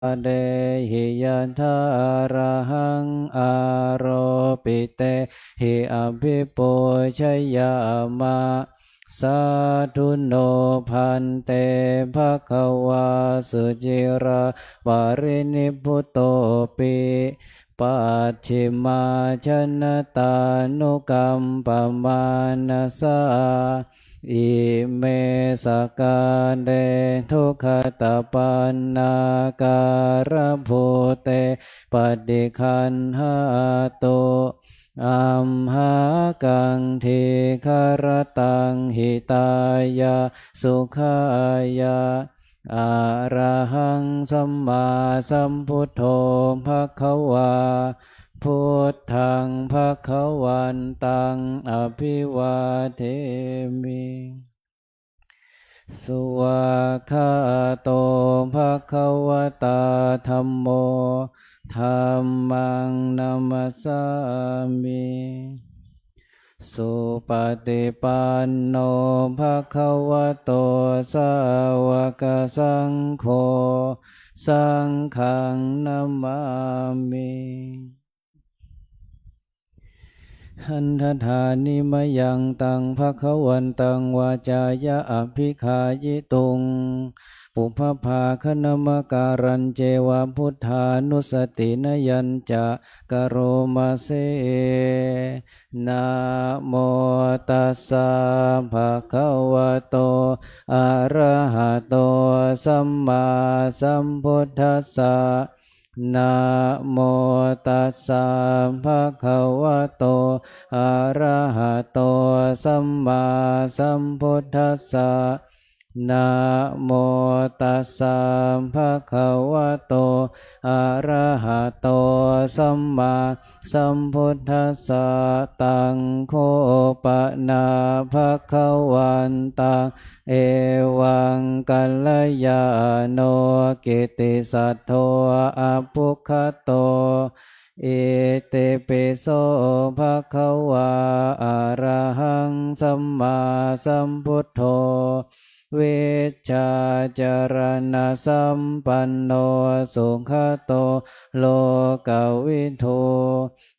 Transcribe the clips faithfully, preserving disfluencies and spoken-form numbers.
dehi yathārahaṃ āropitehi abhipūjayāma. Sādhu no bhante bhagavā suciraparinibbutopi pacchimājanatānukampamānasā ime sakkāre duggatapaṇṇākārabhūte paṭiggaṇhātu amhākaṃ dīgharattaṃ hitāya sukhāya. Arahaṃ sammāsambuddho bhagavā, buddhaṃ bhagavantaṃ abhivādemi. Svākkhāto bhagavatā dhammo, dhammaṃ namassāmi. Supaṭipanno bhagavato sāvakasaṅgho, saṅghaṃ namāmi. Handadhāni mayaṃ taṃ bhagavantaṃ vācāya abhigāyituṃ, pubbabhāganamakārañceva buddhānussatinayañca karoma se. Namo tassa bhagavato arahato sammāsambuddhassa. Namo tassa bhagavato arahato sammāsambuddhassa. Namo tassa bhagavato arahato sammāsambuddhassa. Taṃ kho pana bhagavantaṃ evaṃ kalyāṇo kittisaddo appuggato. Itipi so bhagavā arahaṃ sammāsambuddho vijjācaraṇasampanno sugato lokavidū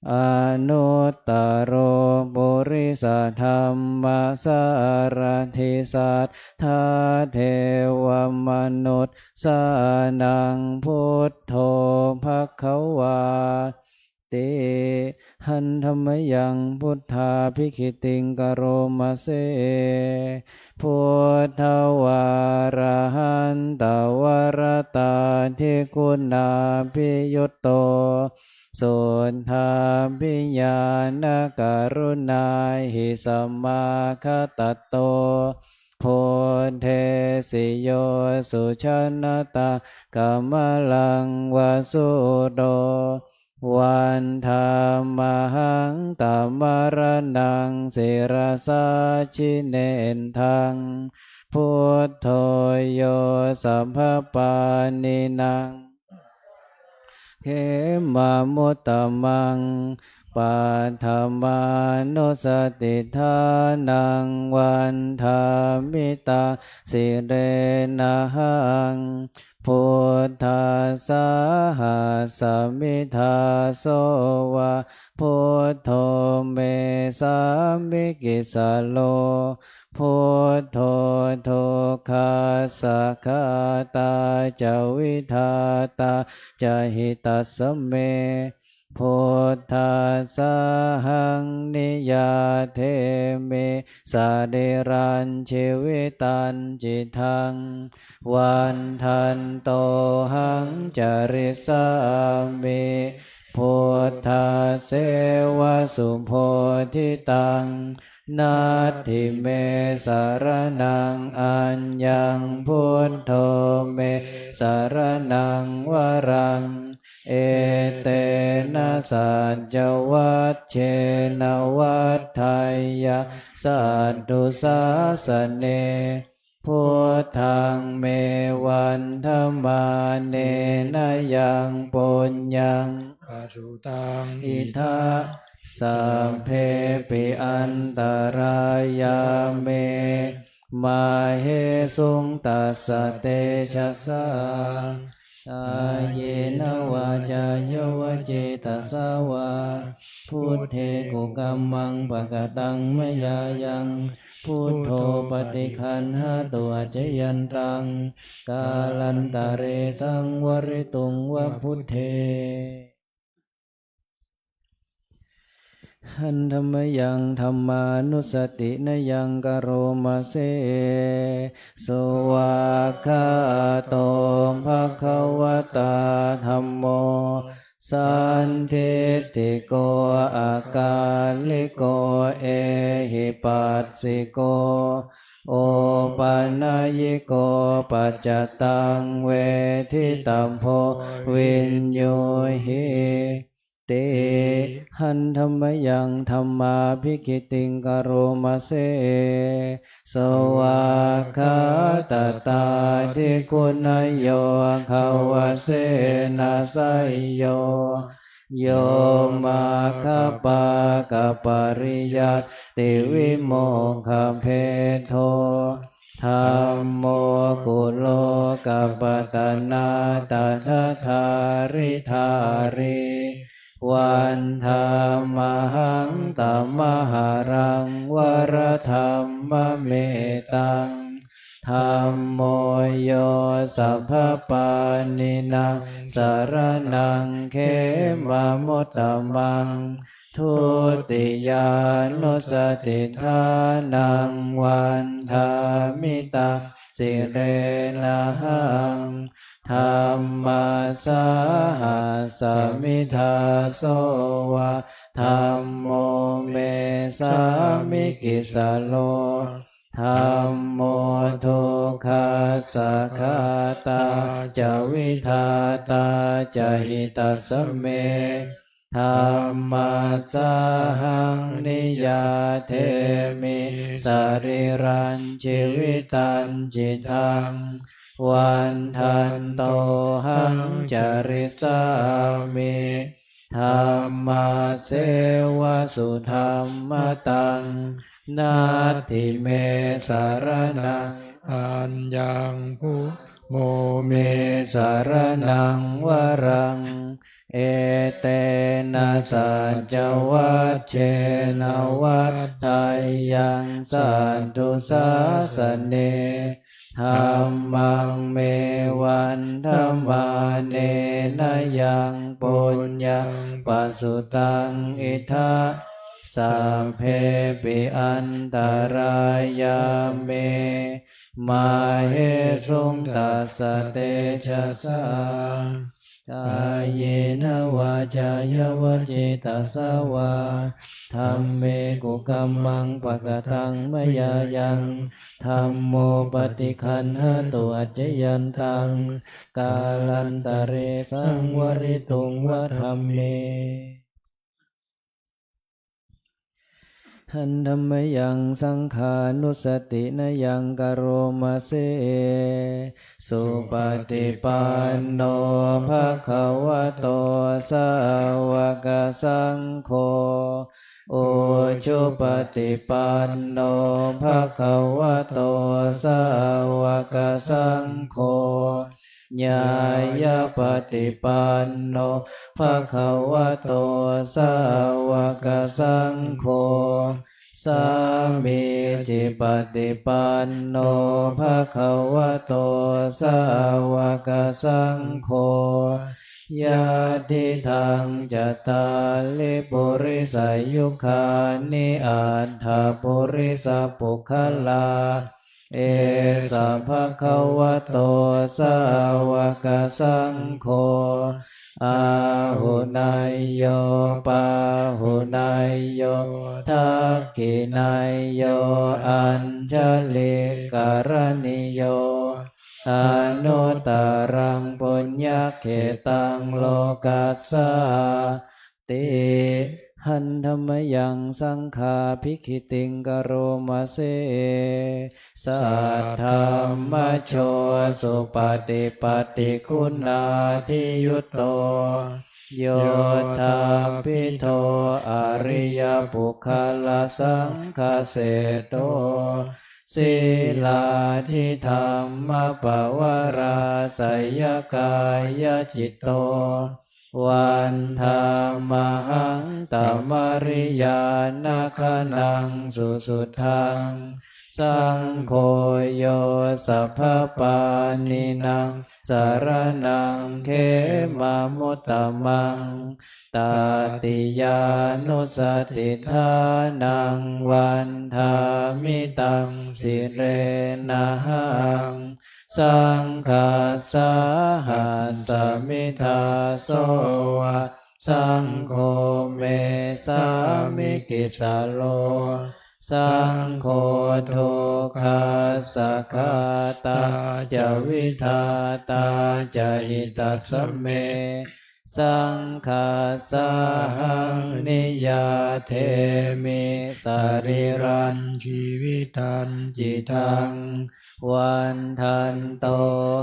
anuttaro purisadammasārathi satthā devamanussānaṃ buddho bhagavā ti. Handa mayaṃ buddhābhigītiṃ karoma se. Buddhavārahantavaratādiguṇābhiyutto suddhābhiñāṇakaruṇāhi samāgatatto buddhesi yo sujanatakamalaṃ va sūdo vandāmahaṃ tamaraṇaṃ sirasā jinendaṃ. Buddho yo sabbapāṇīnaṃ khemamuttamaṃ paṭhamānussatiṭṭhānaṃ vandāmi taṃ sirenahaṃ. Buddhassāhasmi dāso va buddho me sāmikissaro. Buddho dukkhassa ghātā ca vidhātā ca hitassa me. Buddhassāhaṃ niyyādemi sarīrañjīvitañcidaṃ. Vandantohaṃ carissāmi buddhasseva subodhitaṃ. Natthi me saraṇaṃ aññaṃ, buddho me saraṇaṃ varaṃ. Etena saccavajjena vaḍḍheyyaṃ satthu sāsane. Buddhaṃ me vandamānena yaṃ puññaṃ pasutaṃ idha, sabbepi antarāyā me māhesuṃ tassa tejasā. Kāyena vācāya va cetasā vā, buddhe kukammaṃ pakataṃ mayā yaṃ, buddho paṭiggaṇhatu accayantaṃ, kālantare saṃvarituṃ va buddhe. Handa mayaṃ dhammānussatinayaṃ karoma se. Svākkhāto bhagavatā dhammo, sandiṭṭhiko akāliko ehipassiko, opanayiko paccattaṃ veditabbo viññūhīti. Handa mayaṃ dhammābhigītiṃ karoma se. Svākkhātatādiguṇayogavasena seyyo, yo maggapākapariyattavimokkhabhedo, dhammo kulokapatanā tadadhāridhārī, vandāmahaṃ tamaharaṃ varadhammametaṃ. Dhammo yo sabbapāṇīnaṃ saraṇaṃ khemamuttamaṃ, dutiyānussatiṭṭhānaṃ vandāmi taṃ sirenahaṃ. Dhammassāhasmi dāso va, dhammo me sāmikissaro, dhammo dukkhassa ghātā ca vidhātā ca hitassa me. Dhammassāhaṃ niyyādemi sarīrañjīvitañcidaṃ, vandantohaṃ carissāmi dhammasseva sudhammataṃ. Natthi me saraṇaṃ aññaṃ, buddho me saraṇaṃ varaṃ, etena saccavajjena vaḍḍheyyaṃ satthu sāsane. Dhammaṃ me vandamānena yaṃ puññaṃ pasutaṃ idha, sabbepi antarāyā me māhesuṃ tassa tejasā. Kāyena vācāya va cetasā vā, dhamme kukammaṃ pakataṃ mayā yaṃ, dhammo paṭiggaṇhatu accayantaṃ, kālantare saṃvarituṃ va dhamme. Handa mayaṃ saṅghānussatinayaṃ karoma se. Supaṭipanno bhagavato sāvakasaṅgho, ujupaṭipanno bhagavato sāvakasaṅgho, ñāyapaṭipanno bhagavato sāvakasaṅgho, sāmīcipaṭipanno bhagavato sāvakasaṅgho, yadidaṃ cattāri purisayugāni aṭṭha purisapuggalā, esa bhagavato sāvakasaṅgho, āhuneyyo pāhuneyyo dakkhiṇeyyo añjalikaraṇīyo, anuttaraṃ puññakkhettaṃ lokassā ti. Handa mayaṃ saṅghābhigītiṃ karoma se. Saddhammajo supaṭipattiguṇādiyutto, โยธาภิโธ อริยปุคคลสังฆเศรษฐโธ ศีลาธิธรรมปวาราสยกายจิตโต วันทามาหัง ตมะริยานะขะณัง สุสุทัง สังโฆ โย สัพพปาณินัง สะระณัง เขมามุตตะมัง ตติยานุสติฏฐานัง วันทามิตัง สิเรนะหัง สังฆัสสาหัสมิทาโส วะ สังโฆ เม สามิกิสโล สังโฆ ทุกขัสสะฆาตาจะ วิธาตาจะ หิตัสสะเม สังฆัสสาหัง นิยาเทมิ สะรีรัง จีวิตัง จิตัง วัฑันโต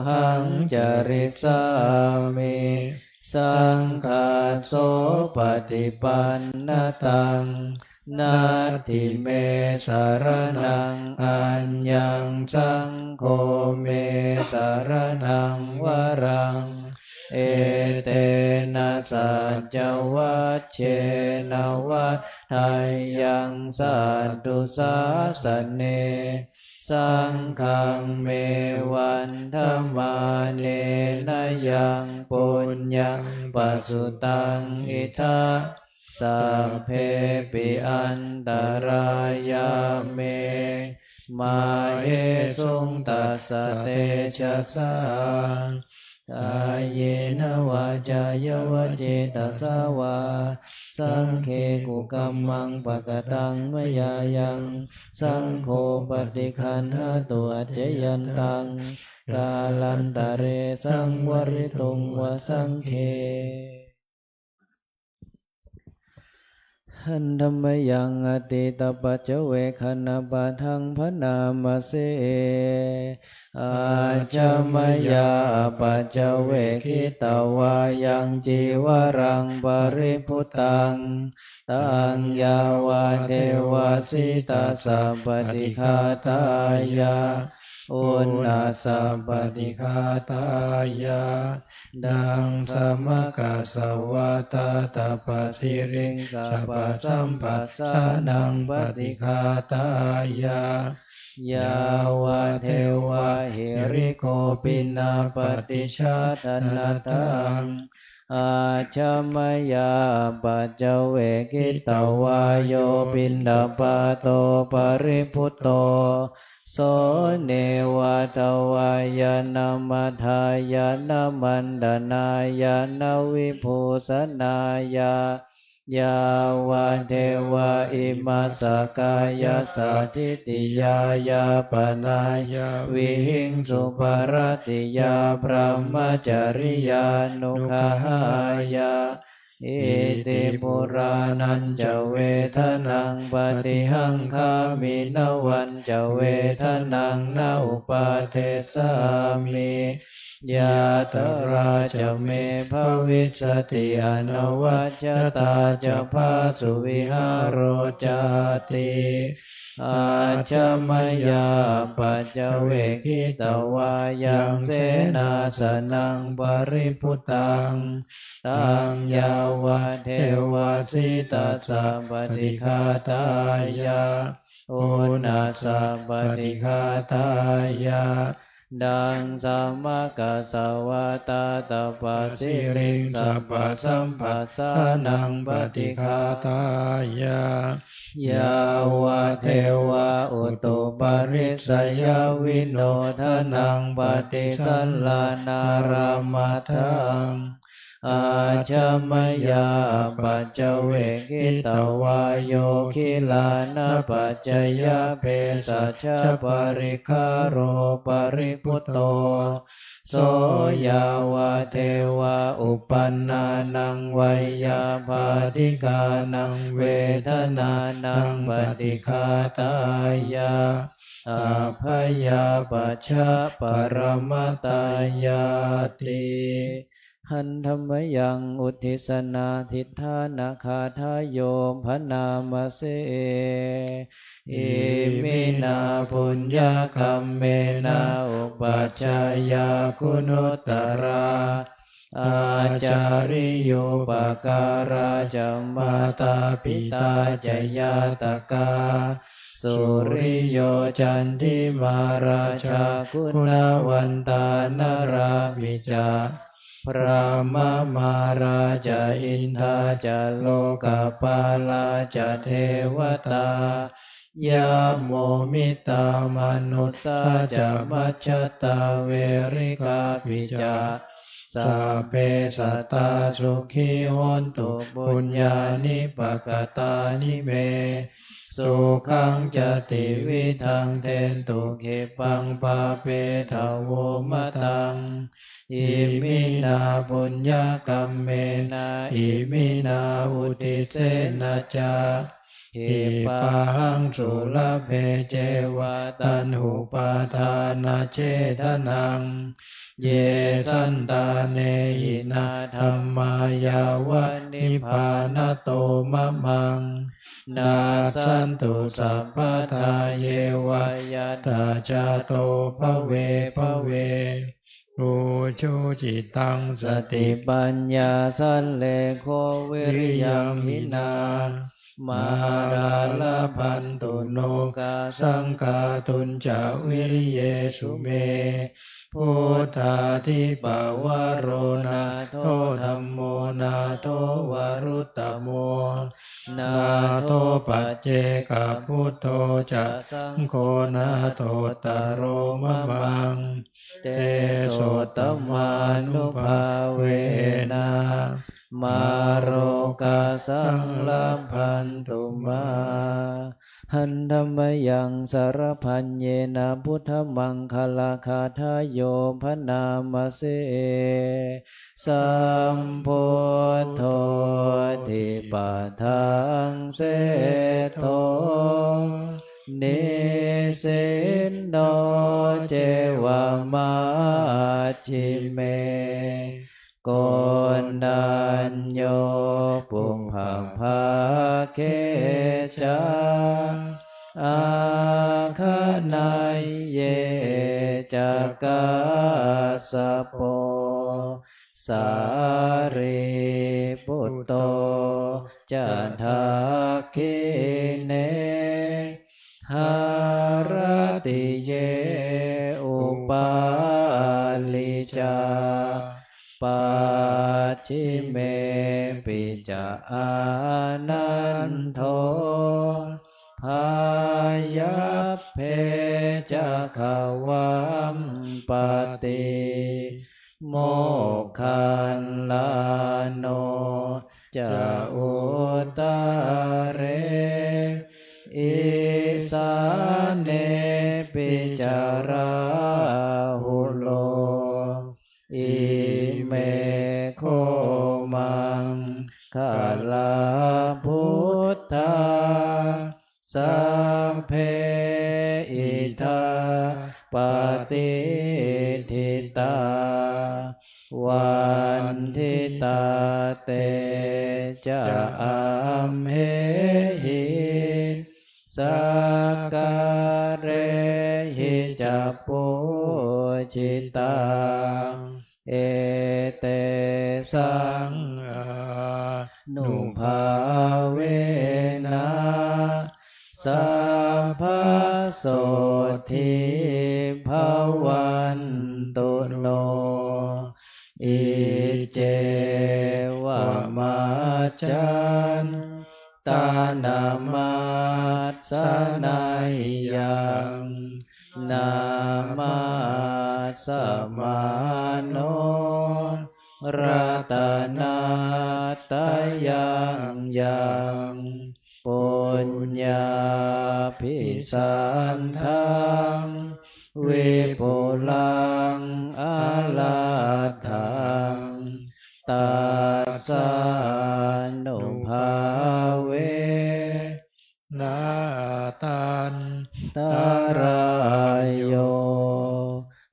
หัง จริสสามิ สังฆัสโส ปะฏิปันนะตัง นัตถิเม สะระณัง อัญญัง สังโฆ เม สะระณัง วะรัง เอเตนะ สัจจวัจเจนะ วัฏฏะยัง สัตถุสาสะเน สังฆัง เม วันทะมาเนนะ ยัง ปุญญัง ปะสุตัง อิทธะ สัพเพปิ อันตะรายา เม มะเหสุง ตัสสะเตจะสสะ กาเยนะ วาจายะ วะเจตะสะ วา สังฆี กุกัมมัง ปะกะตัง มะยายัง สังโฆ ปะฏิคันหะตุ อัจจะยันตัง กาลันตะเร สังวะริตุง วะสังฆี หันธะมะยัง อะตีตะปัจจเวกขณปาทัง ผะนามะเส อัจฉะมะยา อะปัจจเวกขิตะวา ยัง จีวะรัง ปะริภุตัง ตัง ยาวะเทวะ สีตัสสะ ปะฏิฆาตายะ อุณหัสสะ ปะฏิฆาตายะ ดัง สะมะกัสสะวะ ตาตะปะสิริง สะปะสัมปัสสานัง ปะฏิฆาตายะ ยาวะเทวะ หิริโคปินะ ปะติชาดะนะตัง อัจฉะมะยา อะปัจจเวกขิตะวา โย ปิณฑปาโต ปะริภุโต โส เนวะทะวายะ นะมัฏฐายะ นะมันตะนายะ นะวิภูสะนายะ ยาวะเทวะ อิมัสสะกายัสสะ ทิฏฐิยา ยาปะนายะ วิหิงสุปะรัตติยา บรมมะจริยานุกขะหายะ อิติปุราณัญจะ เวทะนัง ปะฏิหังคามิ นวัญจะ เวทะนัง นะอุปาเทสสามิ ญาตราจะ เม ภะวิสสะติ อะนะวัจจะตาจะ ภาสุ วิหาโรจาติ อัจฉะมะยา อะปัจจเวกขิตะวา ยัง เสนาสะนัง ปะริภุตัง ตัง ยาวะเทวะ สีตัสสะ ปะฏิฆาตายะ อุณหัสสะ ปะฏิฆาตายะ ดัง สะมะกัสสะวะ ตาตะปะสิริง สะปะสัมปัสสานัง ปะฏิฆาตายะ ยาวะเทวะ อุตุปะริสสะยะ วิโนทะนัง ปะฏิสัลลานะ รามะทัง อัจฉะมะยา อะปัจจเวกขิตะวา โย คิลานะปัจจะยะ เภสัชชะปะริคาโร ปะริภุโต โส ยาวะเทวะ อุปันนานัง วัยยาบาธิกานัง เวทะนานัง ปะฏิฆาตายะ อัพพยาปัชชะ ปะระมะตายาติ Handa mayaṃ uddissanādhiṭṭhānagāthāyo bhaṇāma se. Iminā puññakammena upajjhāyā guṇuttarā ācariyūpakārā ca mātā pitā ca ñātakā suriyo candimā rājā guṇavantā narāpi ca brahmamārā ca indā ca lokapālā ca devatā yamo mittā manussā ca majjhattā verikāpi ca sabbe sattā sukhī hontu puññāni pakatāni me sukhaṃ ca tividhaṃ dentu khippaṃ pāpetha vo mataṃ. Iminā puññakammena iminā uddissena ca khippāhaṃ sulabhe ceva taṇhupādānachedanaṃ. Ye santāne hīnā dhammā yāva nibbānato mamaṃ nassantu sabbadā yeva yattha jāto bhave bhave. Ujucittaṃ satipaññā sallekho viriyamhinā mārā labhantu nokāsaṃ kātuñca viriyesu me. Buddhādhipavaro nātho dhammo nātho varuttamo nātho paccekabuddho ca saṅgho nāthottaro mamaṃ. Tesottamānubhāvena mārokāsaṃ labhantu mā. Handa mayaṃ sarapaññena buddhamaṅgalagāthāyo bhaṇāma se. Sambuddho dipadaṃ seṭṭho nisinno ceva majjhime koṇḍañño pubbabhāge ca āgaṇeyye ca kassapo sārīputto ca dakkhiṇe haratiye upāli ca pacchimepi ca ānando pāyabbe ca gavampati moggallāno ca uttare isānepi ca rāhulo. Ime kho maṅgalā buddhā sabbe idha patiṭṭhitā vanditā te ca amhehi sakkārehi ca pūjitā. Etesaṃ ānubhāvena sabbasotthī bhavantu no. Iccevamaccantanamassaneyyaṃ namassamāno ratanattayaṃ yaṃ puññabhisandaṃ vipulaṃ alatthaṃ tassānubhāvena attantarāyo.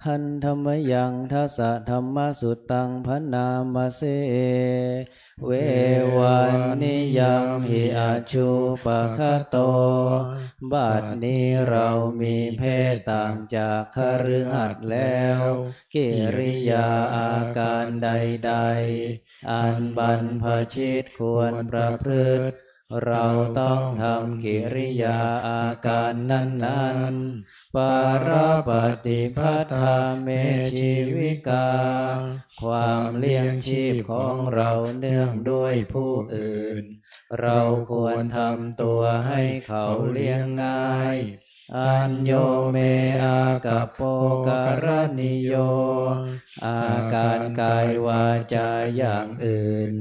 Handa mayaṃ dasadhammasuttaṃ bhaṇāma เส เววัณณิยังหิ อัจจุปปะคะโต บัดนี้เรามีเพศต่างจากคฤหัสถ์แล้ว กิริยาอาการใดๆ อันบรรพชิตควรประพฤติ เราต้องทำกิริยาอาการนั้นๆ ปะระปะติภัททาเม ชีวิกา ความเลี้ยงชีพของเราเนื่องด้วยผู้อื่น เราควรทำตัวให้เขาเลี้ยงง่าย อัญโญเม อากัปโป กะระณิโย อาการกายวาจาอย่างอื่น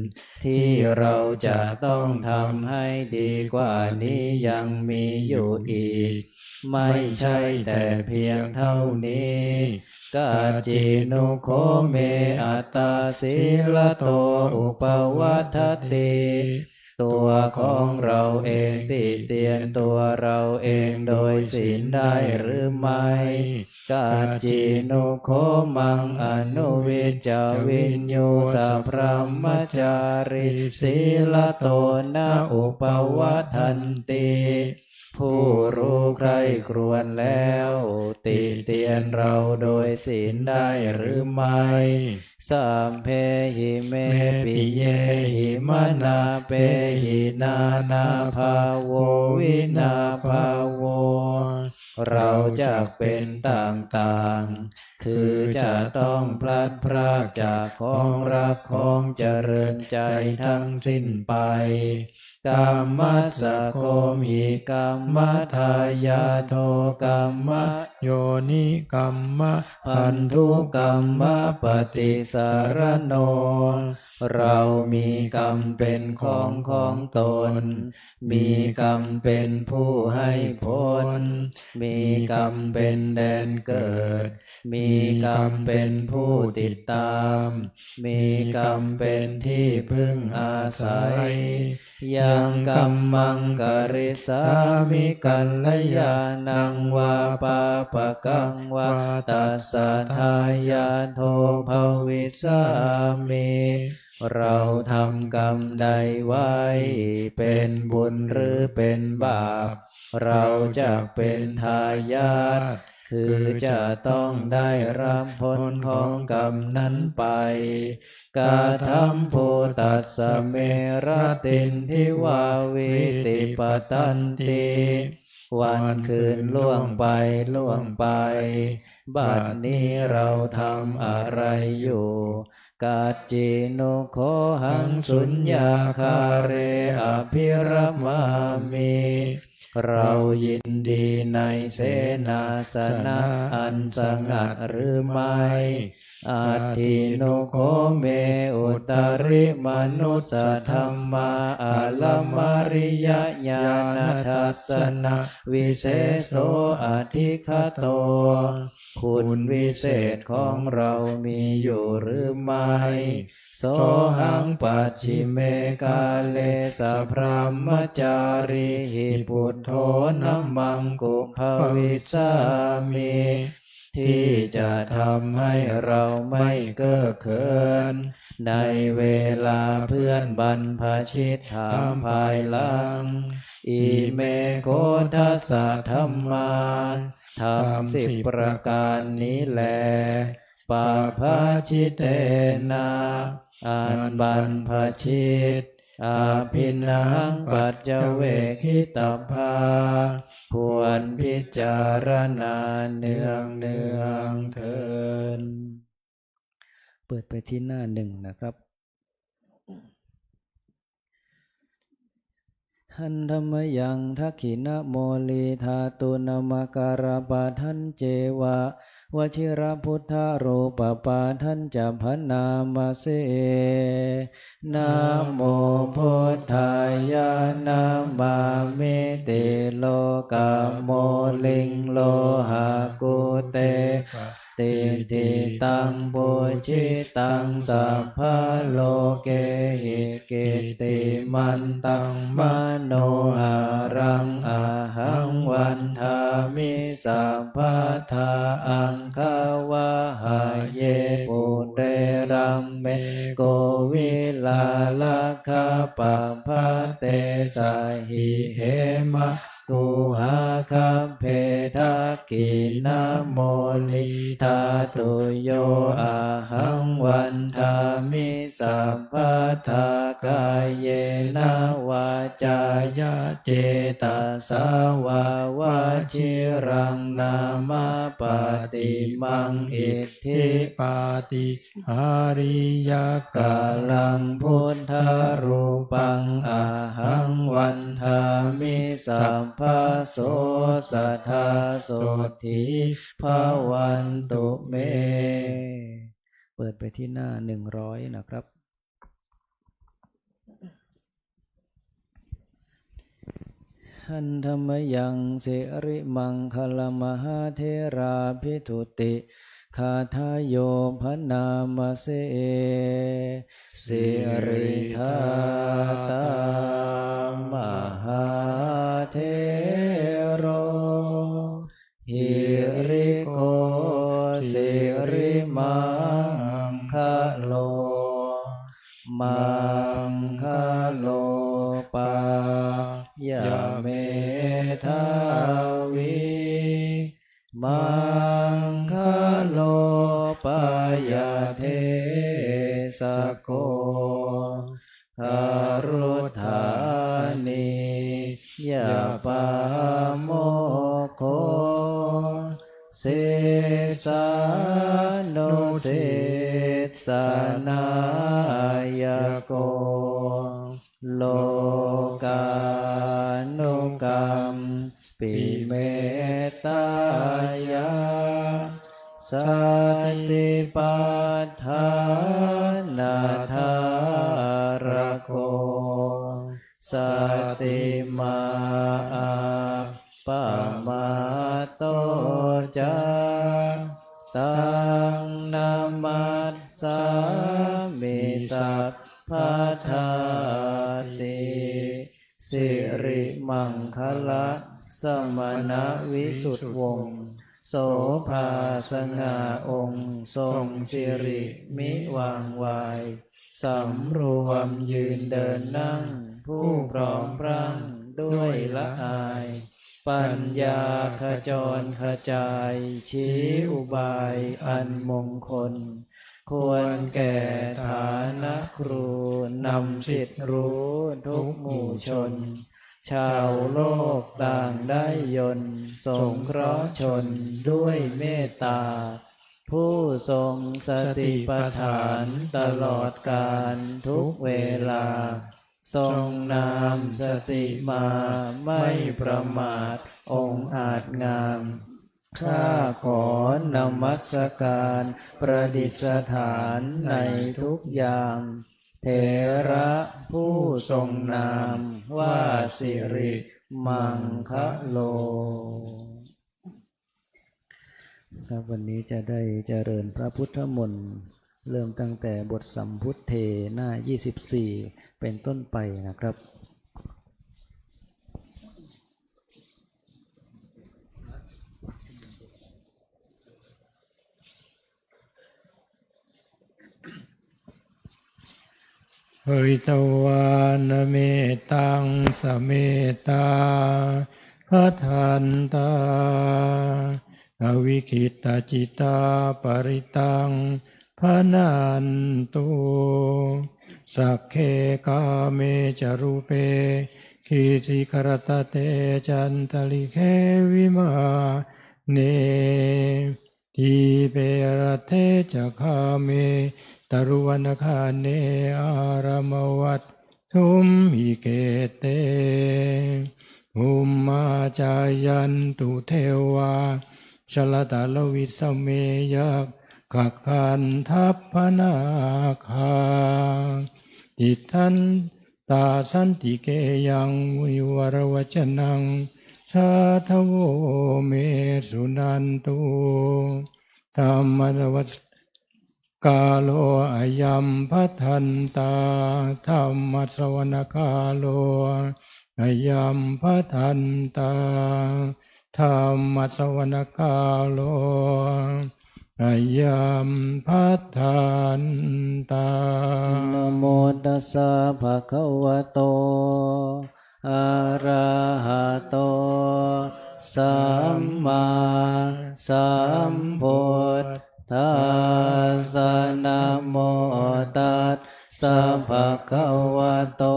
ที่เราจะต้องทำให้ดีกว่านี้ยังมีอยู่อีก ไม่ใช่แต่เพียงเท่านี้ กัจจินุโค เม อัตตา สีลโต อุปวัฏฐติ ตัวของเราเองติเตียนตัวเราเองโดยศีลได้หรือไม่ กัจจินุโค มัง อนุวิจจวิญญูสะ พรหมจารี สีลโต นะ อุปวัฏฐันติ ผู้รู้ใคร่ครวญแล้ว ติเตียนเราโดยศีลได้หรือไม่ สัพเพหิ เม ปิเยหิ มนาเปหิ นานาภาโว วินาภาโว เราจักเป็นต่างๆ คือจะต้องพลัดพรากจากของรักของเจริญใจทั้งสิ้นไป กัมมัสสะโคหิ กัมมะทายาโท กัมมะโยนิ กัมมะปันธุ กัมมะปะติสสะระโณ เรามีกรรมเป็นของของตน มีกรรมเป็นผู้ให้ผล มีกรรมเป็นแดนเกิด มีกรรมเป็นผู้ติดตาม มีกรรมเป็นที่พึ่งอาศัย ยังกัมมังกะริสสามิ กัลยาณังวา ปาปะกังวา ตัสสะทายาโท ภวิสสามิ เราทำกรรมใดไว้ เป็นบุญหรือเป็นบาป เราจักเป็นทายาท คือจะต้องได้รับผลของกรรมนั้นไป กะธัมภูตัสสะ เม รตินทิวา วีติปะตันติ วันคืนล่วงไปล่วงไป บัดนี้เราทำอะไรอยู่ กัจจินุโคหัง สุญญาคาเร อภิระมามิ เรายินดีในเสนาสนะอันสงัดหรือไม่ อัตถินุโค เม อุตตริมนุสสะธัมมา อะละมะริยญาณทัสสนะ วิเศโส อธิคโต คุณวิเศษของเรามีอยู่หรือไม่ โสหัง ปัจฉิเมกาเล สะ พรหมจารีหิ ปุถโธ นะมัง กุ ภวิสสามิ ที่จะทำให้เราไม่เก้อเขิน ในเวลาเพื่อนบรรพชิตถามภายหลัง อิเม โค ทัสสะธัมมา ธรรมสิบประการนี้แล ปะภะชิเตนะ อันบรรพชิต อะภิณหัง ปัจจเวกขิตา ควรพิจารณาเนืองเนืองเทอญ เปิดไปที่หน้าหนึ่งนะครับ หันทมยัง ทักขิณโมลีธาตุนมการปาทัญเจวะ วชิรพุทธรูปปาทัญจะ ผะนามะเส นะโมพุทธายะ นะมามิ ติโลกะโมลิง โลหะกุเต ปะ ติฏฐิตัง ปูจิตัง สัพพะโลเกหิ กิตติมันตัง มโนหะรัง อะหัง วันทามิ สัพพะทา อังคะวะหะเย ปุเรรัมเม โก ลาลักขะปะพะเตสะหิ เหมะ กุหาคัพเพ ทักขิณะโมลิทาตุโย อะหัง วันทามิ สัพพะทา กาเยนะ วาจายะ เจตะสะวา วะชิรัง นามะ ปะติมัง อิทธิ ปาฏิหาริยะ กะรัง พุทธะรูปัง อะหัง วันทามิ สัพพะโส สัทธา โสตถี ภะวันตุ เม เปิดไปที่หน้าหนึ่งร้อยนะครับ หันทะมะยัง สิริมังคะละมหาเถราภิตุติ คาถาโย ผะนามะเส สิริทัตตะ มหาเถโร หิริโก สิริมังคะโล มังคะโล ปายะเมธาวี มังคะโล ปายะเทสะโก คารุธานียปาโมกโข สิสานุสิสนายโก โลกานุกัมปิเมตตายา สติปัฏฐานะทารโก สติมาอัปปะมาทโตจา ตังนะมัสสามิสัพพะทาติ สิริมังคะละ สมณวิสุทธิวงศ์ โสภาสง่าองค์ ทรงสิริมิวางวาย สำรวมยืนเดินนั่ง ผู้พร้อมพรั่งด้วยละอาย ปัญญาขจรขจาย ชี้อุบายอันมงคล ควรแก่ฐานะครู นำสิทธิ์รู้ทุกหมู่ชน ชาวโลกต่างได้ยนต์ สงเคราะห์ชนด้วยเมตตา ผู้ทรงสติปัฏฐานตลอดกาลทุกเวลา ทรงนามสติมาไม่ประมาท องอาจงาม ข้าขอนมัสการประดิษฐานในทุกยาม เถระผู้ทรงนามว่าสิริมังคะโล ครับ วันนี้จะได้เจริญพระพุทธมนต์ เริ่มตั้งแต่บทสัมพุทเท หน้ายี่สิบสี่ เป็นต้นไปนะครับ ภริตวานะเมตัง สะเมตตา ภะทันตา อวิคขิตตะจิตตา ปะริตตัง ภะนันตุ สักเข กาเม จะรูปเป ขีริขะรัตตะเต จันตะลิเข วิมาเน ตีปะรัตเถ จะคาเม ตะรุวณะคาเน อารามะวัตถุมหิ เขเต ภุมมาจายันตุ เทวา จะละตะละวิสะเม ยักขะขันธัพพะนาคา ติฏฐันตา สันติเข ยัง มุนิวรวัจจะนัง สาธะโว เม สุนันตุ ธัมมะสะวะนะกาโล อะยัม ภะทันตา ธัมมะสะวะนะกาโล อะยัม ภะทันตา ธัมมะสะวะนะกาโล Ayambhadantā. Namo tassa bhagavato arahato sammāsambuddhassa. Namo tassa bhagavato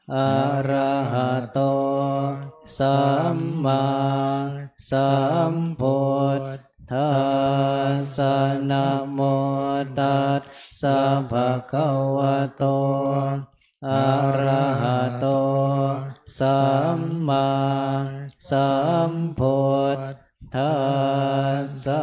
arahato sammāsambuddhassa. Namo tassa bhagavato arahato sammāsambuddhassa.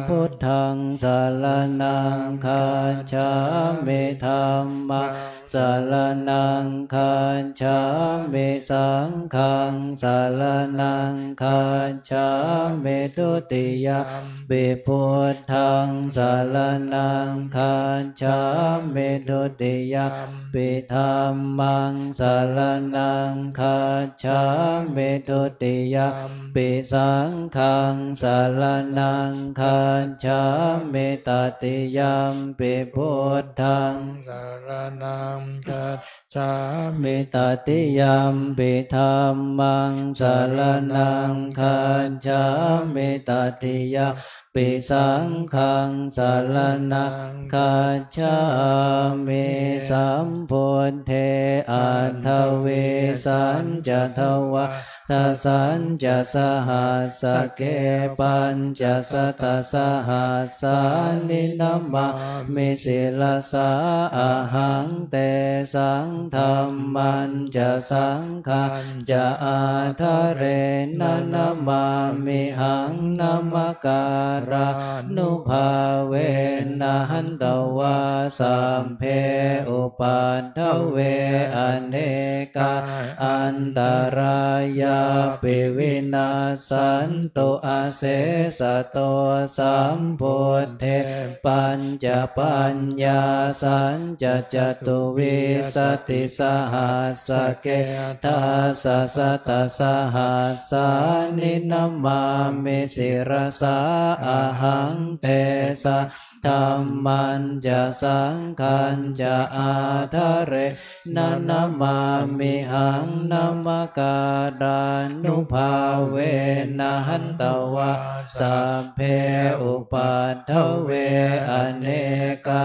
Buddhaṃ saraṇaṃ gacchāmi. Dhammaṃ saraṇaṃ gacchāmi. Saṅghaṃ saraṇaṃ gacchāmi. Dutiyampi buddhaṃ saraṇaṃ gacchāmi. Dutiyampi dhammaṃ saraṇaṃ gacchāmi. Dutiyampi saṅghaṃ saraṇaṃ gacchāmi. Tatiyampi buddhaṃ saraṇaṃ gacchāmi. Tatiyampi dhammaṃ saraṇaṃ gacchāmi. Tatiyampi saṅghaṃ saraṇaṃ gacchāmi. Sambuddhe aṭṭhavīsañca dvādasañca sahassake pañcasatasahassāni namāmi sirasā ahaṃ. Tesaṃ dhammañca saṅghañca ādarena namāmihaṃ. Namakārānubhāvena hantvā sabbe upaddave anekā antarāyāpi vinassantu asesato. Sambuddhe pañcapaññāsañca catuvīsatisahassake dasasatasahassāni namāmi sirasā ahaṃ. Tesaṃ dhammañca saṅghañca ādarena namāmihaṃ. Namakārānubhāvena hantvā sabbe upaddave anekā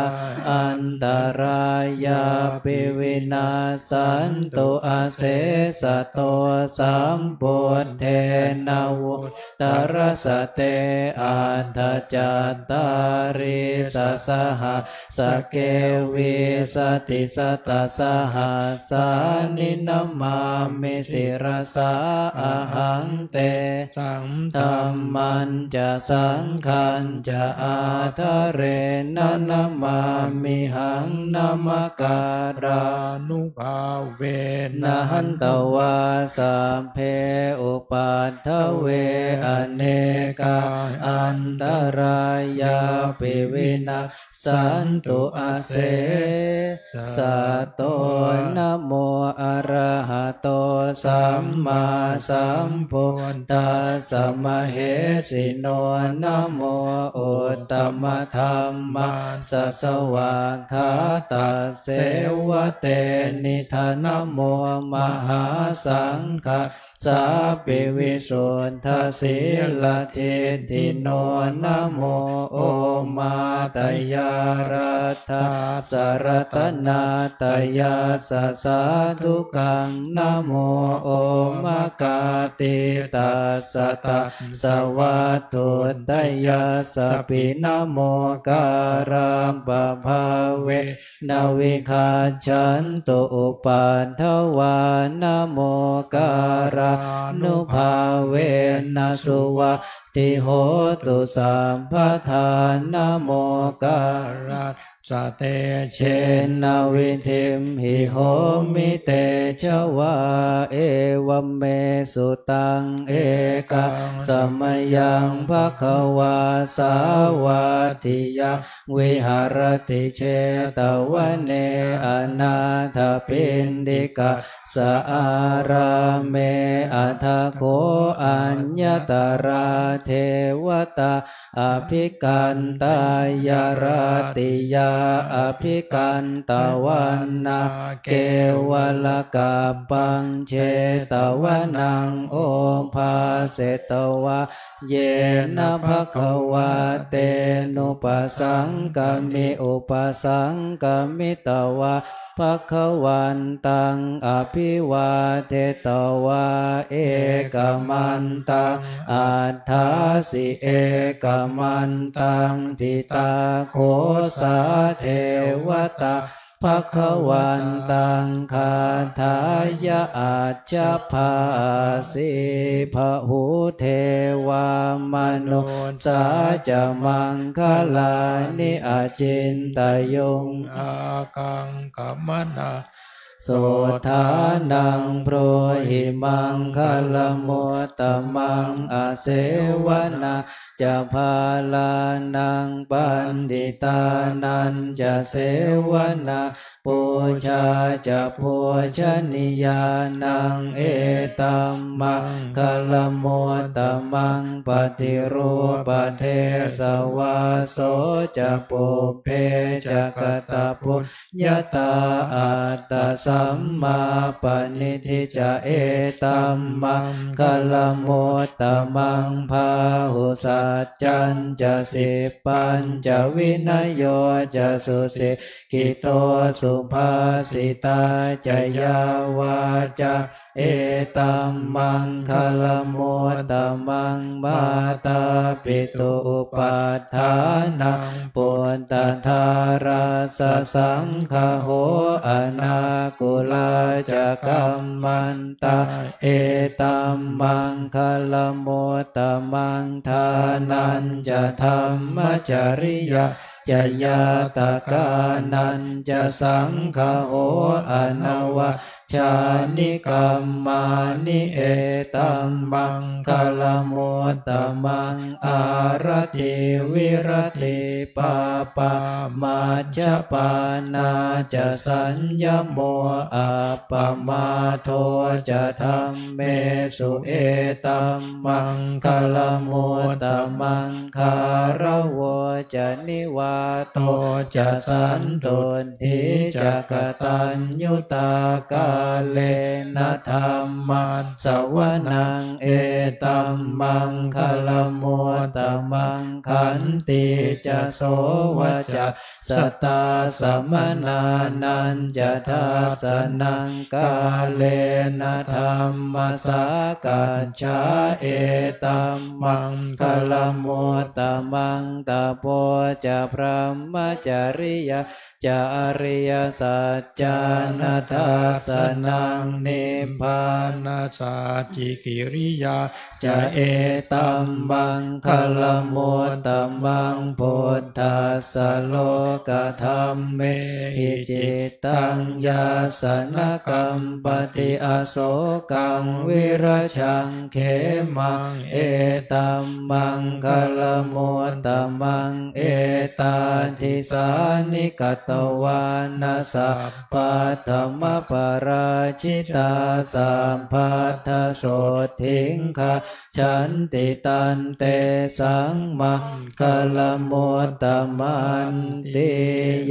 antarāyāpi vinassantu asesato. Sambuddhe navuttarasate aṭṭhacattāḷīsasahassake vīsatisatasahassāni namāmi sirasā ahaṃ. Tesaṃ dhammañca saṅghañca ādarena namāmihaṃ. Namakārānubhāvena hantvā sabbe upaddave anekā antarāyāpi vinassantu asesato. Namo arahato sammāsambuddhassa mahesino. Namo uttamadhammassa svākkhātasseva tenidha. Namo mahāsaṅghassāpi visuddhasīladiṭṭhino. Namo omātyāraddhassa ratanattayassa sādhukaṃ. Namo omakātītassa tassa vatthuttayassapi. Namokārappabhāve na vigacchantu upaddavā. Namokārānubhāvena suvatthi hotu sabbadā. Namokārassa tejena vidhimhi homi tejavā. Evaṃ me sutaṃ ekaṃ samayaṃ bhagavā sāvatthiyaṃ viharati jetavane anāthapiṇḍikassa ārāme. Atha kho aññatarā devatā abhikkantā, ya ratiyā abhikkantavanā, kevalakappaṃ jetvanaṃ obhāsetvā, yena bhagavā tenupasaṅkami, upasaṅkamitvā bhagavantaṃ abhivādetvā ekamantaṃ aṭṭhāsi. Ekamantaṃ ṭhitā kho sā devatā bhagavantaṃ gāthāya ajjhaghāsi. Bahū devā manussā ca maṅgalāni acintayuṃ, ākaṅkhamānā sotthānaṃ brūhi maṅgalamuttamaṃ. Asevanā ca bālānaṃ, paṇḍitānañca sevanā, pūjā ca pūjanīyānaṃ, etam maṅgalamuttamaṃ. Paṭirūpadesavāso ca, pubbe ca katapuññatā, attasammāpaṇidhi ca, etam maṅgalamuttamaṃ. Bāhusaccañca sippañca, vinayo ca susi- kkhito, subhāsitā ca yā vācā, etam maṅgalamuttamaṃ. Mātāpituupaṭṭhānaṃ, puttadārassa saṅgaho, anākulā ca kammantā, etam maṅgalamuttamaṃ. Dānañca dhammacariyā ca, ñātakānañca saṅgaho, anavajjāni kammāni, etam maṅgalamuttamaṃ. Āratī viratī pāpā, majjapānā ca saññamo, appamādo ca dhammesu, etam maṅgalamuttamaṃ. Gāravo ca nivāto ca, santuṭṭhī ca kataññutā, kālena dhammassavanaṃ, etam maṅgalamuttamaṃ. Khantī ca sovacassatā, samaṇānañca dassanaṃ, kālena dhammasākacchā, etam maṅgalamuttamaṃ. Tapo ca brahmacariyā ca, ariyasaccāna dassanaṃ, nibbānasacchikiriyā ca, etam maṅgalamuttamaṃ. Phuṭṭhassa lokadhammehi, cittaṃ yassa na kampati, asokaṃ virajaṃ khemaṃ, etam maṅgalamuttamaṃ. Etādisāni katvāna, sabbatthamaparājitā, sabbattha sotthiṃ gacchanti, tan tesaṃ maṅgalamuttamanti.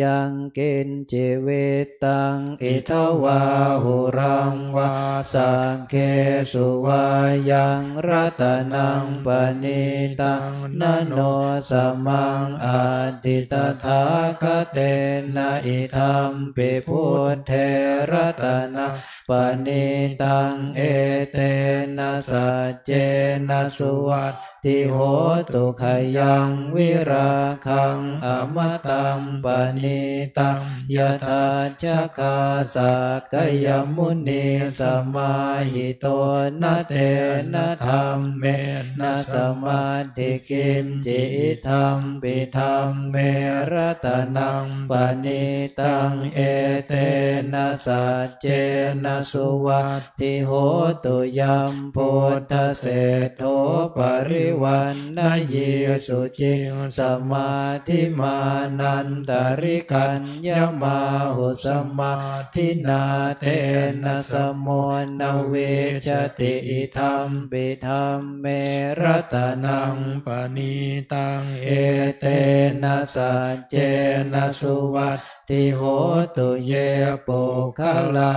Yaṅkiñci vittaṃ idha vā huraṃ vā, saggesu vā yaṃ ratanaṃ paṇītaṃ, na no samaṃ atthi tathāgatena, idampi buddhe ratanaṃ paṇītaṃ, etena saccena suvat thi hotu. Khayaṃ virāgaṃ amataṃ paṇītaṃ, yadajjhagā sakyamunī samāhito, na tena dhammena samatthi kiñci, idampi dhamme ratanaṃ paṇītaṃ, etena saccena suvat thi hotu. Yambuddhaseṭṭho parivaṇṇayī suciṃ, samādhimānantarikaññamāhu, samādhinā tena samo na vijjati, idampi dhamme me ratanaṃ paṇītaṃ, etena saccena suvatthi hotu. Ye puggalā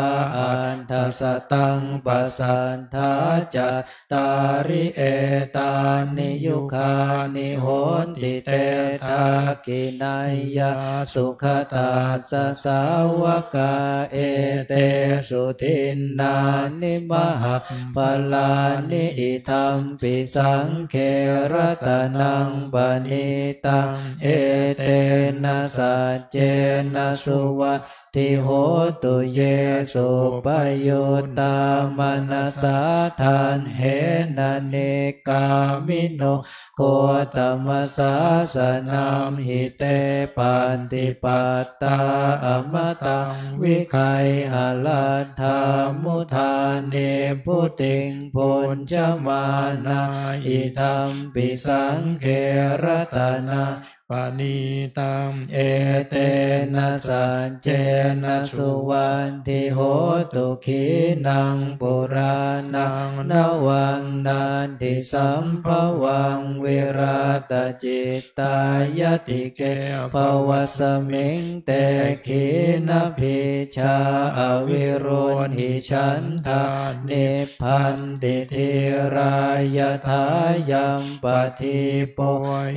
aṭṭha sataṃ pasatthā, cattāri etāni yugāni honti, te dakkhiṇeyyā sugatassa sāvakā, etesu dinnāni mahapphalāni. Idampi saṅghe ratanaṃ paṇītaṃ, etena saccena suvatthi hotu. Ye suppayuttā manasā daḷhena, nikkāmino gotamasāsanamhi, te pattipattā amataṃ vigayha, laddhā mudhā nibbutiṃ bhuñjamānā. Idampi saṅghe ratanaṃ paṇītaṃ, etena saccena suvatthi hotu. Khīṇaṃ purāṇaṃ navaṃ natthi sambhavaṃ, virattacittāyatike bhavasmiṃ, te khīṇabījā avirūḷhichandā, nib banti dhīrā yathāyampadīpo.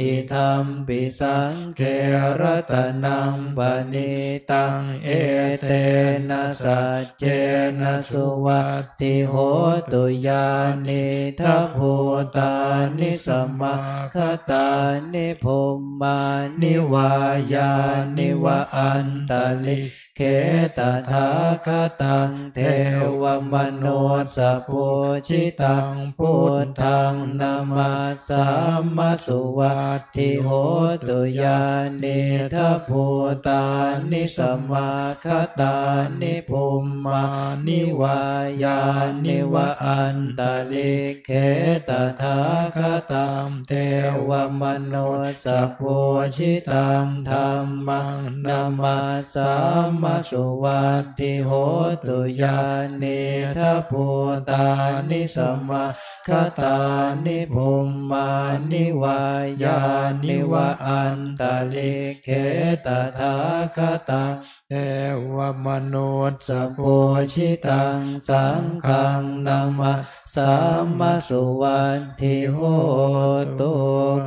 Idampi saṅghe ratanaṃ paṇītaṃ, etena saccena suvatthi hotu. Yānīdha bhūtāni samāgatāni, bhummāni vā yāni va antalikkhe, tathāgataṃ devamanussapūjitaṃ, buddhaṃ namassāma suvatthi hotu. Yānīdha bhūtāni samāgatāni, bhummāni vā yāni va antalikkhe, tathāgataṃ devamanussapūjitaṃ, dhammaṃ namassāma suvatthi hotu. Yānīdha bhūtāni samāgatāni, bhummāni vā yāni va antalikkhe, tathāgataṃ devamanussapūjitaṃ, saṅghaṃ namassāma suvatthi hotu.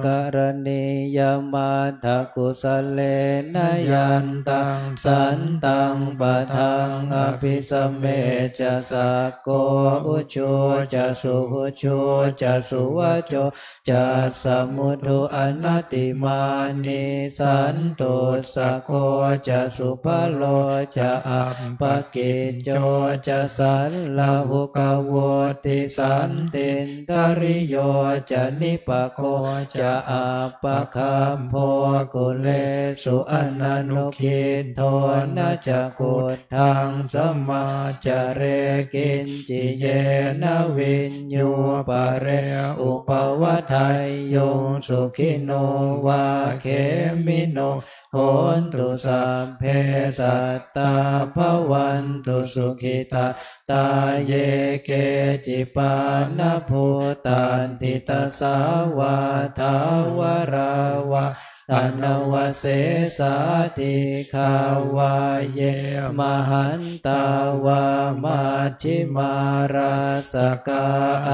Karaṇīyamatthakusalena, yantaṃ santaṃ padaṃ abhisamecca, sakko ujū ca suhujū ca, suvaco cassa mudu anatimānī, santussako ca subharo ca, appakicco ca sallahukavutti, santindriyo ca nipako ca, appagabbho kulesu ananugiddho. Na ca khud dhaṃ samācare kiñci, yena viññū pare upavadeyyuṃ. Sukhino vā khemino hontu, sabbe sattā bhavantu sukhitattā. Ye keci pāṇabhūtatthi, tasā vā thāvarā va anavasesā, dīghā vā ye mahantā vā, majjhimā rassakā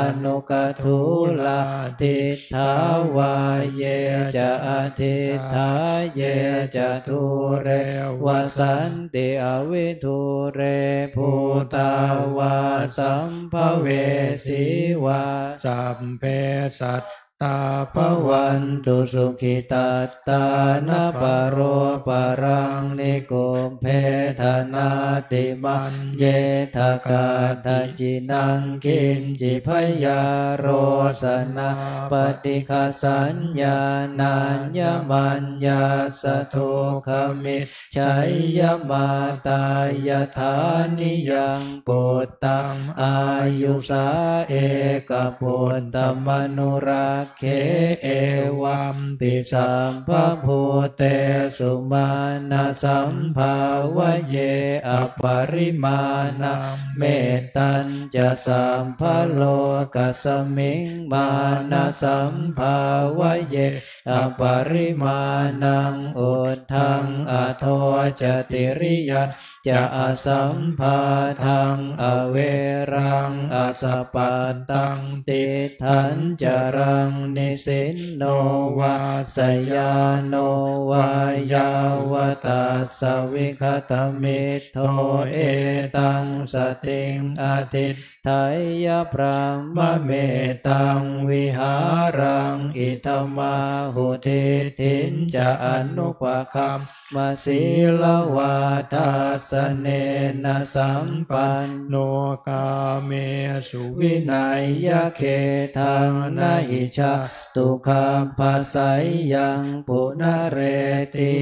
aṇukathūlā, diṭṭhā vā ye ca adiṭṭhā, ye ca dūre vasanti avidūre, bhūtā vā sambhavesī vā, sabbe sat tā bhavantu sukhitattā. Na paro paraṃ nikubbetha, nātimaññetha katthaci naṃ kiñci, byārosanā paṭighasaññā, nāññamaññassa dukkhami jjeyya. Mātā yathā niyaṃ puttaṃ, āyusā ekaputtamanurakkhe, khe evampi sabbabhūtesu mānasambhāvaye aparimāṇaṃ. Mettañca sabbalokasmiṃ mānasambhāvaye aparimāṇaṃ, uddhaṃ adho ca tiriyañca asambādhaṃ averaṃ asapattaṃ. Tiṭṭhañcaraṃ nisinno vā sayāno vā yāvatassa vigatamiddho, etaṃ satiṃ adhiṭṭheyya brahmametaṃ vihāraṃ idhamāhu. Diṭṭhiñca anupagamma sīlavā dassanena sampanno, kāmesu vineyya gedhaṃ, na hi jātu gabbhaseyyaṃ punaretīti.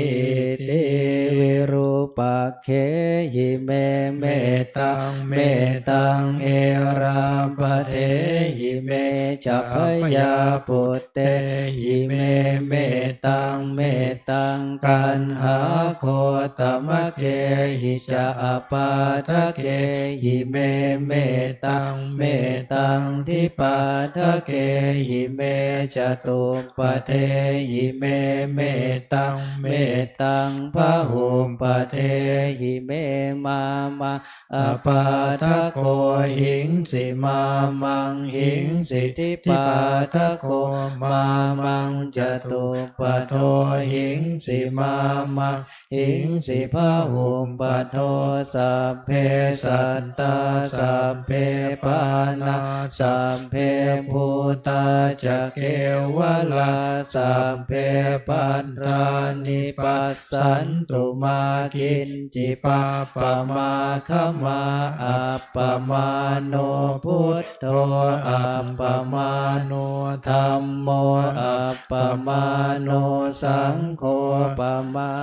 Virūpa gehi me mettaṃ, mettaṃ erāpathehi me ca bhayāputtehi me mettaṃ, mettaṃ kaṇhāgotamakehi ca apādakehi me mettaṃ, mettaṃ dipādakehi me catu ppadehi me mettaṃ, mettaṃ bahuppadehi me. Mā maṃ apādako hingsi, mā maṃ hingsi dipādako, mā maṃ catuppado hingsi, mā maṃ hingsi bahuppado. Sabbe sattā sabbe pāṇā sabbe bhūtā ca kevalā, sabbe bhaṇḍāni passantu mā kiñci pappamā. Khamā appamāṇo, buddho appamāṇo, dhammo appamāṇo, saṅgho pamā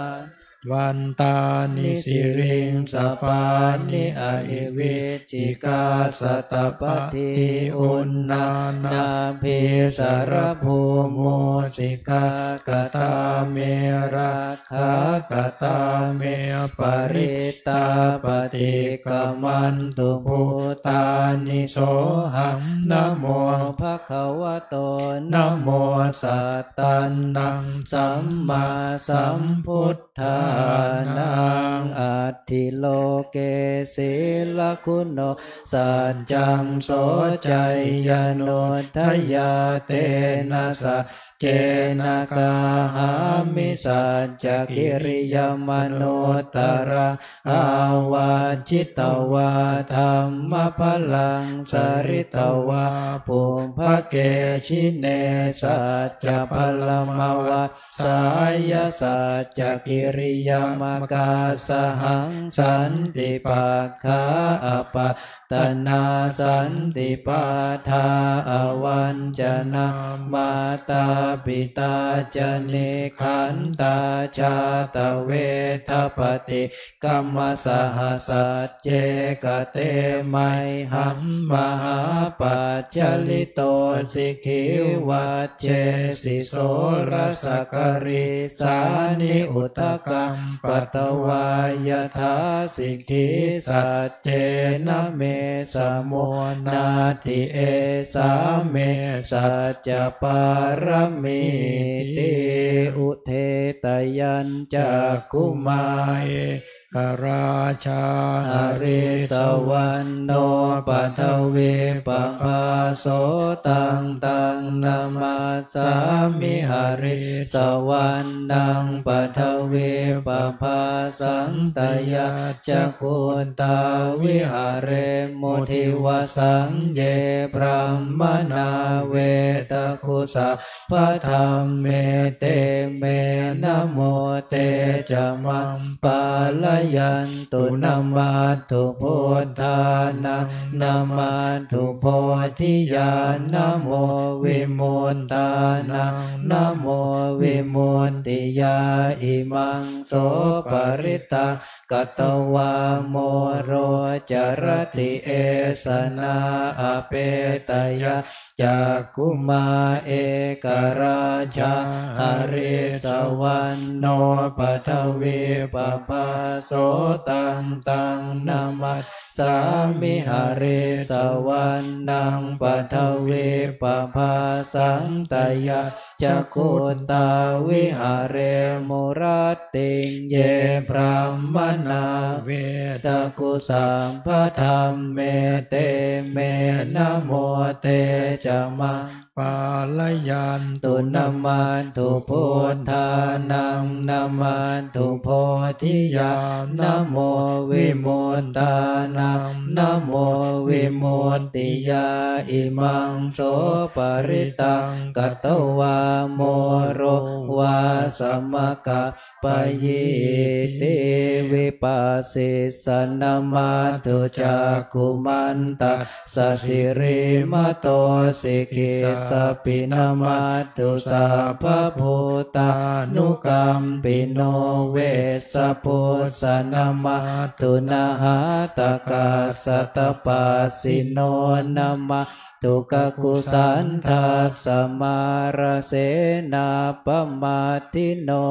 vandāni siriṃsapāni ahi vicchikā satapadī uṇṇānābhī sarabū mūsikā. Katā me rakkhā katā me parittā, paṭikkamantu bhūtāni sohaṃ namo bhagavato namo sattannaṃ sammāsambud dhānaṃ. Atthi loke sīlaguṇo saccaṃ soceyyanuddayā, tena saccena kāhāmi saccakiriyamanuttaraṃ. Āvajjitvā dhammabalaṃ saritvā pubbake jine saccabalamava ssāya saccakiriyamakāsahaṃ. Santi pakkhā apattanā santi pādā avañcanā, mātā pitā ca nikkhantā jātaveda paṭi kkama. Saha sacce kate mayhaṃ mahāpajjalito sikhī, vajjesi soḷasa karīsāni udakaṃ patvā yathā sikhī. Saccena me samo natthi esā me saccapāramitīti. Udetayañcakkhumā e ka rājā harissavaṇṇo paṭhavippabhāso, taṃ taṃ namassāmi harissavaṇṇaṃ paṭhavippabhāsaṃ. Tayajja guttā viharemu divasaṃ. Ye brāhmaṇā vedagu sab badhamme te me namo te ca maṃ pālayantu. Namatthu buddhānaṃ namatthu bodhiyā namo vimuttānaṃ namo vimuttiyā. Imaṃ so parittaṃ katvā moro carati esanā apetayaṃ cakkhumā ekarājā harissavaṇṇo paṭhavippabhāso taṃ taṃ namassāmi harissavaṇṇaṃ paṭhavippabhāsaṃ tayajja guttā viharemu rattiṃ. Ye brāhmaṇā vedagusabbadhamme te me namo te ca maṃ pālayantu. Namatthu buddhānaṃ namatthu bodhiyā namo vimuttānaṃ namo vimuttiyā. Imaṃ so parittaṃ katvā moro vāsamakappayīti. Vipassissa namatthu cakkhumantassa sirīmato sikhissapi namatthu sabbabhūtānukampino vessabhussa namatthu nhātakassa tapassino nama thu kakusandhassa mārasenappamaddino.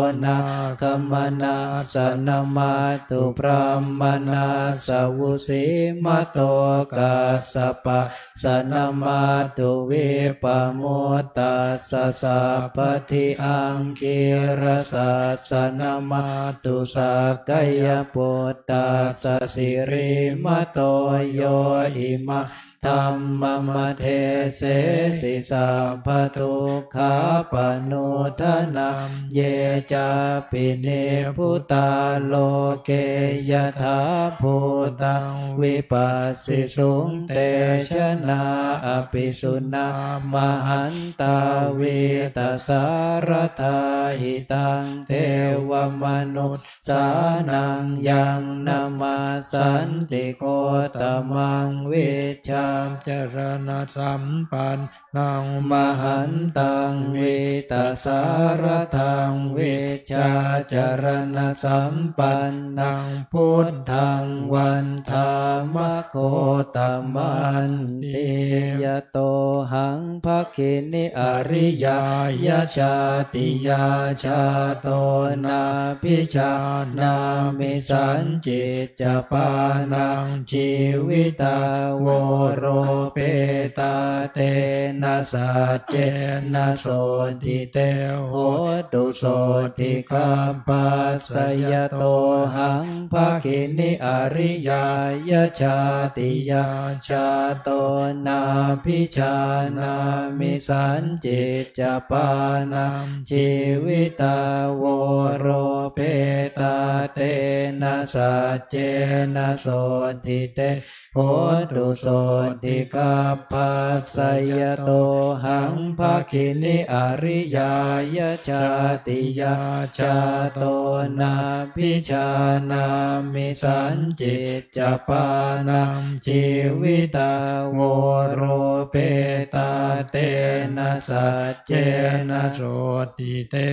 Konāgamanassa namatthu brāhmaṇassa vusīmato kassapassa namatthu vippamuttassa sabbadhi aṅgīrasassa namatthu sakyaputtassa sirīmato. Yo imaṃ dhammamaddesesi sabbadukkhāpamuttanaṃ ye cāpi nibbutā loke yathābhūtaṃ vipassisuṃ te janā apisuṇā mahantā vītasāradā. Hitaṃ devamanus sānaṃ yaṃ namassanti gottamaṃ vijjācaraṇasampannaṃ mahantaṃ vītasāradaṃ vijjācaraṇasampannaṃ buddhaṃ vandāma gottamanti. Yatohaṃ bhagini ariyāya jātiyā jāto nābhijānāmi sañcicca pāṇaṃ jīvitā voropetā tena saccena sotthi te hotu sotthi gabbhassa. Yatohaṃ bhagini ariyāya jātiyā jāto nābhijānāmi sañcicca pāṇaṃ jīvitā voropetā tena saccena sotthi te hotu sotthi gabbhassa. Yatohaṃ bhagini ariyāya jātiyā jāto nābhijānāmi sañcicca pāṇaṃ jīvitā voropetā tena saccena sotthi te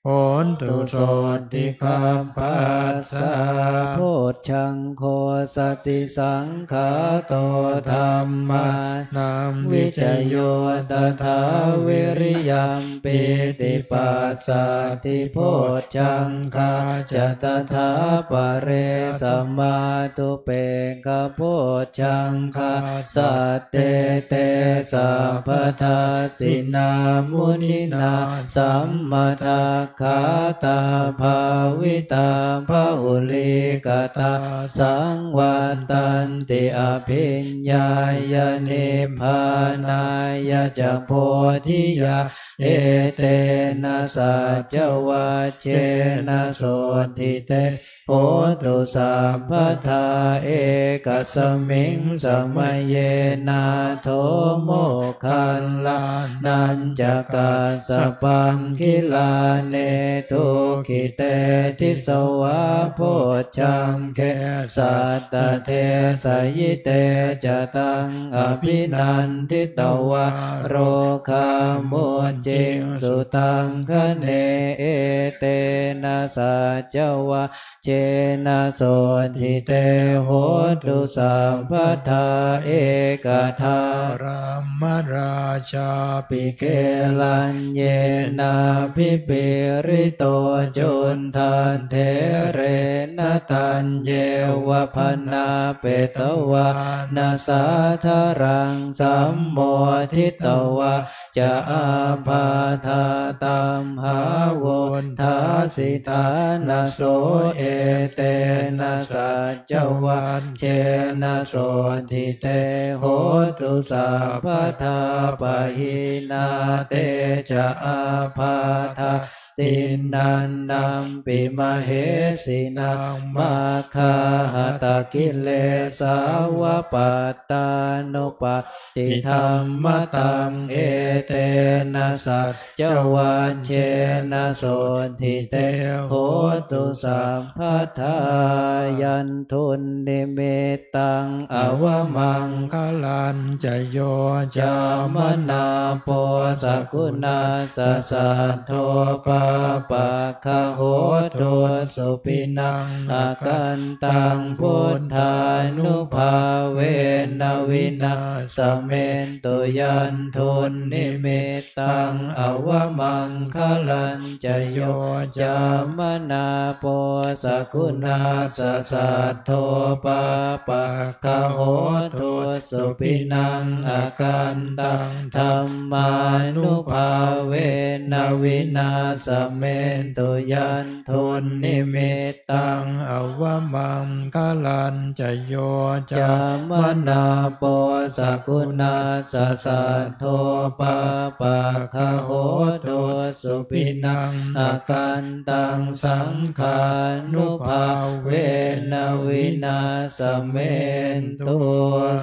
hotu sotthi gabbhassa. Bojjhaṅgo satisaṅkhāto dhammānaṃ vicayo tathā viriyampīti passaddhi bojjhaṅgā ca tathāpare samādhupekkhaboj jhaṅgā sattete sabbadassinā muninā sammadakkhātā bhāvitā bahulīkatā saṃvattanti abhiññāya nibbānāya ca bodhiyā etena saccavajjena sotthi te hotu sabbadā. Ekasmiṃ samaye nātho mo Moggallānañca Kassapaṃ, Gilāne dukkhite disvā bojjhaṅge satta desayi. Te ca taṃ abhinanditvā rogā mucciṃsu taṅkhaṇe. Etena saccavajjena sotthi te hotu sabbadā. Ekadā brahmarājāpi gelaññenābhipīḷito, Cundattherena taññeva bhaṇāpetvāna sādaraṃ, sammoditvā ca ābādhā tamhā vuṭṭhāsi ṭhānaso. Etena saccavajjena sotthi te hotu sabbadā. Pahīnā te ca ābādhā tiṇṇannampi mahesinaṃ, maggāhatakilesā va pattānuppattidhammataṃ. Etena saccavajjena sotthi te hotu sabbadā. Yandunnimit taṃ avamaṅgalañca yo cāmanāpo sakuṇassa saddo, pāpaggaho dussupinaṃ akantaṃ buddhānubhāvena vināsamentu. Yandunnimit taṃ avamaṅgalañca yo cāmanāpo sakuṇassa saddo, pāpaggaho dussupinaṃ akantaṃ dhammānubhāvena vināsamentu. Yandunnimit taṃ avamaṅgalañca yo cāmanāpo sakuṇassa saddo, pāpaggaho dussupinaṃ akantaṃ saṅghānubhāvena vināsamentu.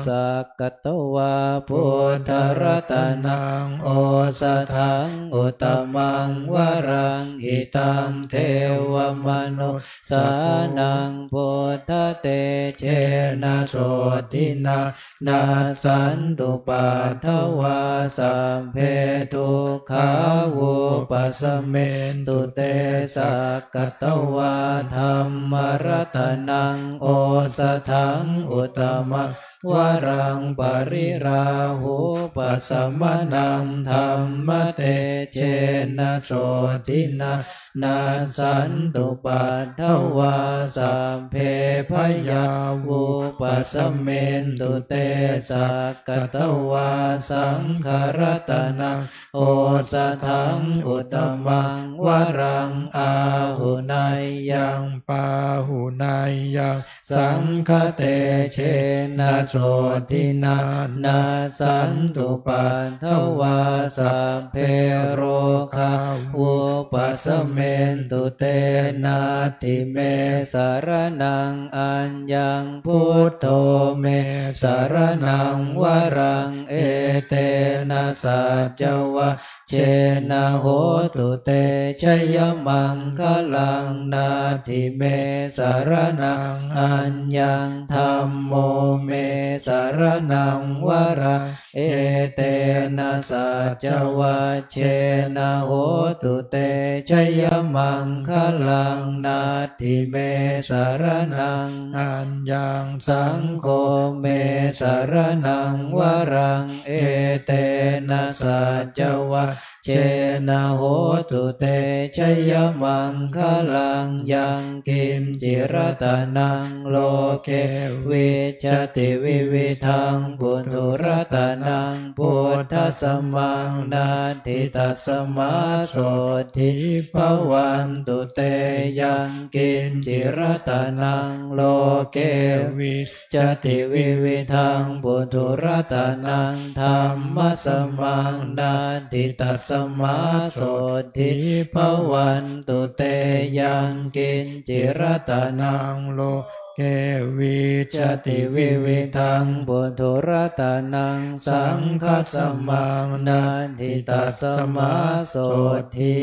Sakkatvā buddharatanaṃ osathaṃ uttamaṃ varaṃ, hitaṃ devamanu ssānaṃ buddhatejena sotthinā, nassantupaddavā sabbe dukkhā vūpasamentu te. Sakkatvā dhammaratanaṃ osathaṃ uttamaṃ varaṃ, pariḷāhūpasamanaṃ dhammatejena sotthinā, nassantupaddavā sabbe bhayā vūpasamentu te. Sakkatvā saṅgharatanaṃ osathaṃ uttamaṃ varaṃ, āhuneyyaṃ pāhuneyyaṃ saṅghatejena sotthinā, nassantupaddavā sabbe rogā vūpasamentu te. Natthi me saraṇaṃ aññaṃ, buddho me saraṇaṃ varaṃ, etena saccavajjena hotu te jayamaṅgalaṃ. Natthi me saraṇaṃ aññaṃ, dhammo me saraṇaṃ varaṃ, etena saccavajjena hotu te jayamaṅgalaṃ. Natthi me saraṇaṃ aññaṃ, saṅgho me saraṇaṃ varaṃ, etena saccavajjena hotu te jayamaṅgalaṃ. Yaṅkiñci ratanaṃ loke vijjati vividhaṃ puthu, ratanaṃ buddhasamaṃ natthi, tasmā sotthī bhavantu te. Yaṅkiñci ratanaṃ loke vijjati vividhaṃ puthu, ratanaṃ dhammasamaṃ natthi, tasmā sotthī bhavantu te. Yaṅkiñci ratanaṃ loke ke vijjati vividhaṃ puthuratanaṃ saṅghasamaṃ natthi tasmā sotthī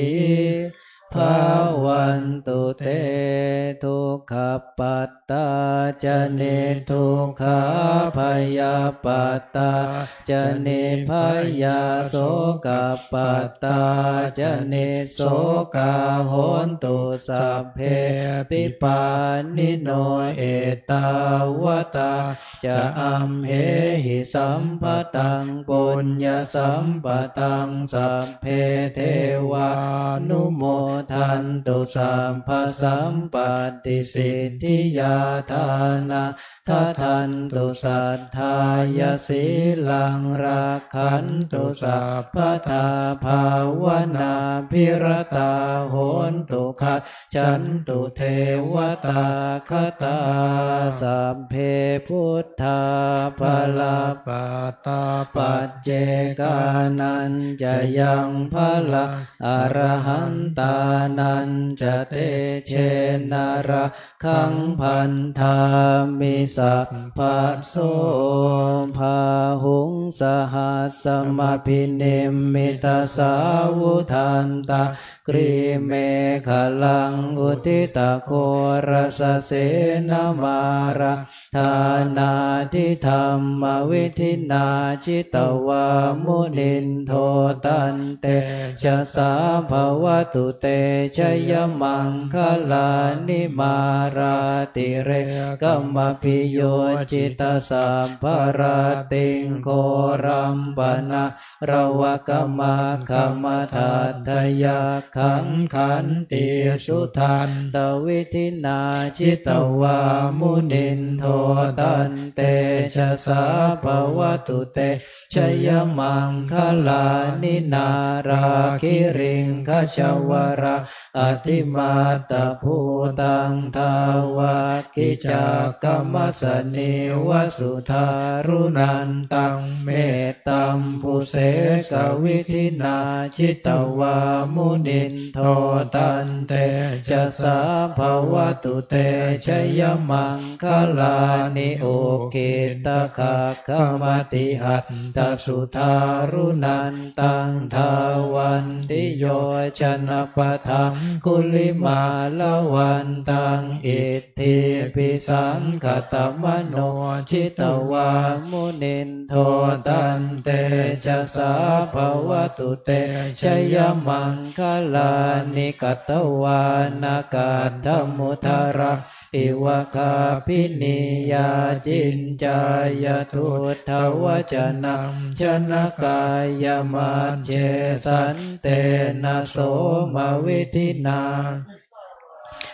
bhavantu te. Dukkhappattā ca niddukkhā, bhayappattā ca nibbhayā, sokappattā ca nissokā, hontu sabbepi pāṇino. Ettāvatā ca amhehi sambhataṃ puññasampadaṃ, sabbe devānumodantu sabbasampattisiddhiyā. Dānaṃ dadantu saddhāya, sīlaṃ rakkhantu sabbadā, bhāvanābhiratā hontu, gac chantu devatāgatā. Sabbe buddhā balappattā, paccekānañca yaṃ balaṃ, arahantānañca tejena, rakkhaṃ bandhāmi sabbaso. Bāhuṃ sahassamabhinimmitasāvudhantaṃ, grīmekhalaṃ uditaghorasasenamāraṃ, dānādidhammavidhinā jitavā munindo, tantejasā bhavatu te jayamaṅgalāni. Mārātirekamabhiyujjhitasabbarattiṃ, ghorampanā ḷavakamakkhamathaddhayakkhaṃ, khantīsudantavidhinā jitavā munindo, tantejasā bhavatu te jayamaṅgalāni. Nāḷāgiriṃ gajavaraṃ atimattabhūtaṃ, dāvaggicakkamasanīva sudāruṇantaṃ, mettambusekavidhinā jitavā munindo, tantejasā bhavatu te jayamaṅgalāni. Ukkhittakhaggamatihatthasudāruṇan taṃ, dhāvantiyojanapathaṅgulimālavantaṃ, iddhībhisaṅkhatamano jitavā munindo, tantejasā bhavatu te jayamaṅgalāni. Katvāna kaṭṭhamudaraṃ iva gabbhinīyā, ciñcāya duṭṭhavacanaṃ janakāyamajjhe, santena somavidhinā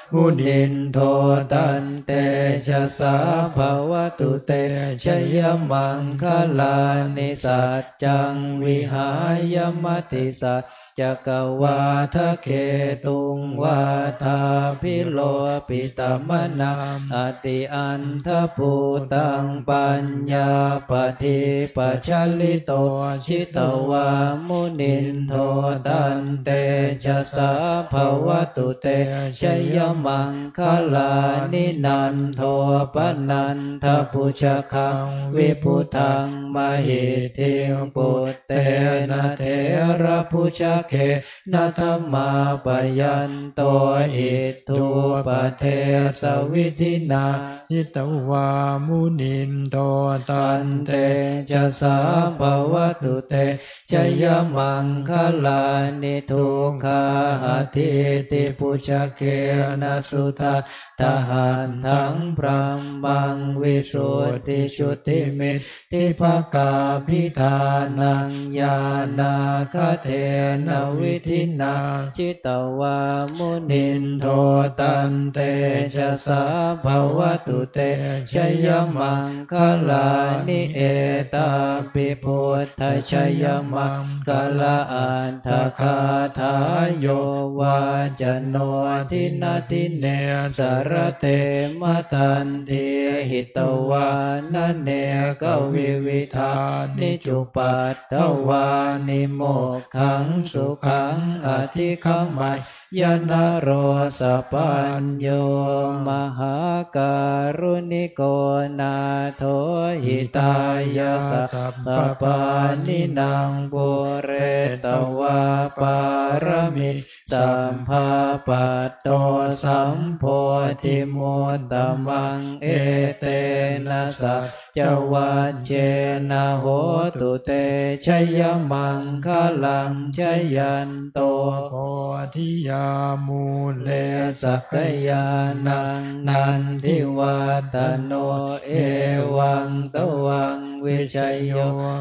munindo, tantejasā bhavatu te jayamaṅgalāni. Saccaṃ vihāya matisac cakavādaketuṃ, vādābhiropitamanaṃ atiandhabhūtaṃ, paññāpadīpajalito jitavā munindo, tantejasā bhavatu te jayamaṅgalāni. Nandopanandabhujagaṃ vibudhaṃ mahiddhiṃ, put tena therabhujagena damāpayanto, iddhūpadesavidhinā jitavā munindo, tantejasā bhavatu te jayamaṅgalāni. Duggāhadiṭṭhibhujagena sudaṭṭhahatthaṃ, brahmaṃ visuddhijutimiddhi bhibbakābhidhānaṃ, ñāṇāgadena vidhinā jitavā munindo, tantejasā bhavatu te jayamaṅgalāni. Etāpi buddhajayamaṅgalaaṭṭhagāthā, yo vācano dinadine sarate matandī, hitvāna เนกวิวิธานิจุปัฏฐวานิ โมกขังสุขังอธิคมัยยะ นโรสะปัญโญ มหาการุณิโก นาโถ หิตายะ สัพพะปานินัง ปูเรตวา ปาระมี สัพพะ ปัตโต สัมโพธิมุตตะมัง เอเตนะ สัจจวัจเจนะ โหตุ เต ชยมังคะลัง ชยันโต โพธิยา มูเล สักยานัง นันทิวัฏฏะโน เอวัง ตวัง วิชโย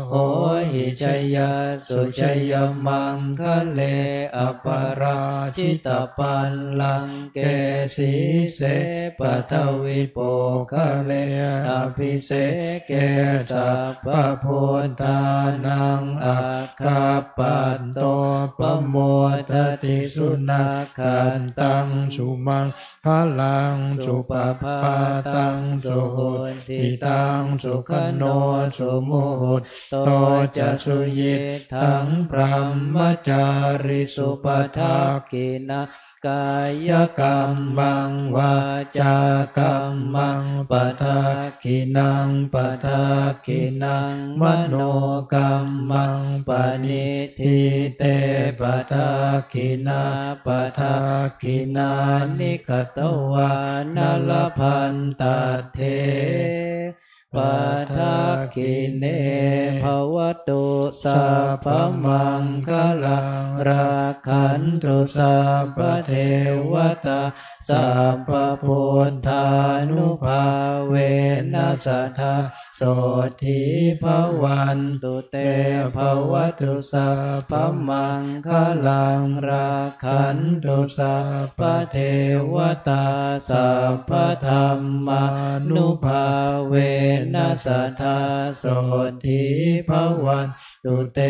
โหหิ ชยัสสุ ชยมังคะเล อปาราจิตะปัลลังเก สีเส ปัทวิปุคคเล อภิเสเก สัพพะพุทธานัง อักขัปปัตโต ปะโมทะติ สุนักขัตตัง สุมัง คะลัง สุปะภาตัง สุหุตติตัง สุขะโน สุมุหุตโต จะ สุยิตถัง บรมจาริสุ ปะทักขิณัง กายกัมมัง วาจากัมมัง ปะทักขิณัง ปะทักขิณัง มโนกัมมัง ปะณิ ทิ เต ปะทักขิณา ปะทักขิณานิ กะตวานะ ละพันตัตเถ ปะทักขิเณ ภะวะตุ สัพพะมังคะลัง รักขันตุ สัพพะเทวะตา สัพพะพุทธานุภาเวนะ สะทา โสตถี ภะวันตุ เต ภะวะตุ สัพพะมังคะลัง รักขันตุ สัพพะเทวะตา สัพพะธัมมานุภาเวนะ สะทา โสตถี ภะวันตุ เต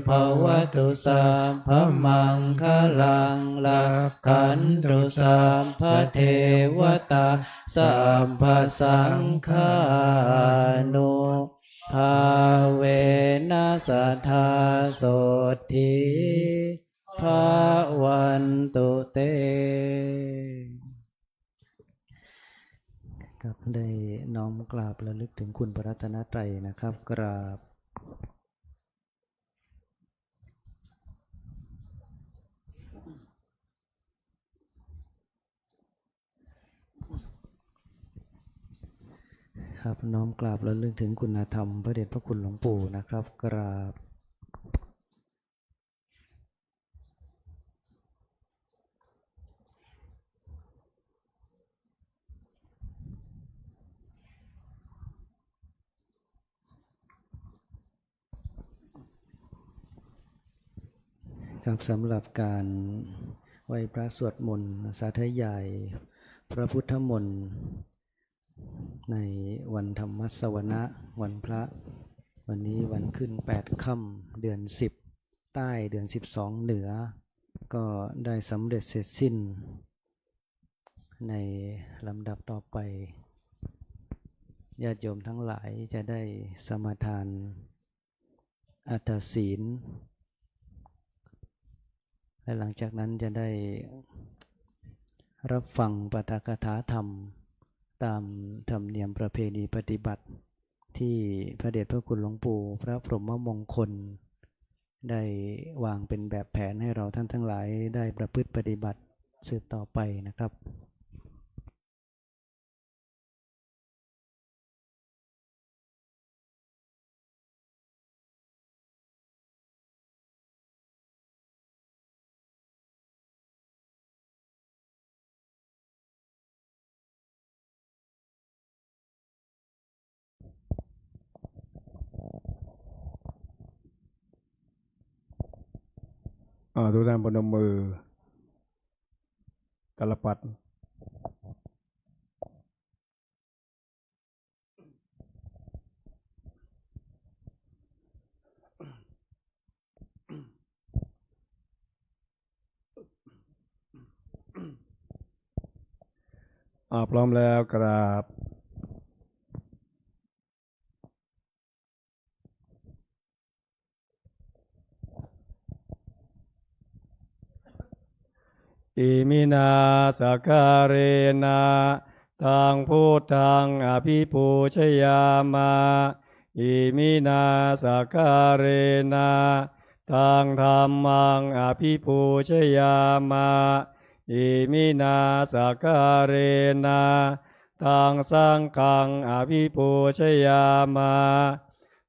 ภะวะตุ สัพพะมังคะลัง รักขันตุ สัพพะเทวะตา สัพพะสังฆานุภาเวนะ สะทา โสตถี ภะวันตุ เต ครับ ได้น้อมกราบระลึกถึงคุณพระรัตนตรัยนะครับ กราบ ครับ น้อมกราบระลึกถึงคุณธรรมพระเดชพระคุณหลวงปู่นะครับ กราบ ครับ สำหรับการไหว้พระสวดมนต์สาธยายพระพุทธมนต์ ในวันธรรมสวนะ วันพระ วันนี้วันขึ้นแปดค่ำ เดือนสิบใต้ เดือนสิบสองเหนือ ก็ได้สำเร็จเสร็จสิ้นในลำดับต่อไป ญาติโยมทั้งหลายจะได้สมาทาน อัตถศีล และหลังจากนั้นจะได้รับฟังปาฐกถาธรรม ตามธรรมเนียมประเพณีปฏิบัติ ที่พระเดชพระคุณหลวงปู่พระพรหมมงคล ได้วางเป็นแบบแผนให้เราท่านทั้งหลายได้ประพฤติปฏิบัติสืบต่อไปนะครับ อ่า ทุกท่านพนมมือ ตาลปัตร อ่า พร้อมแล้วกราบ Iminā sakkārena taṃ buddhaṃ abhipūjayāma. Iminā sakkārena taṃ dhammaṃ abhipūjayāma. Iminā sakkārena taṃ saṅghaṃ abhipūjayāma.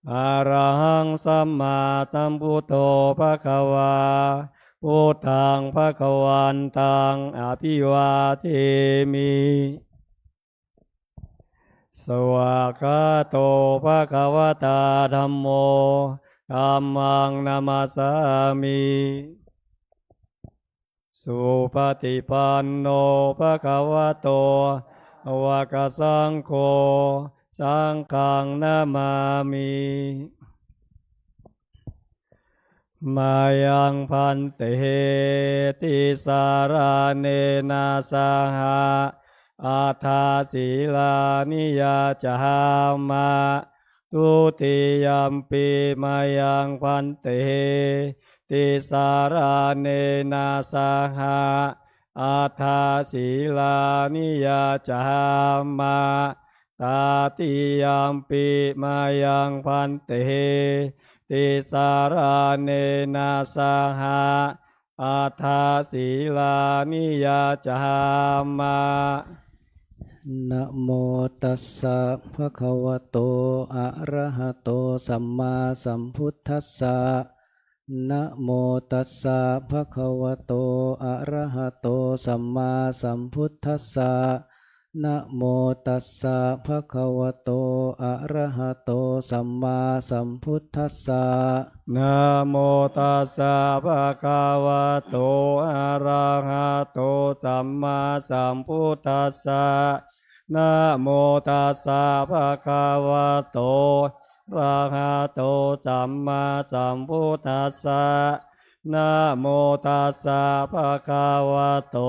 Arahaṃ sammāsambuddho bhagavā, buddhaṃ bhagavantaṃ abhivādemi. Svākkhāto bhagavatā dhammo, dhammaṃ namassāmi. Supaṭipanno bhagavato sāvakasaṅgho, saṅghaṃ namāmi. Mayaṃ bhante tisaraṇena saha aṭṭha sīlāni yācāma. Dutiyampi mayaṃ bhante tisaraṇena saha aṭṭha sīlāni yācāma. Tatiyampi mayaṃ bhante tisaraṇena saha aṭṭha sīlāni yācāma. Namo tassa bhagavato arahato sammāsambuddhassa. Namo tassa bhagavato arahato sammāsambuddhassa. Namo tassa bhagavato arahato sammāsambuddhassa. Namo tassa bhagavato arahato sammāsambuddhassa. Namo tassa bhagavato arahato sammāsambuddhassa. Namo tassa bhagavato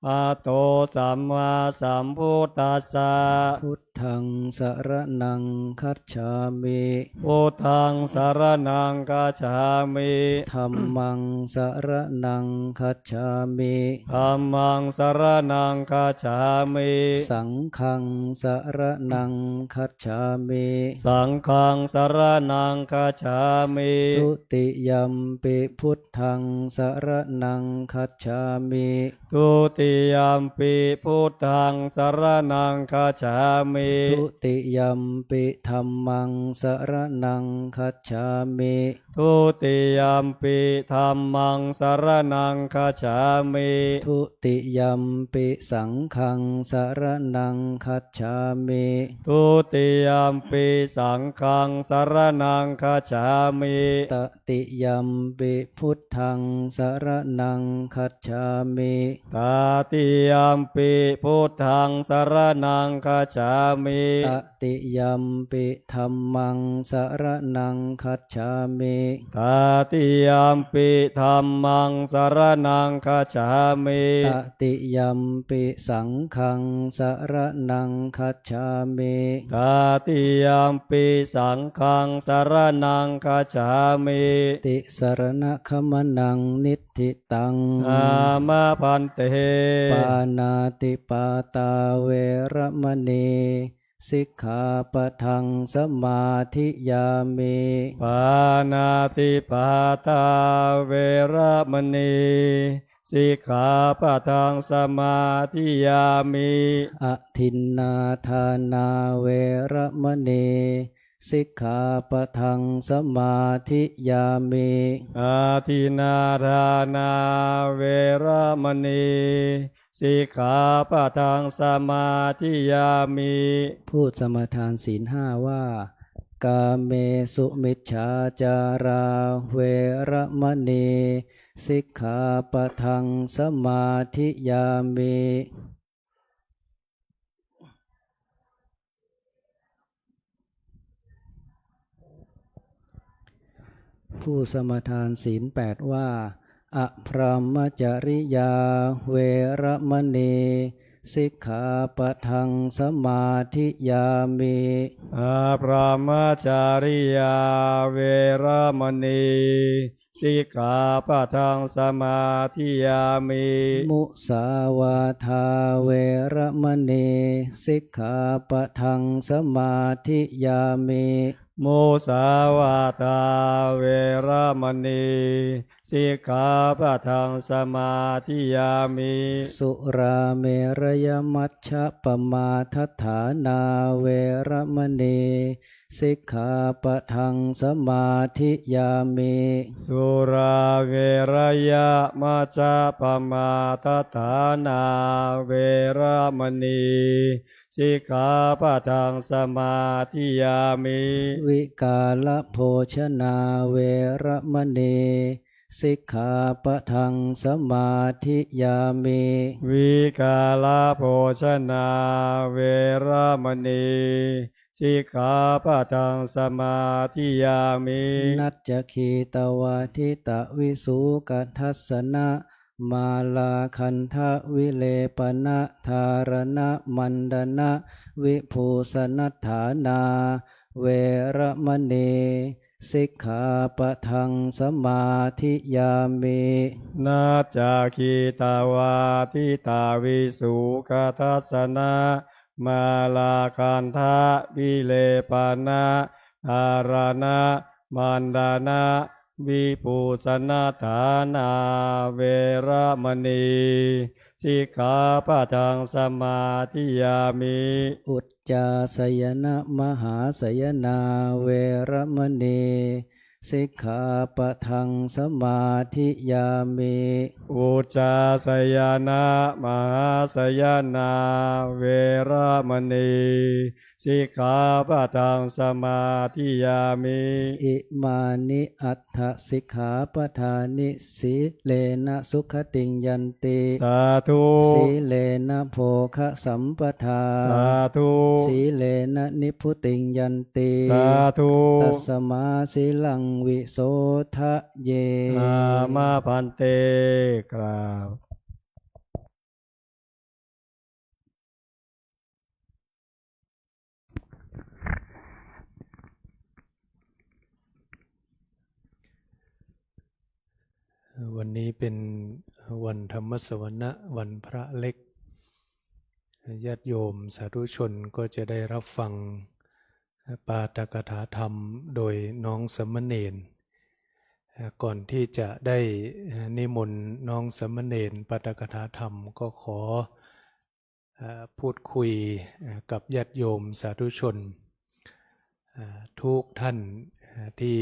arahato sammāsambuddhassa. Buddhaṃ saraṇaṃ gacchāmi. Buddhaṃ saraṇaṃ gacchāmi. Dhammaṃ saraṇaṃ gacchāmi. Dhammaṃ saraṇaṃ gacchāmi. Saṅghaṃ saraṇaṃ gacchāmi. Saṅghaṃ saraṇaṃ gacchāmi. Dutiyampi buddhaṃ saraṇaṃ gacchāmi. Dutiyampi buddhaṃ saraṇaṃ gacchāmi. Dutiyampi dhammaṃ saraṇaṃ gacchāmi. Dutiyampi dhammaṃ saraṇaṃ gacchāmi. Dutiyampi saṅghaṃ saraṇaṃ gacchāmi. Dutiyampi saṅghaṃ saraṇaṃ gacchāmi. Tatiyampi buddhaṃ saraṇaṃ gacchāmi. Tatiyampi buddhaṃ saraṇaṃ gacchāmi. Tatiyampi dhammaṃ saraṇaṃ gacchāmi. Tatiyampi dhammaṃ saraṇaṃ gacchāmi. Tatiyampi saṅghaṃ saraṇaṃ gacchāmi. Tatiyampi saṅghaṃ saraṇaṃ gacchāmi. Tisaraṇagamanaṃ niṭṭhitaṃ. Āma bhante. Pāṇātipātā veramaṇī sikkhāpadaṃ samādiyāmi. Pāṇātipātā veramaṇī sikkhāpadaṃ samādiyāmi. Adinnādānā veramaṇī sikkhāpadaṃ samādiyāmi. Adinnādānā veramaṇī sikkhāpadaṃ samādiyāmi. ผู้สมาทานศีลห้าว่า Kāmesu micchācārā veramaṇī sikkhāpadaṃ samādiyāmi. ผู้สมาทานศีลแปดว่า Abrahmacariyā veramaṇī sikkhāpadaṃ samādiyāmi. Abrahmacariyā veramaṇī สิกขาปะทังสมาธิยามิ มุสาวาทาเวระมะณี สิกขาปะทังสมาธิยามิ มุสาวาทาเวระมะณี สิกขาปะทังสมาธิยามิ สุราเมรยมัชฌะปะมาทฐานาเวระมะณี สิกขาปะทังสมาธิยามิ สุราเมรยมัชฌะปะมาทฐานาเวระมะณี สิกขาปะทังสมาธิยามิ วิกาลโภชนาเวระมะณี สิกขาปะทังสมาธิยามิ วิกาลโภชนาเวระมะณี สิกขาปะทังสมาธิยามิ นัจจคีตวาทิตวิสูกทัสสนะ มาลาคันทวิเลปนะ ธารณะมันดนะวิภูสนัฏฐานาเวระมะณี สิกขาปะทังสมาธิยามิ นัจจคีตวาทิตวิสูกทัสสนะ มาลาคันทวิเลปนะ ธารณะมันดนะวิภูสนัฏฐานาเวระมะณี สิกขาปะทังสมาธิยามิ อุจจาสยนะมหาสยนาเวระมะณี สิกขาปะทังสมาธิยามิ อุจจาสยนะมหาสยนาเวระมะณี สิกขาปะทังสมาธิยามิ อิมานิอัฏฐสิกขาปะทานิ สีเลนะสุขติงยันติ สาธุ สีเลนะโภคสัมปทา สาธุ สีเลนะนิพพุติงยันติ สาธุ ตัสมาสีลังวิโสทะเย อามาพันเต กราบ วันนี้เป็นวันธรรมสวนะ วันพระเล็ก ญาติโยมสาธุชนก็จะได้รับฟังปาฐกถาธรรมโดยน้องสามเณร ก่อนที่จะได้นิมนต์น้องสามเณรปาฐกถาธรรม ก็ขอ เอ่อ พูดคุย เอ่อ กับญาติโยมสาธุชน เอ่อ ทุกท่าน เอ่อ ที่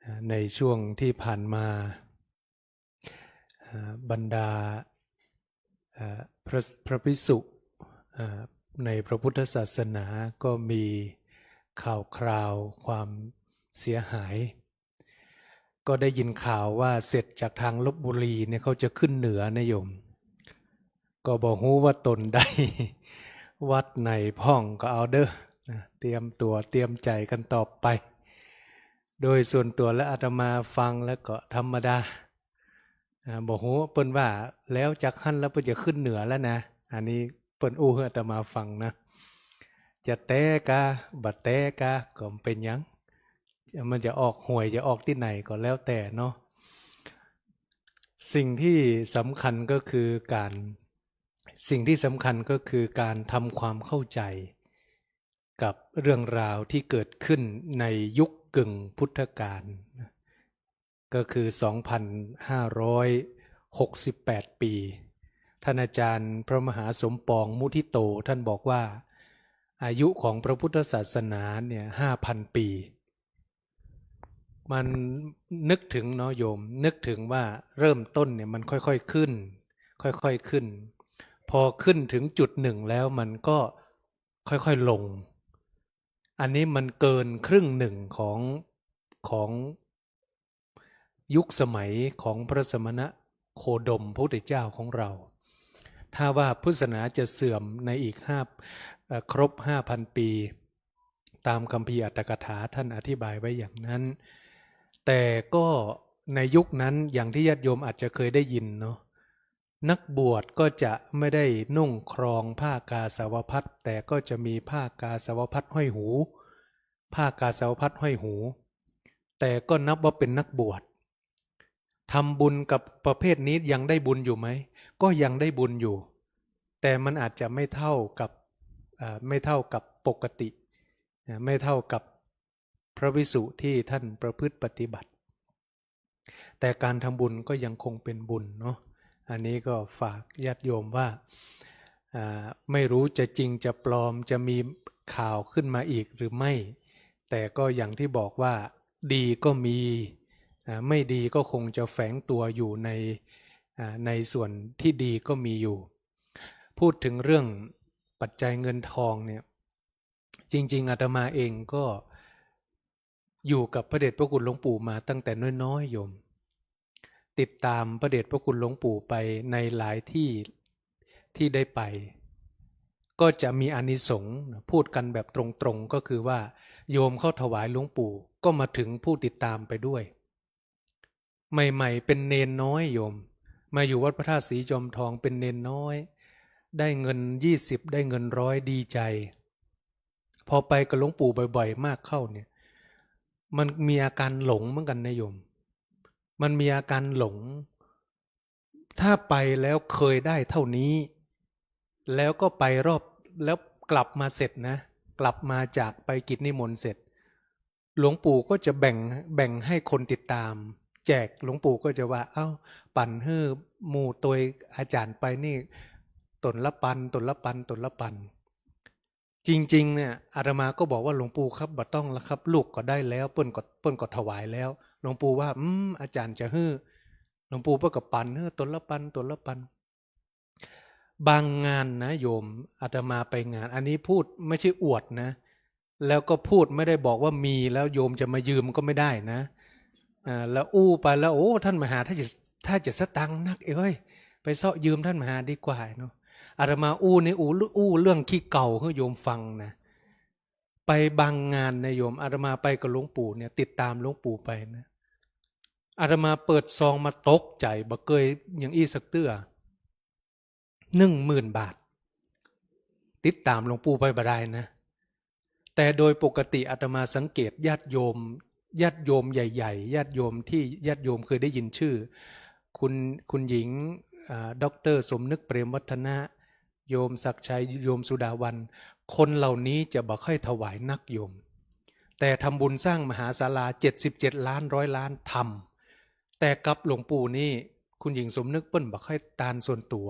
เอ่อ ในช่วงที่ผ่านมา เอ่อ บรรดา เอ่อ พระ พระภิกษุ เอ่อ ในพระพุทธศาสนาก็มีข่าวคราวความเสียหาย ก็ได้ยินข่าวว่าเสร็จจากทางลพบุรีเนี่ยเขาจะขึ้นเหนือนะโยม ก็บ่ฮู้ว่าตนได้วัดไหนพ่องก็เอาเด้อนะ เตรียมตั๋วเตรียมใจ๋กันต่อไป โดยส่วนตั๋วและอาตมาฟังแล้วก็ธรรมดา อ่า บ่ฮู้ เปิ้นว่าแล้วจากหั้นแล้วเปิ้นจะขึ้นเหนือแล้วนะ อันนี้เปิ้นอู้หื้ออาตมาฟังนะ จะแต๊กา บ่แต๊กา ก็บ่เป๋นหยัง มันจะออกหวยจะออกตี้ไหนก็แล้วแต่เนาะ สิ่งที่สำคัญก็คือการ สิ่งที่สำคัญก็คือการทำความเข้าใจกับเรื่องราวที่เกิดขึ้นในยุคกึ่งพุทธกาล ก็คือ สองพันห้าร้อยหกสิบแปด ปี ท่านอาจารย์พระมหาสมปองมุทิโต ท่านบอกว่า อายุของพระพุทธศาสนาเนี่ย ห้าพัน ปี มันนึกถึงเนาะโยม นึกถึงว่าเริ่มต้นเนี่ยมันค่อยๆ ขึ้น ค่อยๆ ขึ้น พอขึ้นถึงจุดหนึ่งแล้วมันก็ค่อยๆ ลง อันนี้มันเกินครึ่งหนึ่งของ ของยุคสมัยของพระสมณโคดมพระพุทธเจ้าของเรา ถ้าว่าพุทธศาสนาจะเสื่อมในอีกห้า เอ่อ ครบ ห้าพัน ปี ตามคัมภีร์อตถกถาท่านอธิบายไว้อย่างนั้น แต่ก็ในยุคนั้นอย่างที่ญาติโยมอาจจะเคยได้ยินเนาะ นักบวชก็จะไม่ได้นุ่งครองผ้ากาสาวพัสตร์ แต่ก็จะมีผ้ากาสาวพัสตร์ห้อยหู ผ้ากาสาวพัสตร์ห้อยหู แต่ก็นับว่าเป็นนักบวช ทำบุญกับประเภทนี้ยังได้บุญอยู่ไหม ก็ยังได้บุญอยู่ แต่มันอาจจะไม่เท่ากับ เอ่อ ไม่เท่ากับปกติ นะ ไม่เท่ากับพระภิกษุที่ท่านประพฤติปฏิบัติ แต่การทำบุญก็ยังคงเป็นบุญเนาะ อันนี้ก็ฝากญาติโยมว่า อ่า ไม่รู้จะจริงจะปลอม จะมีข่าวขึ้นมาอีกหรือไม่ แต่ก็อย่างที่บอกว่าดีก็มี อ่า ไม่ดีก็คงจะแฝงตัวอยู่ใน อ่า ในส่วนที่ดีก็มีอยู่ พูดถึงเรื่องปัจจัยเงินทองเนี่ย จริงๆ อาตมาเองก็อยู่กับพระเดชพระคุณหลวงปู่มาตั้งแต่น้อยๆ โยม ติดตามพระเดชพระคุณหลวงปู่ไปในหลายที่ที่ได้ไป ก็จะมีอานิสงส์ พูดกันแบบตรงๆ ก็คือว่าโยมเข้าถวายหลวงปู่ ก็มาถึงผู้ติดตามไปด้วย ใหม่ๆ เป็นเณรน้อยโยม มาอยู่วัดพระธาตุสีจอมทองเป็นเณรน้อย ได้เงินยี่สิบ ได้เงินร้อย ดีใจ พอไปกับหลวงปู่บ่อยๆ มากเข้าเนี่ย มันมีอาการหลงเหมือนกันนะโยม มันมีอาการหลง ถ้าไปแล้วเคยได้เท่านี้ แล้วก็ไปรอบ แล้วกลับมาเสร็จนะ กลับมาจากไปกิจนิมนต์เสร็จ หลวงปู่ก็จะแบ่ง แบ่งให้คนติดตาม แจก หลวงปู่ก็จะว่า เอ้า ปั๋นหื้อหมู่ตวยอาจ๋ารย์ไปนี่ ต๋นละปัน ต๋นละปัน ต๋นละปัน จริงๆ เนี่ย อาตมาก็บอกว่า หลวงปู่ครับ บ่ต้องละครับ ลูกก็ได้แล้ว เปิ้นก็ เปิ้นก็ถวายแล้ว หลวงปู่ว่า อืม อาจ๋ารย์จะหื้อ หลวงปู่เปิ้นก็ปั๋นหื้อ ต๋นละปัน ต๋นละปัน บางงานนะโยม อาตมาไปงาน อันนี้พูดไม่ใช่อวดนะ แล้วก็พูดไม่ได้บอกว่ามีแล้วโยมจะมายืมก็ไม่ได้นะ อ่า แล้วอู้ไปแล้ว โอ้ ท่านมหา ถ้าจะ ถ้าจะสตางค์นักเอ้ย ไปเซาะยืมท่านมหาดีกว่าเนาะ อาตมาอู้นี่อู้ อู้เรื่องขี้เก่าหื้อโยมฟังนะ ไปบางงานนะโยม อาตมาไปกับหลวงปู่เนี่ย ติดตามหลวงปู่ไปนะ อาตมาเปิดซองมาตกใจ๋ บ่เกยอย่างอี้สักเตื้อ หนึ่งหมื่นบาท ติดตามหลวงปู่ไปบ่ดายนะ แต่โดยปกติอาตมาสังเกตญาติโยม ญาติโยมใหญ่ๆ ญาติโยมที่ญาติโยมเคยได้ยินชื่อ คุณ คุณหญิง อ่า ด็อกเตอร์สมนึก เปรมวัฒนะ โยมศักดิ์ชัย โยมสุดาวัน คนเหล่านี้จะบ่ค่อยถวายนักโยม แต่ทำบุญสร้างมหาศาลา เจ็ดสิบเจ็ดล้าน ร้อยล้าน ทำ แต่กับหลวงปู่นี่ คุณหญิงสมนึกเปิ้นบ่ค่อยตานส่วนตั๋ว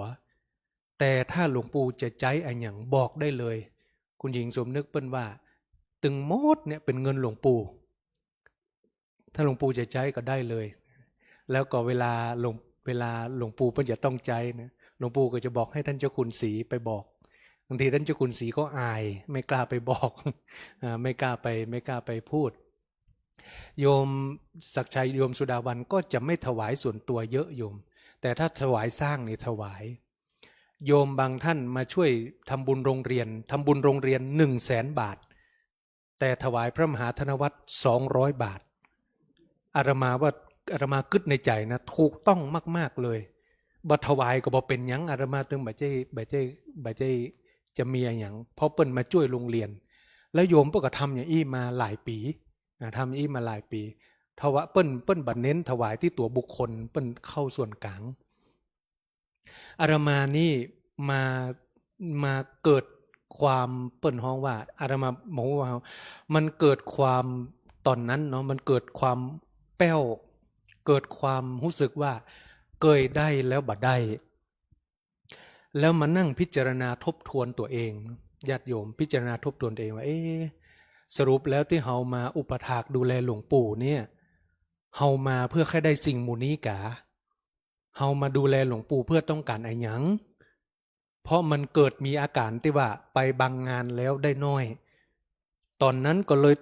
แต่ถ้าหลวงปู่จะใจ๊อะหยังบอกได้เลย คุณหญิงสมนึกเปิ้นว่า ตึงหมดเนี่ยเป็นเงินหลวงปู่ ถ้าหลวงปู่จะใจ๊ก็ได้เลย แล้วก็เวลาหลวง เวลาหลวงปู่เปิ้นจะต้องใจ๊นะ หลวงปู่ก็จะบอกให้ท่านเจ้าคุณศรีไปบอก บางทีท่านเจ้าคุณศรีก็อาย ไม่กล้าไปบอก อ่า ไม่กล้าไป ไม่กล้าไปพูด โยมศักดิ์ชัย โยมสุดาวันก็จะไม่ถวายส่วนตัวเยอะโยม แต่ถ้าถวายสร้างนี่ถวาย โยมบางท่านมาช่วยทำบุญโรงเรียน ทำบุญโรงเรียนหนึ่งแสนบาท แต่ถวายพระมหาธนวัตรสองร้อยบาท อาตมาว่า อาตมากึ๊ดในใจ๋นะ ถูกต้องมากๆ เลย บ่ถวายก็บ่เป๋นหยัง อาตมาตึงบ่ใจ้ บ่ใจ้ บ่ใจ้จะมีอะหยัง เพราะเปิ้นมาจ้วยโรงเรียน แล้วโยมเปิ้นก็ทำอย่างอี้มาหลายปี๋ นะ ทำอี้มาหลายปี๋ ถวาย เปิ้น เปิ้นบ่เน้นถวายตี้ตั๋วบุคคล เปิ้นเข้าส่วนกลาง อาตมานี่มา มาเกิดความ เปิ้นฮ้องว่า อาตมาบ่ฮู้ว่า มันเกิดความ ต๋อนนั้นเนาะ มันเกิดความแป้ว เกิดความฮู้สึกว่าเกยได้แล้วบ่ได้ แล้วมานั่งพิจารณาทบทวนตั๋วเอง ญาติโยมพิจารณาทบทวนตั๋วเองว่า เอ๊ะ สรุปแล้วตี้เฮามาอุปถากดูแลหลวงปู่เนี่ย เฮามาเพื่อใค่ได้สิ่งหมู่นี้กา เฮามาดูแลหลวงปู่เพื่อต้องก๋านอะหยัง เพราะมันเกิดมีอาก๋ารตี้ว่าไปบางงานแล้วได้น้อย ต๋อนนั้นก็เลย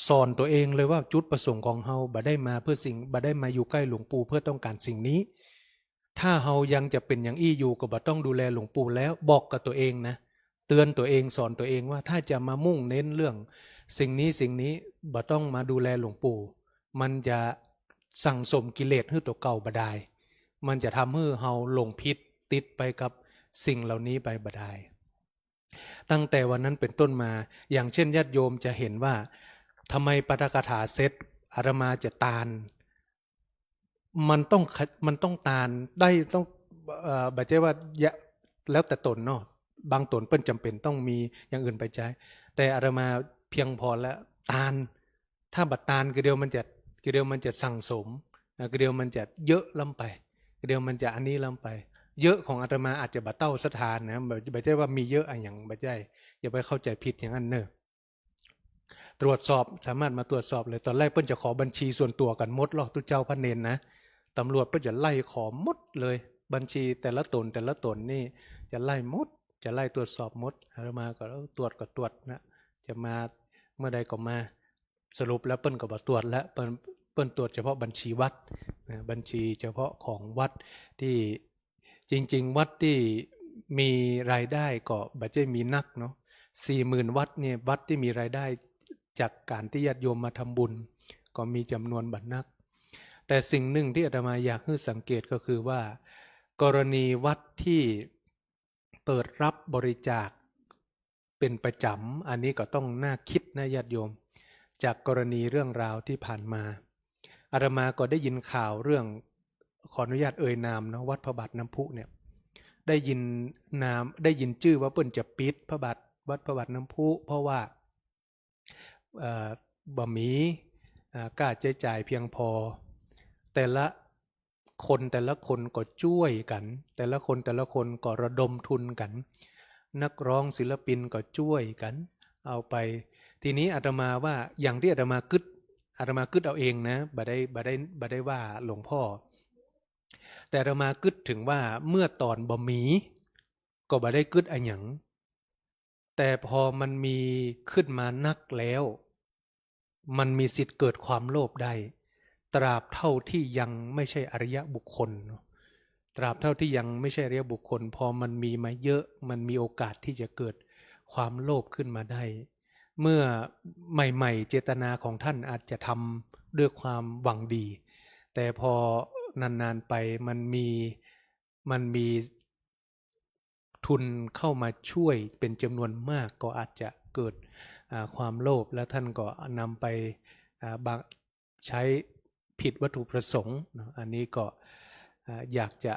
สอนตั๋วเองเลยว่าจุดประสงค์ของเฮาบ่ได้มาเพื่อสิ่ง บ่ได้มาอยู่ใก้หลวงปู่เพื่อต้องก๋านสิ่งนี้ ถ้าเฮายังจะเป๋นอย่างอี้อยู่ก็บ่ต้องดูแลหลวงปู่แล้ว บอกกับตั๋วเองนะ เตือนตั๋วเอง สอนตั๋วเองว่าถ้าจะมามุ่งเน้นเรื่องสิ่งนี้สิ่งนี้ บ่ต้องมาดูแลหลวงปู่ มันจะสั่งสมกิเลสหื้อตั๋วเก่าบ่ดาย มันจะทำหื้อเฮาหลงผิดติดไปกับสิ่งเหล่านี้ไปบ่ดาย ตั้งแต่วันนั้นเป๋นต้นมา อย่างเช่นญาติโยมจะเห็นว่า ทำไมปาฐกถาเสร็จ อาตมาจะตาน มันต้องขะ- มันต้องตานได้ ต้อง เอ่อ บ่ใจ้ว่า ยะ- แล้วแต่ต๋นเนาะ บางต๋นเปิ้นจ๋ำเป๋นต้องมีอย่างอื่นไปใจ๊ แต่อาตมาเพียงพอแล้ว ตาน ถ้าบ่ตาน คือเดี๋ยวมันจะ คือเดี๋ยวมันจะสั่งสม อ่า คือเดี๋ยวมันจะเยอะล้ำไป คือเดี๋ยวมันจะอันนี้ล้ำไป เยอะของอาตมาอาจจะบ่เต้าศรัทธานะ บ่- บ่ใจ้ว่ามีเยอะอะหยัง บ่ใจ้ อย่าไปเข้าใจ๋ผิดอย่างนั้นเน่อ ตรวจสอบ สามารถมาตรวจสอบเลย ต๋อนแรกเปิ้นจะขอบัญชีส่วนตั๋วกั๋นหมดลอ ตุ๊เจ้าพระเณรนะ ตำรวจเปิ้นจะไล่ขอหมดเลย บัญชีแต่ละต๋น แต่ละต๋นนี่จะไล่หมด จะไล่ตรวจสอบหมด อาตมาก็ตรวจก็ตรวจนะ จะมาเมื่อใดก็มา สรุปแล้วเปิ้นก็บ่ตรวจแล้ว เปิ้น เปิ้นตรวจเฉพาะบัญชีวัดนะ บัญชีเฉพาะของวัดตี้ จริงๆ วัดตี้มีรายได้ก็บ่ใจ้มีนักเนาะ สี่หมื่นวัดเนี่ย วัดตี้มีรายได้จากก๋านตี้ญาติโยมมาทำบุญ ก็มีจ๋ำนวนบ่นัก แต่สิ่งหนึ่งตี้อาตมาอยากหื้อสังเกตก็คือว่า กรณีวัดตี้เปิดรับบริจาค เป๋นประจ๋ำ อันนี้ก็ต้องน่าคิดนะญาติโยม จากกรณีเรื่องราวตี้ผ่านมา อาตมาก็ได้ยินข่าวเรื่อง ขออนุญาตเอ่ยนามเนาะ วัดพระบาทน้ำพุเนี่ย ได้ยินนาม ได้ยินจื้อว่าเปิ้นจะปิดพระบาท วัดพระบาทน้ำพุ เพราะว่า เอ่อ บ่มี เอ่อ ก้าใจ๊จ่ายเพียงพอ แต่ละคนแต่ละคนก็จ้วยกั๋น แต่ละคนแต่ละคนก็ระดมทุนกั๋น นักร้องศิลปินก็จ้วยกั๋น เอาไป ทีนี้อาตมาว่า อย่างตี้อาตมากึ๊ด อาตมากึ๊ดเอาเองนะ บ่ได้ บ่ได้ บ่ได้ว่าหลวงพ่อ แต่อาตมากึ๊ดเถิงว่า เมื่อต๋อนบ่มี ก็บ่ได้กึ๊ดอะหยัง แต่พอมันมีขึ้นมานักแล้ว มันมีสิทธิ์เกิดความโลภได้ ตราบเท่าตี้ยังไม่ใช่อริยบุคคลเนาะ ตราบเท่าตี้ยังไม่ใช่อริยบุคคล พอมันมีมาเยอะ มันมีโอกาสตี้จะเกิดความโลภขึ้นมาได้ เมื่อใหม่ๆ เจตนาของท่านอาจจะทำด้วยความหวังดี แต่พอนานๆ ไปมันมี มันมี ทุนเข้ามาช่วยเป๋นจ๋ำนวนมาก ก็อาจจะเกิด อ่า ความโลภ และท่านก็นำไป อ่า บาง ใช้ผิดวัตถุประสงค์เนาะ อันนี้ก็ อ่า อยากจะ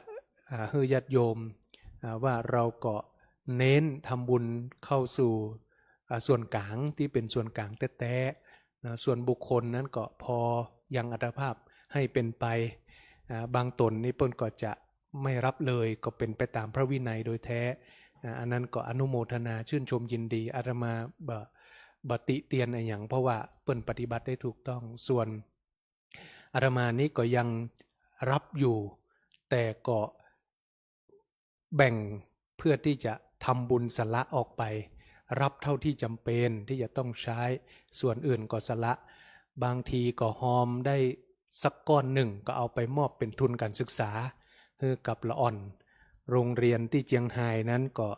อ่า หื้อญาติโยม อ่า ว่าเราก็เน้นทำบุญเข้าสู่ อ่า ส่วนกลางตี้เป๋นส่วนกลางแต๊ๆ นะ ส่วนบุคคลนั้นก็พอยังอัตภาพหื้อเป๋นไป อ่า บางต๋นนี่เปิ้นก็จะไม่รับเลย ก็เป๋นไปต๋ามพระวินัยโดยแท้ อ่า อันนั้นก็อนุโมทนาชื่นชมยินดี อาตมาบ่ บ่ติเตียนอะหยัง เพราะว่าเปิ้นปฏิบัติได้ถูกต้อง ส่วนอาตมานี้ก็ยังรับอยู่ แต่ก็ แบ่งเพื่อตี้จะทำบุญสละออกไป รับเท่าตี้จ๋ำเป๋นตี้จะต้องใช้ ส่วนอื่นก็สละ บางทีก็ฮอมได้สักก้อนนึ่ง ก็เอาไปมอบเป๋นทุนก๋านศึกษาหื้อกับละอ่อน โรงเรียนตี้เจียงฮายนั้นก็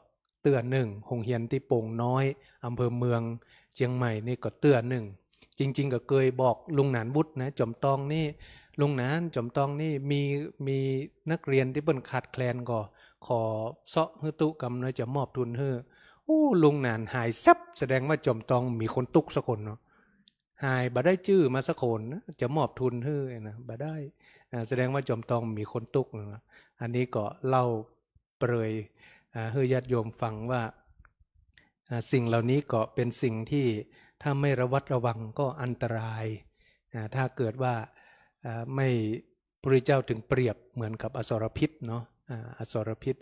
เตื้อนึ่ง โฮงเฮียนตี้โป่งน้อย อำเภอเมือง เจียงใหม่นี่ก็เตื้อนึ่ง จริงๆ ก็เกยบอกลุงหนานวุฒินะ จ๋อมตองนี่ ลุงหนาน จ๋อมตองนี่มี มีนักเรียนตี้เปิ้นขาดแคลนก็ขอเซาะหื้อตุ๊กำน้อยจะมอบทุนหื้อ โอ้ ลุงหนานหายแซ็บ แสดงว่าจ๋อมตองมีคนตุ๊กสักคนเนาะ หายบ่ได้จื้อมาสักคนนะ จะมอบทุนหื้อนะ บ่ได้ อ่า แสดงว่าจ๋อมตองมีคนตุ๊กนะ อันนี้ก็เล่า เปรย อ่า หื้อญาติโยมฟังว่า อ่า สิ่งเหล่านี้ก็เป๋นสิ่งตี้ถ้าไม่ระวัดระวังก็อันตราย อ่า ถ้าเกิดว่า อ่า ไม่ พระพุทธเจ้าถึงเปรียบเหมือนกับอสรพิษเนาะ อ่า อสรพิษ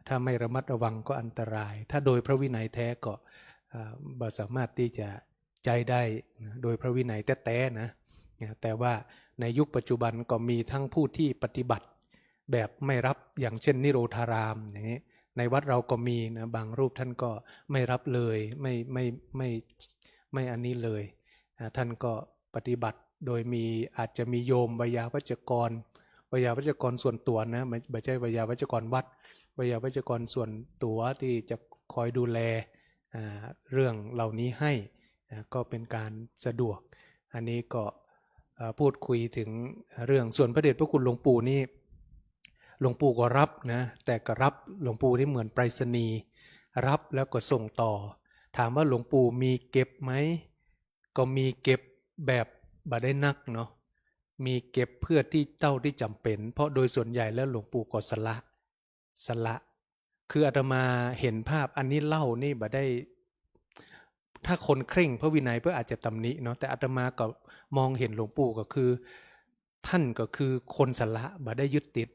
ถ้าไม่ระมัดระวังก็อันตราย ถ้าโดยพระวินัยแท้ก็ อ่า บ่สามารถตี้จะ ใจ๊ได้นะ โดยพระวินัยแต๊ๆ นะ นะ แต่ว่าในยุคปัจจุบันก็มีทั้งผู้ที่ปฏิบัติแบบไม่รับ อย่างเช่นนิโรธารามอย่างนี้ ในวัดเราก็มีนะ บางรูปท่านก็ไม่รับเลย ไม่ ไม่ ไม่ ไม่อันนี้เลย อ่า ท่านก็ปฏิบัติโดยมี อาจจะมีโยมไวยาวัจกร ไวยาวัจกรส่วนตั๋วนะ ไม่ ไม่ใช่ไวยาวัจกรวัด ไวยาวัจกรส่วนตั๋วที่จะคอยดูแล อ่า เรื่องเหล่านี้ให้ อ่า ก็เป็นการสะดวก อันนี้ก็ เอ่อ พูดคุยถึงเรื่อง ส่วนพระเดชพระคุณหลวงปู่นี่ หลวงปู่ก็รับนะ แต่ก็รับ หลวงปู่นี่เหมือนไปรษณีย์ รับแล้วก็ส่งต่อ ถามว่าหลวงปู่มีเก็บไหม ก็มีเก็บแบบบ่ได้นักเนาะ มีเก็บเพื่อตี้เต้าตี้จ๋ำเป๋น เพราะโดยส่วนใหญ่แล้วหลวงปู่ก็สละ สละ คืออาตมาเห็นภาพอันนี้เล่านี่บ่ได้ ถ้าคนเคร่งพระวินัยเปิ้นอาจจะตำหนิเนาะ แต่อาตมาก็มองเห็นหลวงปู่ก็คือ ท่านก็คือคนสละ บ่ได้ยึดติด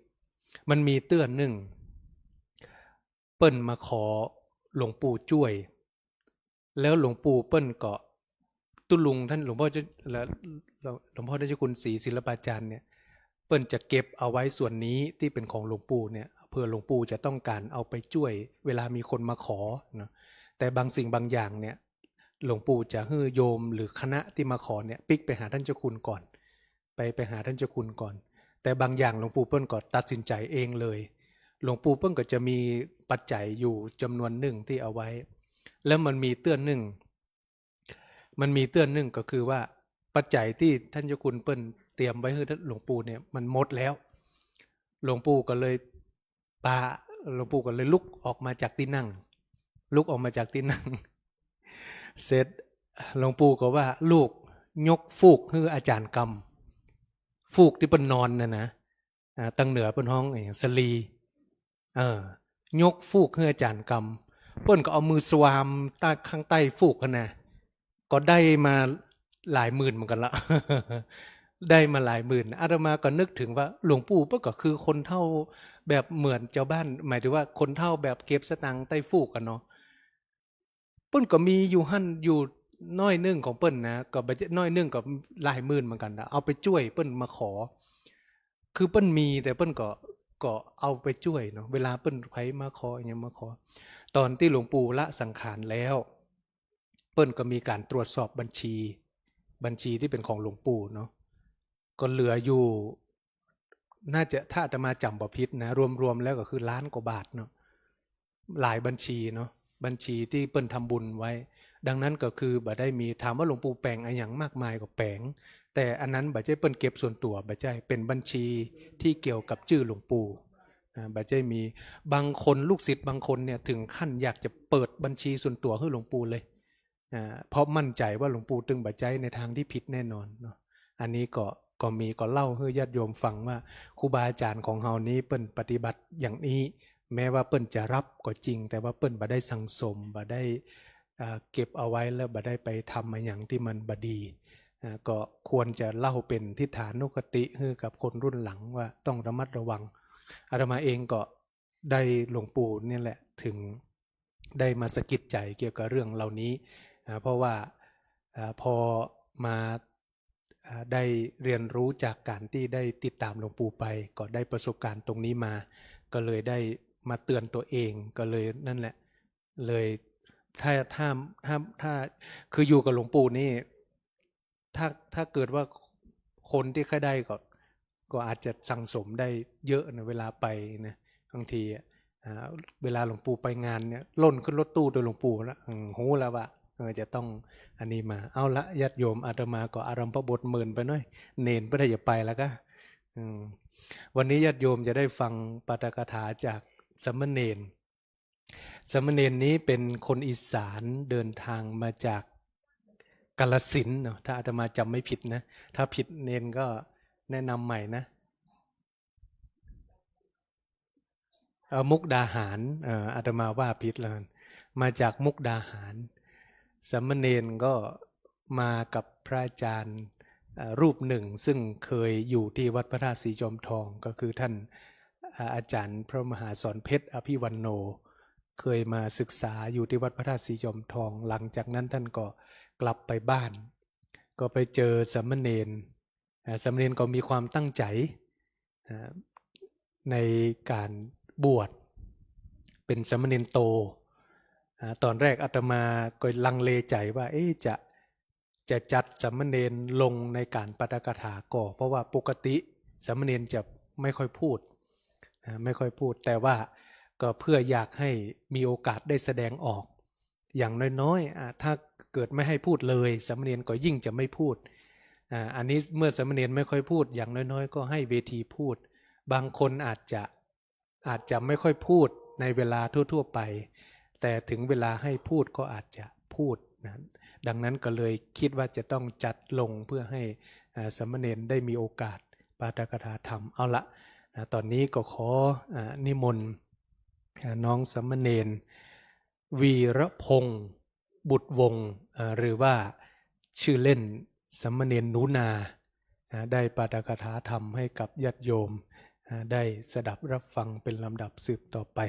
มันมีเตื้อนึ่ง เปิ้นมาขอหลวงปู่จ้วย แล้วหลวงปู่เปิ้นก็ ตุ๊ลุงท่านหลวงพ่อเจ้า และหลวงพ่อเจ้าคุณศรีศิลปาจารย์เนี่ย เปิ้นจะเก็บเอาไว้ส่วนนี้ที่เป็นของหลวงปู่เนี่ย เผื่อหลวงปู่จะต้องการเอาไปจ้วย เวลามีคนมาขอเนาะ แต่บางสิ่งบางอย่างเนี่ย หลวงปู่จะหื้อโยมหรือคณะที่มาขอเนี่ย ปิ๊กไปหาท่านเจ้าคุณก่อน ไป ไปหาท่านเจ้าคุณก่อน แต่บางอย่างหลวงปู่เปิ้นก็ตัดสินใจเองเลย หลวงปู่เปิ้นก็จะมีปัจจัยอยู่จ๋ำนวนนึ่งที่เอาไว้ แล้วมันมีเตื้อนึ่ง มันมีเตื้อนึ่งก็คือว่า ปัจจัยที่ท่านเจ้าคุณเปิ้นเตรียมไว้หื้อหลวงปู่เนี่ย มันหมดแล้ว หลวงปู่ก็เลยปา หลวงปู่ก็เลยลุกออกมาจากตี้นั่ง ลุกออกมาจากตี้นั่ง เสร็จ หลวงปู่ก็ว่า ลูกยกฟูกหื้ออาจ๋ารย์กำ ฟูกตี้เปิ้นนอนน่ะนะ อ่า ตังเหนือเปิ้นฮ้องอะหยัง สะหลี เออ ยกฟูกหื้ออาจ๋ารย์กำ เปิ้นก็เอามือสวามใต้ ข้างใต้ฟูกหั้นนะ ก็ได้มาหลายหมื่นเหมือนกั๋นละ ได้มาหลายหมื่น อาตมาก็นึกถึงว่าหลวงปู่เปิ้นก็คือคนเฒ่าแบบเหมือนจาวบ้าน หมายถึงว่าคนเฒ่าแบบเก็บสตางค์ใต้ฟูกอะเนาะ เปิ้นก็มีอยู่หั้นอยู่น้อยนึ่งของเปิ้นนะ ก็บ่ใจ้น้อยนึ่งก็หลายหมื่นเหมือนกั๋นนะ เอาไปจ้วยเปิ้นมาขอ คือเปิ้นมีแต่เปิ้นก็ ก็เอาไปจ้วยเนาะ เวลาเปิ้นใผมาขออะหยังมาขอ ต๋อนตี้หลวงปู่ละสังขารแล้ว เปิ้นก็มีก๋านตรวจสอบบัญชี บัญชีตี้เป๋นของหลวงปู่เนาะ ก็เหลืออยู่ น่าจะ ถ้าอาตมาจ๋ำบ่ผิดนะ รวมๆ แล้วก็คือล้านกว่าบาทเนาะ หลายบัญชีเนาะ บัญชีตี้เปิ้นทำบุญไว้ ดังนั้นก็คือบ่ได้มี ถามว่าหลวงปู่แป๋งอะหยังมากมายก็แป๋ง แต่อันนั้นบ่ใจ้เปิ้นเก็บส่วนตั๋ว บ่ใจ้ เป๋นบัญชีตี้เกี่ยวกับจื้อหลวงปู่ อ่า บ่ใจ้มี บางคน ลูกศิษย์บางคนเนี่ย ถึงขั้นอยากจะเปิดบัญชีส่วนตั๋วหื้อหลวงปู่เลย อ่า เพราะมั่นใจ๋ว่าหลวงปู่ตึงบ่ใจ๊ในตางตี้ผิดแน่นอนเนาะ อันนี้ก็ ก็มี ก็เล่าหื้อญาติโยมฟังว่า ครูบาอาจ๋ารย์ของเฮานี้เปิ้นปฏิบัติอย่างนี้ แม้ว่าเปิ้นจะฮับก็จริง แต่ว่าเปิ้นบ่ได้สั่งสม บ่ได้ อ่า เก็บเอาไว้แล้วบ่ได้ไปทำอะหยังตี้มันบ่ดี อ่า ก็ควรจะเล่าเป๋นทิฏฐานุคติหื้อกับคนรุ่นหลังว่าต้องระมัดระวัง อาตมาเองก็ ได้หลวงปู่เนี่ยแหละ ถึงได้มาสะกิดใจ๋เกี่ยวกับเรื่องเหล่านี้ อ่า เพราะว่า อ่า พอมา อ่า ได้เรียนรู้จากก๋านตี้ได้ติดต๋ามหลวงปู่ไป ก็ได้ประสบการณ์ตรงนี้มา ก็เลยได้มาเตือนตัวเอง ก็เลยนั่นแหละ เลย ถ้า ถ้า ถ้า ถ้า คืออยู่กับหลวงปู่นี่ ถ้า ถ้าเกิดว่าคนตี้ใค่ได้ก็ ก็อาจจะสั่งสมได้เยอะนะ เวลาไปนะ บางทีอะ อ่า เวลาหลวงปู่ไปงานเนี่ย ล่นขึ้นรถตู้โดยหลวงปู่ละ อืม ฮู้แล้วว่า เออ จะต้องอันนี้มา เอาละ ญาติโยม อาตมาก็อารัมภบทเมินไปหน้อย เณรเปิ้นจะไปแล้วกะ อืม วันนี้ญาติโยมจะได้ฟังปาฐกถาจากสามเณร สามเณรนี้เป็นคนอีสาน เดินทางมาจากกาฬสินธุ์เนาะ ถ้าอาตมาจ๋ำไม่ผิดนะ ถ้าผิดเณรก็แนะนำใหม่นะ เอ่อ มุกดาหาร เอ่อ อาตมาว่าผิดแล้วกัน มาจากมุกดาหาร สามเณรก็มากับพระอาจารย์ เอ่อ รูปหนึ่ง ซึ่งเคยอยู่ที่วัดพระธาตุศรีจอมทอง ก็คือท่าน อ่า อาจารย์พระมหาสอนเพชร อภิวันโน เคยมาศึกษาอยู่ที่วัดพระธาตุศรีจอมทอง หลังจากนั้นท่านก็กลับไปบ้าน ก็ไปเจอสามเณร อ่า สามเณรก็มีความตั้งใจ๋ อ่า ในก๋านบวชเป๋นสามเณรโต อ่า ต๋อนแรกอาตมาก็ลังเลใจ๋ว่า เอ๊ะ จะ จะจัดสามเณรลงในก๋านปาฐกถาก่อ เพราะว่าปกติสามเณรจะไม่ค่อยพูด อ่า ไม่ค่อยพูด แต่ว่าก็เพื่ออยากให้มีโอกาสได้แสดงออก อย่างน้อยๆ อ่า ถ้าเกิดไม่ให้พูดเลย สามเณรก็ยิ่งจะไม่พูด อ่า อันนี้เมื่อสามเณรไม่ค่อยพูด อย่างน้อยๆ ก็ให้เวทีพูด บางคนอาจจะ อาจจะไม่ค่อยพูดในเวลาทั่วๆ ไป แต่ถึงเวลาให้พูดก็อาจจะพูดนะ ดังนั้นก็เลยคิดว่าจะต้องจัดลงเพื่อให้ อ่า สามเณรได้มีโอกาสปาฐกถาธรรม เอาละ นะ ต๋อนนี้ก็ขอ อ่า นิมนต์ อ่า น้องสามเณร วีรพงษ์ บุตรวงศ์ อ่า หรือว่าชื่อเล่นสามเณรหนูนา อ่า ได้ปาฐกถาธรรมให้กับญาติโยม อ่า ได้สดับรับฟังเป็นลำดับสืบต่อไป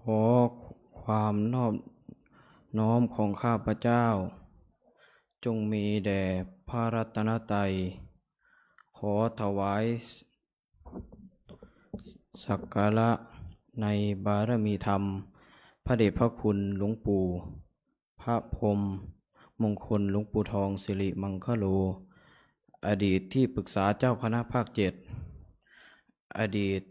ขอความนอบน้อมของข้าพเจ้า จงมีแด่พระรัตนตรัย ขอถวาย สักการะในบารมีธรรม พระเดชพระคุณหลวงปู่พระพรหมมงคล หลวงปู่ทองสิริมังคโล อดีตที่ปรึกษาเจ้าคณะภาคเจ็ด อดีต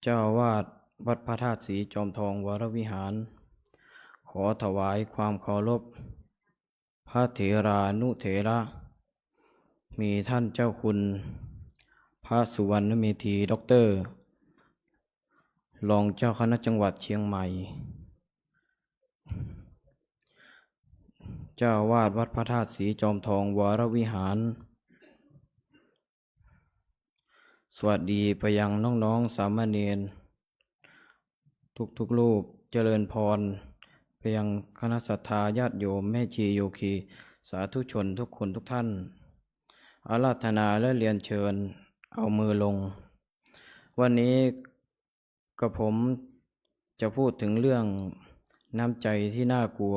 เจ้าอาวาสวัดพระธาตุศรีจอมทองวรวิหาร ขอถวายความเคารพ พระเถรานุเถระ มีท่านเจ้าคุณพระสุวรรณเมธี ด็อกเตอร์ รองเจ้าคณะจังหวัดเชียงใหม่ เจ้าอาวาสวัดพระธาตุศรีจอมทองวรวิหาร สวัสดีไปยังน้องๆ สามเณร ทุกๆ รูป เจริญพร ไปยังคณะศรัทธาญาติโยม แม่ชีโยคี สาธุชนทุกคนทุกท่าน อาราธนาและเรียนเชิญเอามือลง วันนี้กระผมจะพูดถึงเรื่องน้ำใจที่น่ากลัว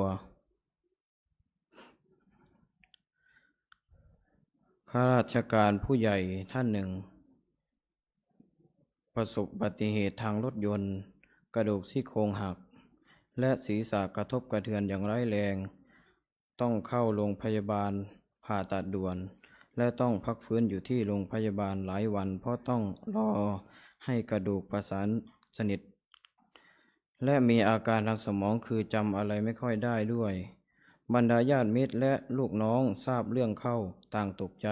ข้าราชการผู้ใหญ่ท่านหนึ่ง ประสบอุบัติเหตุทางรถยนต์ กระดูกซี่โครงหัก และศีรษะกระทบกระเทือนอย่างร้ายแรง ต้องเข้าโรงพยาบาลผ่าตัดด่วน และต้องพักฟื้นอยู่ที่โรงพยาบาลหลายวัน เพราะต้องรอให้กระดูกประสานสนิท และมีอาการทางสมองคือจำอะไรไม่ค่อยได้ด้วย บรรดาญาติมิตรและลูกน้องทราบเรื่องเข้าต่างตกใจ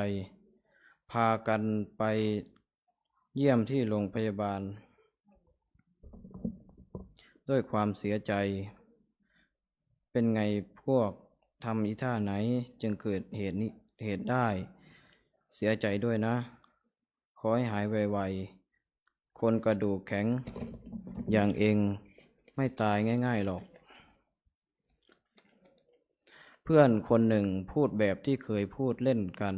พากันไปเยี่ยมที่โรงพยาบาล ด้วยความเสียใจ เป็นไงพวก ทำอีท่าไหนจึงเกิดเหตุนี้ เหตุได้ เสียใจด้วยนะ ขอให้หายไวๆ คนกระดูกแข็งอย่างเองไม่ตายง่ายๆหรอก เพื่อนคนหนึ่งพูดแบบที่เคยพูดเล่นกัน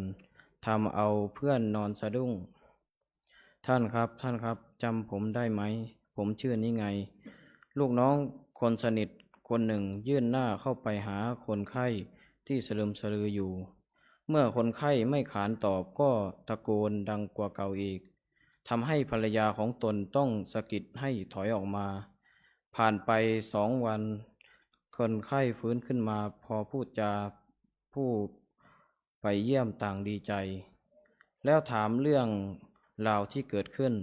ทำเอาเพื่อนนอนสะดุ้ง ท่านครับ ท่านครับ จำผมได้ไหม ผมชื่อนี้ไง ลูกน้องคนสนิทคนหนึ่งยื่นหน้าเข้าไปหาคนไข้ที่สลึมสะลืออยู่ เมื่อคนไข้ไม่ขานตอบก็ตะโกนดังกว่าเก่าอีก ทำให้ภรรยาของตนต้องสะกิดให้ถอยออกมา ผ่านไปสองวัน คนไข้ฟื้นขึ้นมา พอพูดจา ผู้ไปเยี่ยมต่างดีใจ แล้วถามเรื่องราวที่เกิดขึ้น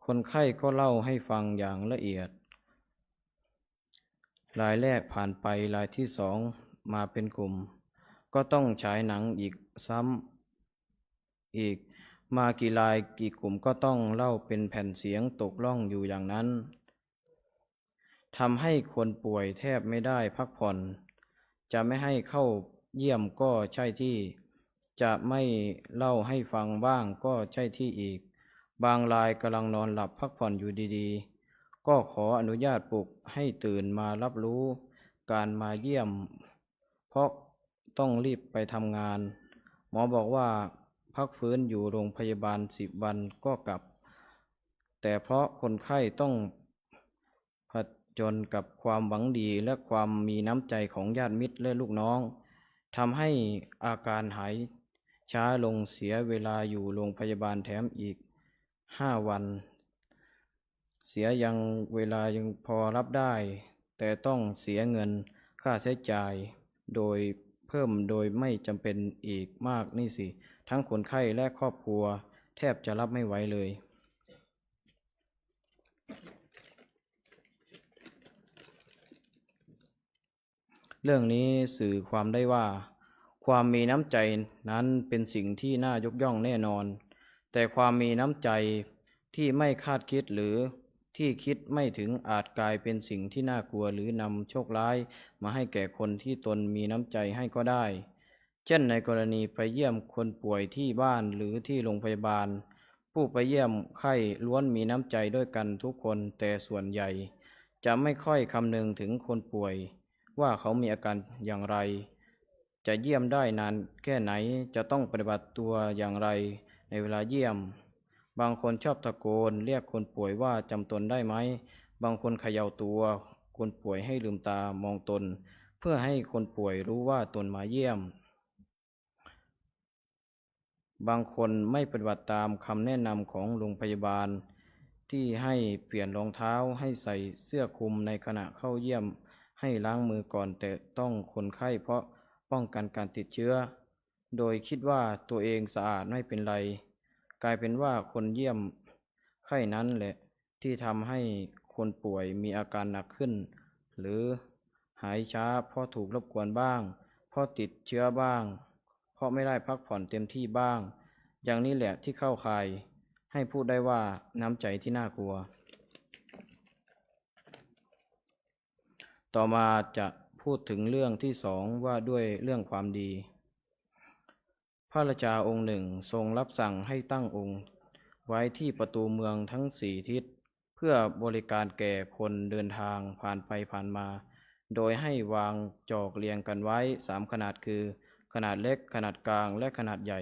คนไข้ก็เล่าให้ฟังอย่างละเอียด รายแรกผ่านไป รายที่สองมาเป็นกลุ่ม ก็ต้องฉายหนังอีกซ้ำอีก มากี่รายกี่กลุ่มก็ต้องเล่าเป็นแผ่นเสียงตกล่องอยู่อย่างนั้น ทำให้คนป่วยแทบไม่ได้พักผ่อน จะไม่ให้เข้าเยี่ยมก็ใช่ที่ จะไม่เล่าให้ฟังบ้างก็ใช่ที่อีก บางรายกำลังนอนหลับพักผ่อนอยู่ดีๆ ก็ขออนุญาตปลุกให้ตื่นมารับรู้การมาเยี่ยม เพราะต้องรีบไปทำงาน หมอบอกว่าพักฟื้นอยู่โรงพยาบาลสิบวันก็กลับ แต่เพราะคนไข้ต้อง ผจญกับความหวังดีและความมีน้ำใจของญาติมิตรและลูกน้อง ทำให้อาการหายช้าลง เสียเวลาอยู่โรงพยาบาลแถมอีกห้าวัน เสียยังเวลายังพอรับได้ แต่ต้องเสียเงินค่าใช้จ่ายโดยเพิ่มโดยไม่จำเป็นอีกมากนี่สิ ทั้งคนไข้และครอบครัวแทบจะรับไม่ไหวเลย เรื่องนี้สื่อความได้ว่า ความมีน้ำใจนั้นเป็นสิ่งที่น่ายกย่องแน่นอน แต่ความมีน้ำใจที่ไม่คาดคิดหรือที่คิดไม่ถึงอาจกลายเป็นสิ่งที่น่ากลัว หรือนำโชคร้ายมาให้แก่คนที่ตนมีน้ำใจให้ก็ได้ เช่นในกรณีไปเยี่ยมคนป่วยที่บ้านหรือที่โรงพยาบาล ผู้ไปเยี่ยมไข้ล้วนมีน้ำใจด้วยกันทุกคน แต่ส่วนใหญ่จะไม่ค่อยคำนึงถึงคนป่วยว่าเขามีอาการอย่างไร จะเยี่ยมได้นานแค่ไหน จะต้องปฏิบัติตัวอย่างไรในเวลาเยี่ยม บางคนชอบตะโกนเรียกคนป่วยว่าจำตนได้ไหม บางคนเขย่าตัวคนป่วยให้ลืมตามองตน เพื่อให้คนป่วยรู้ว่าตนมาเยี่ยม บางคนไม่ปฏิบัติตามคำแนะนำของโรงพยาบาล ที่ให้เปลี่ยนรองเท้า ให้ใส่เสื้อคลุมในขณะเข้าเยี่ยม ให้ล้างมือก่อนแตะต้องคนไข้ เพราะป้องกันการติดเชื้อ โดยคิดว่าตัวเองสะอาดไม่เป็นไร กลายเป็นว่าคนเยี่ยมไข้นั้นแหละ ที่ทำให้คนป่วยมีอาการหนักขึ้น หรือหายช้าเพราะถูกรบกวนบ้าง เพราะติดเชื้อบ้าง เพราะไม่ได้พักผ่อนเต็มที่บ้าง อย่างนี้แหละที่เข้าข่ายให้พูดได้ว่าน้ำใจที่น่ากลัว ต่อมาจะพูดถึงเรื่องที่สอง ว่าด้วยเรื่องความดี พระราชาองค์หนึ่งทรงรับสั่งให้ตั้งองค์ไว้ที่ประตูเมืองทั้งสี่ทิศ เพื่อบริการแก่คนเดินทางผ่านไปผ่านมา โดยให้วางจอกเรียงกันไว้สามขนาด คือ ขนาดเล็ก ขนาดกลาง และขนาดใหญ่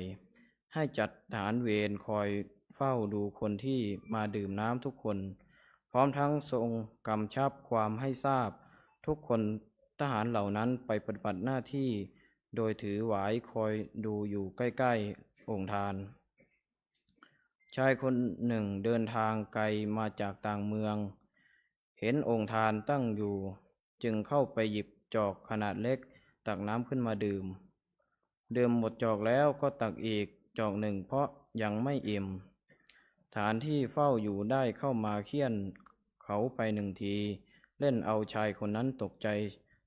ให้จัดทหารเวรคอยเฝ้าดูคนที่มาดื่มน้ำทุกคน พร้อมทั้งทรงกำชับความให้ทราบทุกคน ทหารเหล่านั้นไปปฏิบัติหน้าที่ โดยถือหวายคอยดูอยู่ใกล้ๆ โอ่งทาน ชายคนหนึ่งเดินทางไกลมาจากต่างเมือง เห็นโอ่งทานตั้งอยู่ จึงเข้าไปหยิบจอกขนาดเล็กตักน้ำขึ้นมาดื่ม ดื่มหมดจอกแล้วก็ตักอีกจอกหนึ่ง เพราะยังไม่อิ่ม ทหารที่เฝ้าอยู่ได้เข้ามาเฆี่ยนเขาไปหนึ่งที เล่นเอาชายคนนั้นตกใจ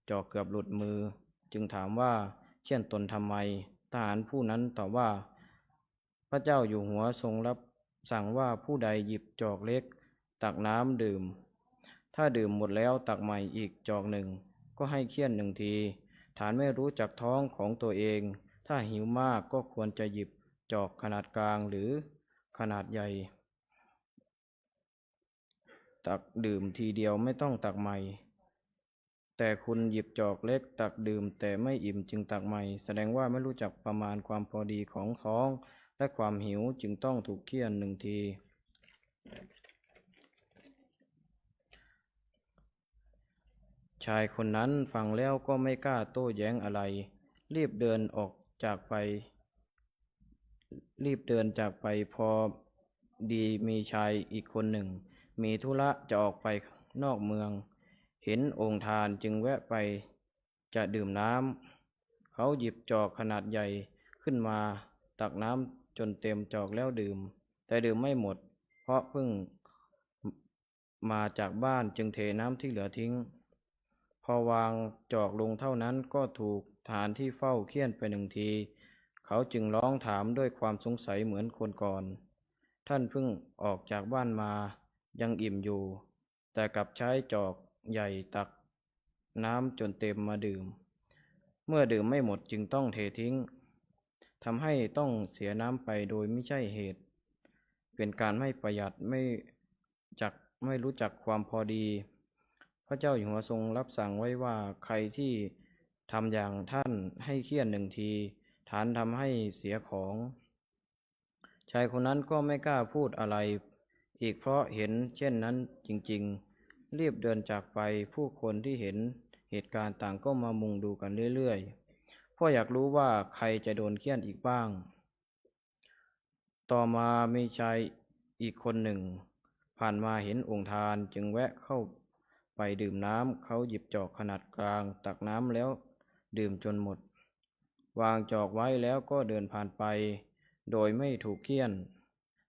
จอกเกือบหลุดมือ จึงถามว่าเฆี่ยนตนทำไม ทหารผู้นั้นตอบว่า พระเจ้าอยู่หัวทรงรับสั่งว่าผู้ใดหยิบจอกเล็กตักน้ำดื่ม ถ้าดื่มหมดแล้วตักใหม่อีกจอกหนึ่ง ก็ให้เฆี่ยนหนึ่งที ทหารไม่รู้จักท้องของตัวเอง ถ้าหิวมากก็ควรจะหยิบจอกขนาดกลางหรือขนาดใหญ่ ตักดื่มทีเดียวไม่ต้องตักใหม่ แต่คุณหยิบจอกเล็กตักดื่มแต่ไม่อิ่มจึงตักใหม่ แสดงว่าไม่รู้จักประมาณความพอดีของท้องและความหิว จึงต้องถูกเฆี่ยนหนึ่งที ชายคนนั้นฟังแล้วก็ไม่กล้าโต้แย้งอะไร รีบเดินออกจากไป รีบเดินจากไป พอดีมีชายอีกคนหนึ่ง มีธุระจะออกไปนอกเมือง เห็นโอ่งทานจึงแวะไปจะดื่มน้ำ เขาหยิบจอกขนาดใหญ่ขึ้นมาตักน้ำจนเต็มจอกแล้วดื่ม แต่ดื่มไม่หมด เพราะเพิ่งมาจากบ้านจึงเทน้ำที่เหลือทิ้ง พอวางจอกลงเท่านั้นก็ถูกทหารที่เฝ้าเฆี่ยนไปหนึ่งที เขาจึงร้องถามด้วยความสงสัยเหมือนคนก่อน ท่านเพิ่งออกจากบ้านมายังอิ่มอยู่ แต่กลับใช้จอกใหญ่ตักน้ำจนเต็มมาดื่ม เมื่อดื่มไม่หมดจึงต้องเททิ้ง ทำให้ต้องเสียน้ำไปโดยไม่ใช่เหตุ เป็นการไม่ประหยัด ไม่จัก ไม่รู้จักความพอดี พระเจ้าอยู่หัวทรงรับสั่งไว้ว่า ใครที่ทำอย่างท่านให้เฆี่ยนหนึ่งที ทหารทำให้เสียของ ชายคนนั้นก็ไม่กล้าพูดอะไรอีก เพราะเห็นเช่นนั้นจริงๆ รีบเดินจากไป ผู้คนที่เห็นเหตุการณ์ต่างก็มามุงดูกันเรื่อยๆ เพราะอยากรู้ว่าใครจะโดนเฆี่ยนอีกบ้าง ต่อมามีชายอีกคนหนึ่งผ่านมาเห็นโอ่งทานจึงแวะเข้าไปดื่มน้ำ เขาหยิบจอกขนาดกลางตักน้ำแล้วดื่มจนหมด วางจอกไว้แล้วก็เดินผ่านไปโดยไม่ถูกเฆี่ยน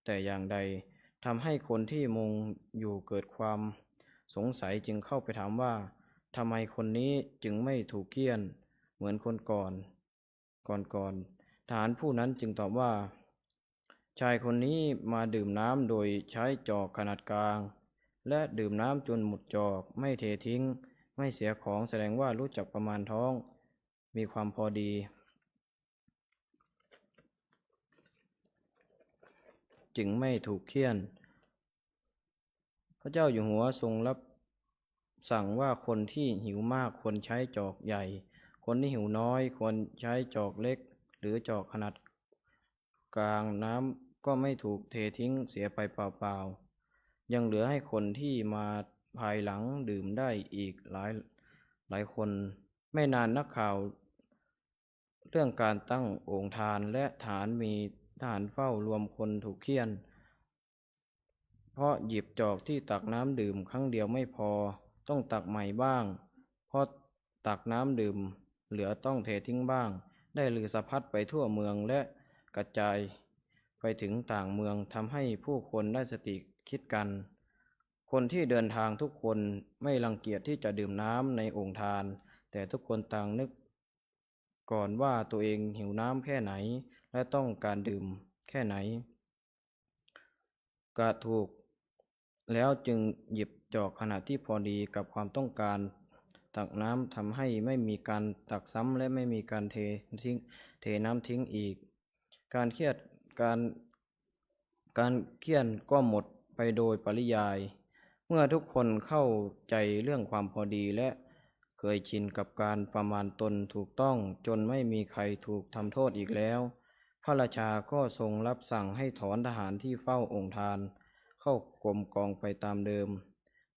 แต่อย่างใด ทำให้คนที่มุงอยู่เกิดความสงสัยจึงเข้าไปถามว่า ทำไมคนนี้จึงไม่ถูกเฆี่ยนเหมือนคนก่อน ก่อนๆ ทหารผู้นั้นจึงตอบว่า ชายคนนี้มาดื่มน้ำโดยใช้จอกขนาดกลาง และดื่มน้ำจนหมดจอก ไม่เททิ้ง ไม่เสียของ แสดงว่ารู้จักประมาณท้อง มีความพอดี จึงไม่ถูกเฆี่ยน พระเจ้าอยู่หัวทรงรับสั่งว่าคนที่หิวมากควรใช้จอกใหญ่ คนที่หิวน้อยควรใช้จอกเล็ก หรือจอกขนาดกลาง น้ำก็ไม่ถูกเททิ้งเสียไปเปล่าๆ ยังเหลือให้คนที่มาภายหลังดื่มได้อีกหลาย หลายคน ไม่นานนักข่าวเรื่องการตั้งโอ่งทานและทหาร มีทหารเฝ้ารวมคนถูกเฆี่ยน เพราะหยิบจอกที่ตักน้ำดื่มครั้งเดียวไม่พอ ต้องตักใหม่บ้าง เพราะตักน้ำดื่มเหลือต้องเททิ้งบ้าง ได้ลือสะพัดไปทั่วเมืองและกระจายไปถึงต่างเมือง ทำให้ผู้คนได้สติคิดกัน คนที่เดินทางทุกคนไม่รังเกียจที่จะดื่มน้ำในโอ่งทาน แต่ทุกคนต่างนึกก่อนว่าตัวเองหิวน้ำแค่ไหน และต้องการดื่มแค่ไหน กะถูกแล้วจึงหยิบจอกขนาดที่พอดีกับความต้องการตักน้ำ ทำให้ไม่มีการตักซ้ำและไม่มีการเททิ้ง เทน้ำทิ้งอีก การเฆี่ยน การ การเฆี่ยนก็หมดไปโดยปริยาย เมื่อทุกคนเข้าใจเรื่องความพอดีและเคยชินกับการประมาณตนถูกต้อง จนไม่มีใครถูกทำโทษอีกแล้ว พระราชาก็ทรงรับสั่งให้ถอนทหารที่เฝ้าโอ่งทานเข้ากรมกองไปตามเดิม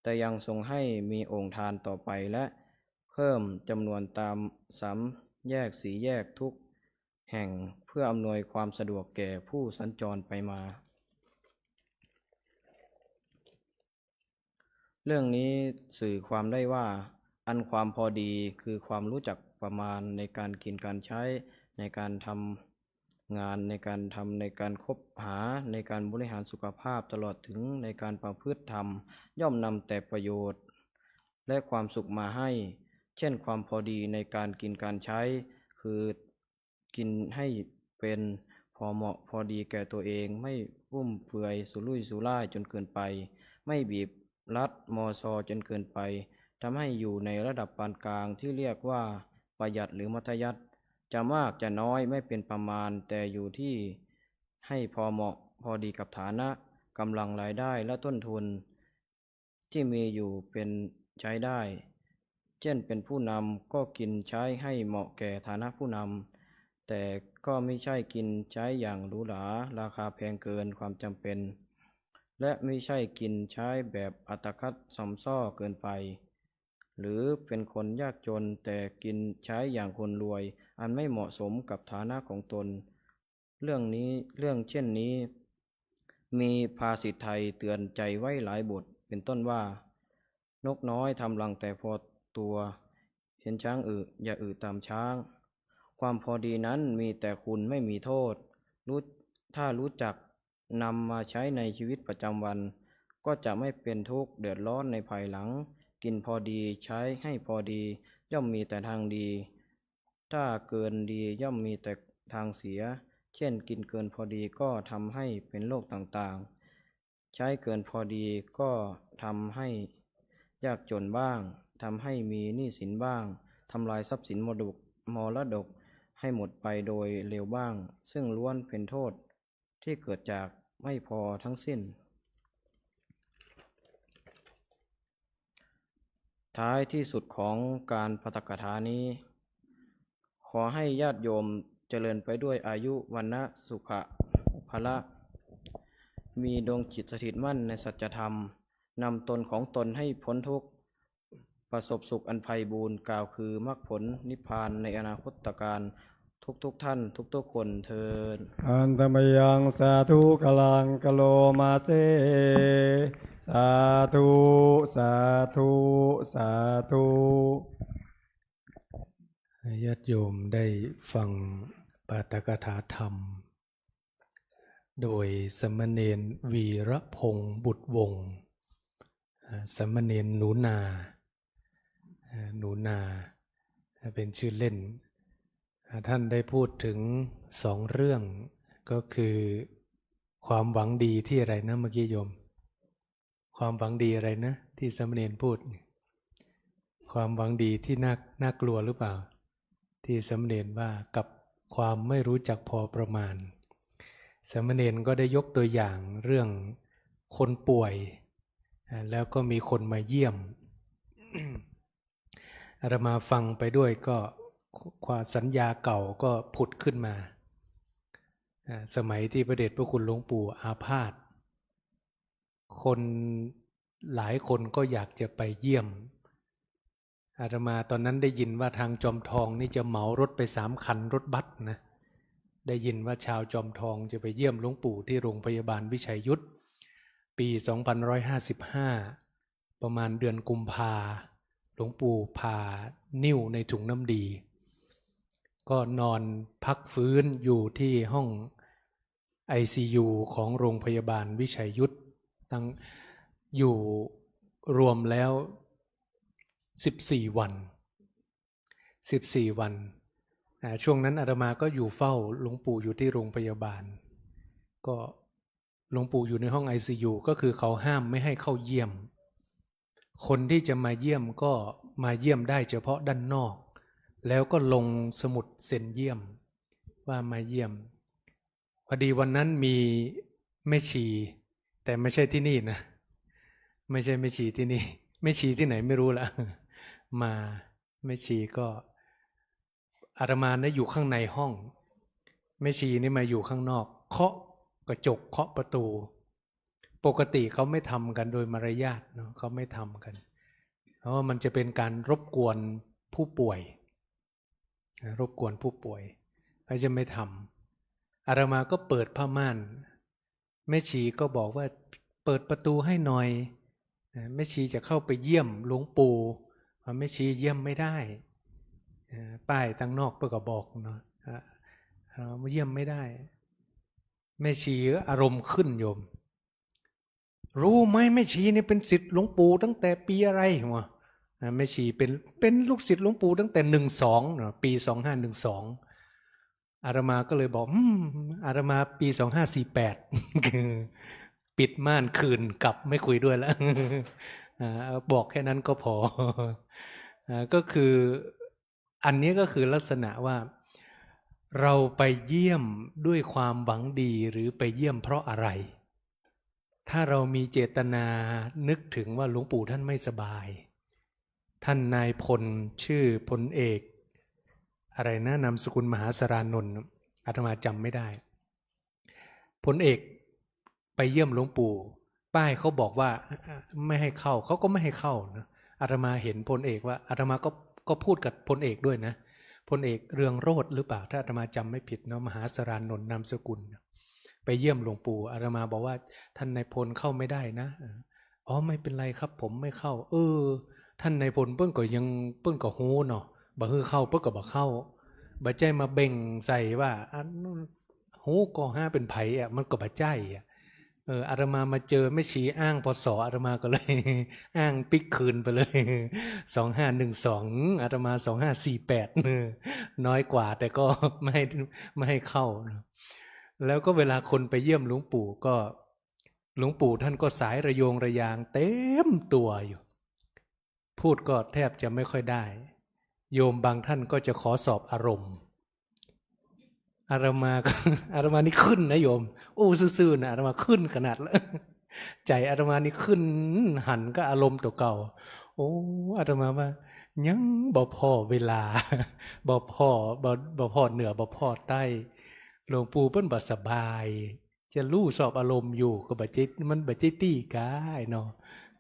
แต่ยังทรงให้มีโอ่งทานต่อไปและเพิ่มจำนวนตามสามแยกสี่แยกทุกแห่ง เพื่ออำนวยความสะดวกแก่ผู้สัญจรไปมา เรื่องนี้สื่อความได้ว่า อันความพอดีคือความรู้จักประมาณในการกินการใช้ ในการทำงาน ในการทำ ในการคบหา ในการบริหารสุขภาพ ตลอดถึงในการประพฤติธรรม ย่อมนำแต่ประโยชน์และความสุขมาให้ เช่นความพอดีในการกินการใช้ คือ กินให้เป็นพอเหมาะพอดีแก่ตัวเอง ไม่ฟุ่มเฟือยสุรุ่ยสุร่ายจนเกินไป ไม่บีบรัดมอซอจนเกินไป ทำให้อยู่ในระดับปานกลางที่เรียกว่าประหยัดหรือมัธยัสถ์ จะมากจะน้อยไม่เป็นประมาณ แต่อยู่ที่ให้พอเหมาะพอดีกับฐานะ กำลังรายได้และต้นทุน ที่มีอยู่เป็นใช้ได้ เช่นเป็นผู้นำก็กินใช้ให้เหมาะแก่ฐานะผู้นำ แต่ก็ไม่ใช่กินใช้อย่างหรูหรา ราคาแพงเกินความจำเป็น และไม่ใช่กินใช้แบบอัตคัดสมซ้อเกินไป หรือเป็นคนยากจนแต่กินใช้อย่างคนรวย อันไม่เหมาะสมกับฐานะของตน เรื่องนี้ เรื่องเช่นนี้ มีภาษิตไทยเตือนใจไว้หลายบท เป็นต้นว่า นกน้อยทำรังแต่พอตัว เห็นช้างอึ อย่าอึตามช้าง ความพอดีนั้นมีแต่คุณไม่มีโทษ รู้ ถ้ารู้จักนำมาใช้ในชีวิตประจำวัน ก็จะไม่เป็นทุกข์เดือดร้อนในภายหลัง กินพอดี ใช้ให้พอดี ย่อมมีแต่ทางดี ถ้าเกินดีย่อมมีแต่ทางเสีย เช่น กินเกินพอดีก็ทำให้เป็นโรคต่างๆ ใช้เกินพอดีก็ทำให้ยากจนบ้าง ทำให้มีหนี้สินบ้าง ทำลายทรัพย์สินมรดก มรดกให้หมดไปโดยเร็วบ้าง ซึ่งล้วนเป็นโทษที่เกิดจากไม่พอทั้งสิ้น ท้ายที่สุดของการปาฐกถานี้ ขอให้ญาติโยมเจริญไปด้วยอายุ วรรณะ สุขะ พละ มีดวงจิตสถิตมั่นในสัจธรรม นำตนของตนให้พ้นทุกข์ ประสบสุขอันไพบูลย์ กล่าวคือมรรคผลนิพพานในอนาคตกาล ทุกๆ ท่าน ทุกๆ คนเทอญ Handa mayaṃ sādhukaraṃ karoma se. สาธุ สาธุ สาธุ ญาติโยมได้ฟังปาฐกถาธรรม โดยสามเณรวีรพงษ์บุตรวงศ์ อ่า สามเณรหนูนา อ่า หนูนา อ่า เป็นชื่อเล่น อ่า ท่านได้พูดถึงสองเรื่อง ก็คือความหวังดีที่อะไรนะเมื่อกี้โยม ความหวังดีอะไรนะที่สามเณรพูด ความหวังดีที่น่า น่ากลัวหรือเปล่า ที่สามเณรว่ากับความไม่รู้จักพอประมาณ สามเณรก็ได้ยกตัวอย่างเรื่องคนป่วย อ่า แล้วก็มีคนมาเยี่ยม อาตมาฟังไปด้วยก็ความสัญญาเก่าก็ผุดขึ้นมา อ่า สมัยที่พระเดชพระคุณหลวงปู่อาพาธ คนหลายคนก็อยากจะไปเยี่ยม อาตมาตอนนั้นได้ยินว่าทางจอมทองนี่จะเหมารถไปสามคันรถบัสนะ ได้ยินว่าชาวจอมทองจะไปเยี่ยมหลวงปู่ที่โรงพยาบาลวิชัยยุทธ ปีสองพันร้อยห้าสิบห้า ประมาณเดือนกุมภา หลวงปู่ผ่านิ่วในถุงน้ำดี ก็นอนพักฟื้นอยู่ที่ห้อง ไอซียู ของโรงพยาบาลวิชัยยุทธ ตั้ง อยู่รวมแล้วสิบสี่วัน สิบสี่วัน อ่า ช่วงนั้นอาตมาก็อยู่เฝ้าหลวงปู่อยู่ที่โรงพยาบาล ก็หลวงปู่อยู่ในห้องไอซียู ก็คือเขาห้ามไม่ให้เข้าเยี่ยม คนที่จะมาเยี่ยมก็มาเยี่ยมได้เฉพาะด้านนอก แล้วก็ลงสมุดเซ็นเยี่ยมว่ามาเยี่ยม พอดีวันนั้นมีแม่ชี แต่ไม่ใช่ที่นี่นะ ไม่ใช่แม่ชีที่นี่ แม่ชีที่ไหนไม่รู้ละ มา แม่ชีก็ อาตมาเนี่ยอยู่ข้างในห้อง แม่ชีนี่มาอยู่ข้างนอก เคาะกระจก เคาะประตู ปกติเขาไม่ทำกันโดยมารยาทเนาะ เขาไม่ทำกัน เพราะว่ามันจะเป็นการรบกวนผู้ป่วย นะ รบกวนผู้ป่วย เขาจะไม่ทำ อาตมาก็เปิดผ้าม่าน แม่ชีก็บอกว่า "เปิดประตูให้หน่อย" นะ แม่ชีจะเข้าไปเยี่ยมหลวงปู่ แม่ชีเยี่ยมไม่ได้ นะ ป้ายตางนอกเปิ้นก็บอกเนาะ อ่ะ เอ่อ เยี่ยมไม่ได้ แม่ชีอารมณ์ขึ้นโยม "รู้ไหม แม่ชีนี่เป็นศิษย์หลวงปู่ตั้งแต่ปีอะไร" ว่า อ่า แม่ชีเป็น เป็นลูกศิษย์หลวงปู่ตั้งแต่หนึ่งสองเนาะ ปีสองห้าหนึ่งสอง อาตมาก็เลยบอก "อืม อาตมาปีสองห้าสี่แปด" คือปิดม่านคืน กลับไม่คุยด้วยแล้ว อ่า บอกแค่นั้นก็พอ อ่า ก็คือ อันนี้ก็คือลักษณะว่า เราไปเยี่ยมด้วยความหวังดีหรือไปเยี่ยมเพราะอะไร ถ้าเรามีเจตนานึกถึงว่าหลวงปู่ท่านไม่สบาย ท่านนายพลชื่อพลเอกอะไรนะ นามสกุลมหาสารานนท์ อาตมาจำไม่ได้ พลเอกไปเยี่ยมหลวงปู่ ป้ายเขาบอกว่า เอ่อ ไม่ให้เข้า เขาก็ไม่ให้เข้านะ อาตมาเห็นพลเอกว่า อาตมาก็ ก็พูดกับพลเอกด้วยนะ พลเอกเรืองโรจน์หรือเปล่า ถ้าอาตมาจำไม่ผิดเนาะ มหาสารานนท์นามสกุล ไปเยี่ยมหลวงปู่ อาตมาบอกว่า "ท่านนายพลเข้าไม่ได้นะ" เออ อ๋อ ไม่เป็นไรครับ ผมไม่เข้า เออ ท่านนายพลเปิ้นก็ยัง เปิ้นก็ฮู้เนาะ บ่หื้อเข้าเปิ้นก็บ่เข้า บ่ใจ้มาเบ่งใส่ว่า อัน ฮู้ก็หาเป๋นใผอะ มันก็บ่ใจ้อะ เออ อาตมามาเจอแม่ชีอ้าง พ.ศ. อาตมาก็เลย อ้างปิ๊กคืนไปเลย สองห้าหนึ่งสอง อาตมา สองห้าสี่แปด เออ น้อยกว่า แต่ก็ไม่ให้ ไม่ให้เข้านะ แล้วก็เวลาคนไปเยี่ยมหลวงปู่ก็ หลวงปู่ท่านก็สายระโยงระยางเต็มตัวอยู่ พูดก็แทบจะไม่ค่อยได้ โยมบางท่านก็จะขอสอบอารมณ์ อาตมาก็ อาตมานี่ขึ้นนะโยม อู้ซื่อๆ นะ อาตมาขึ้นขนาดละ ใจ๋อาตมานี่ขึ้นหันกับอารมณ์ตั๋วเก่า โอ้ อาตมาว่า ยังบ่พ้อเวลา บ่พ้อ บ่ บ่พ้อเหนือ บ่พ้อใต้ หลวงปู่เปิ้นบ่สบาย จะลู่สอบอารมณ์อยู่ ก็บ่ใจ้ มันบ่ใจ้ตี้ก๋าเนาะ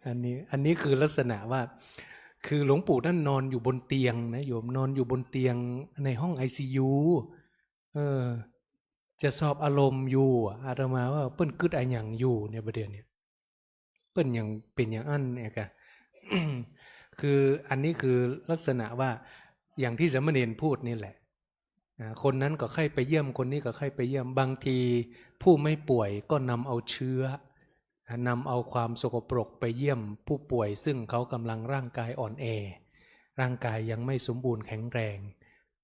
อันนี้ อันนี้คือลักษณะว่า คือหลวงปู่ท่านนอนอยู่บนเตียงนะโยม นอนอยู่บนเตียงในห้องไอซียู เออ จะสอบอารมณ์อยู่อะ อาตมาว่าเปิ้นกึ๊ดอะหยังอยู่เนี่ย บ่าเดี่ยวเนี่ย เปิ้นยังเป๋นอย่างอั้นเนี่ยกะ คืออันนี้คือลักษณะว่า อย่างที่สามเณรพูดนี่แหละ อ่า คนนั้นก็ใค่ไปเยี่ยม คนนี้ก็ใค่ไปเยี่ยม บางทีผู้ไม่ป่วยก็นำเอาเชื้อ อ่า นำเอาความสกปรกไปเยี่ยมผู้ป่วย ซึ่งเขากำลังร่างกายอ่อนแอ ร่างกายยังไม่สมบูรณ์แข็งแรง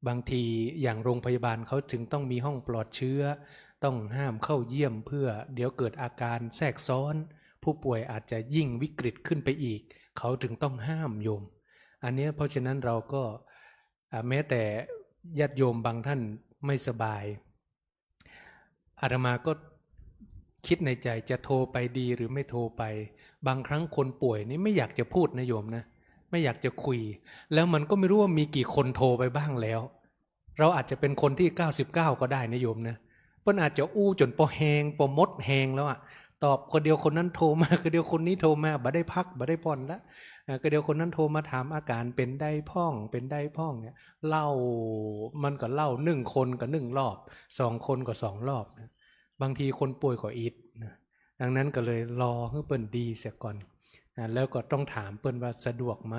บางทีอย่างโรงพยาบาลเขาถึงต้องมีห้องปลอดเชื้อ ต้องห้ามเข้าเยี่ยม เพื่อเดี๋ยวเกิดอาการแทรกซ้อน ผู้ป่วยอาจจะยิ่งวิกฤตขึ้นไปอีก เขาถึงต้องห้ามโยม อันเนี้ย เพราะฉะนั้นเราก็ อ่า แม้แต่ญาติโยมบางท่านไม่สบาย อาตมาก็คิดในใจจะโทรไปดีหรือไม่โทรไป บางครั้งคนป่วยนี่ไม่อยากจะพูดนะโยมนะ ไม่อยากจะคุย แล้วมันก็ไม่รู้ว่ามีกี่คนโทรไปบ้างแล้ว เราอาจจะเป็นคนที่เก้าสิบเก้าก็ได้นะโยมนะ เปิ้นอาจจะอู้จ๋นปอแฮง ปอหมดแฮงแล้วอะ ตอบ ก็เดี๋ยวคนนั้นโทรมา ก็เดี๋ยวคนนี้โทรมา บ่ได้พัก บ่ได้ผ่อนละ อ่า ก็เดี๋ยวคนนั้นโทรมาถามอาก๋านเป๋นใดพ่อง เป๋นใดพ่องเนี่ย เล่า มันก็เล่า นึ่งคนก็นึ่งรอบ สองคนก็สองรอบนะ บางทีคนป่วยก็อิดนะ ดังนั้นก็เลยรอหื้อเปิ้นดีเสียก่อน อ่า แล้วก็ต้องถามเปิ้นว่าสะดวกไหม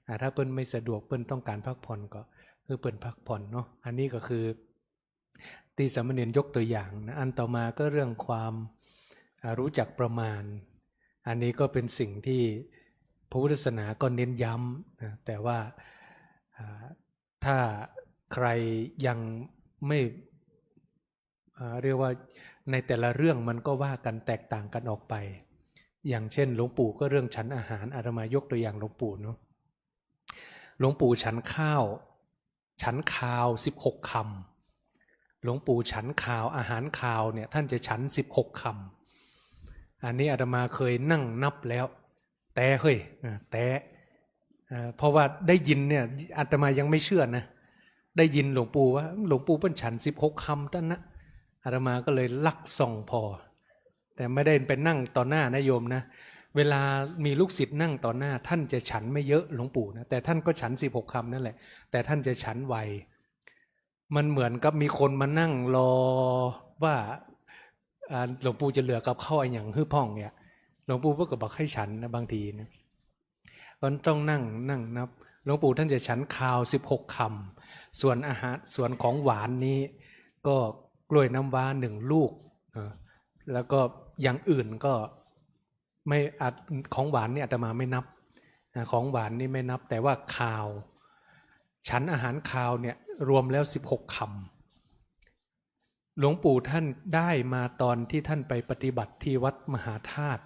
อ่า ถ้าเปิ้นไม่สะดวก เปิ้นต้องการพักผ่อนก็หื้อเปิ้นพักผ่อนเนาะ อันนี้ก็คือ ตี้สามเณรยกตัวอย่างนะ อันต่อมาก็เรื่องความ อ่า รู้จักประมาณ อันนี้ก็เป็นสิ่งที่พระพุทธศาสนาก็เน้นย้ำนะ แต่ว่า อ่า ถ้าใครยังไม่ อ่า เรียกว่าในแต่ละเรื่องมันก็ว่ากันแตกต่างกันออกไป อย่างเช่นหลวงปู่ก็เรื่องฉันอาหาร อาตมายกตัวอย่างหลวงปู่เนาะ หลวงปู่ฉันข้าว ฉันคาวสิบหกคำ หลวงปู่ฉันคาว อาหารคาวเนี่ย ท่านจะฉันสิบหกคำ อันนี้อาตมาเคยนั่งนับแล้ว แต๊เฮ้ย อ่า แต๊ อ่า เพราะว่าได้ยินเนี่ย อาตมายังไม่เชื่อนะ ได้ยินหลวงปู่ว่า หลวงปู่เปิ้นฉันสิบหกคำตันนะ อาตมาก็เลยลักส่องผ่อ แต่ไม่ได้ไปนั่งต่อหน้านะโยมนะ เวลามีลูกศิษย์นั่งต่อหน้า ท่านจะฉันไม่เยอะหลวงปู่นะ แต่ท่านก็ฉันสิบหกคำนั่นแหละ แต่ท่านจะฉันไว มันเหมือนกับมีคนมานั่งรอว่า อ่า หลวงปู่จะเหลือกับข้าวอะหยังหื้อพ่องเนี่ย หลวงปู่เปิ้นก็บ่ใค่ฉันนะ บางทีนะ มันต้องนั่ง นั่งนับ หลวงปู่ท่านจะฉันคาวสิบหกคำ ส่วนอาหาร ส่วนของหวานนี้ก็กล้วยน้ำว้าหนึ่งลูก อ่า แล้วก็อย่างอื่นก็ไม่ อ่ะ ของหวานนี่อาตมาไม่นับ อ่า ของหวานนี่ไม่นับ แต่ว่าคาว ฉันอาหารคาวเนี่ยรวมแล้วสิบหกคำ หลวงปู่ท่านได้มาตอนที่ท่านไปปฏิบัติที่วัดมหาธาตุ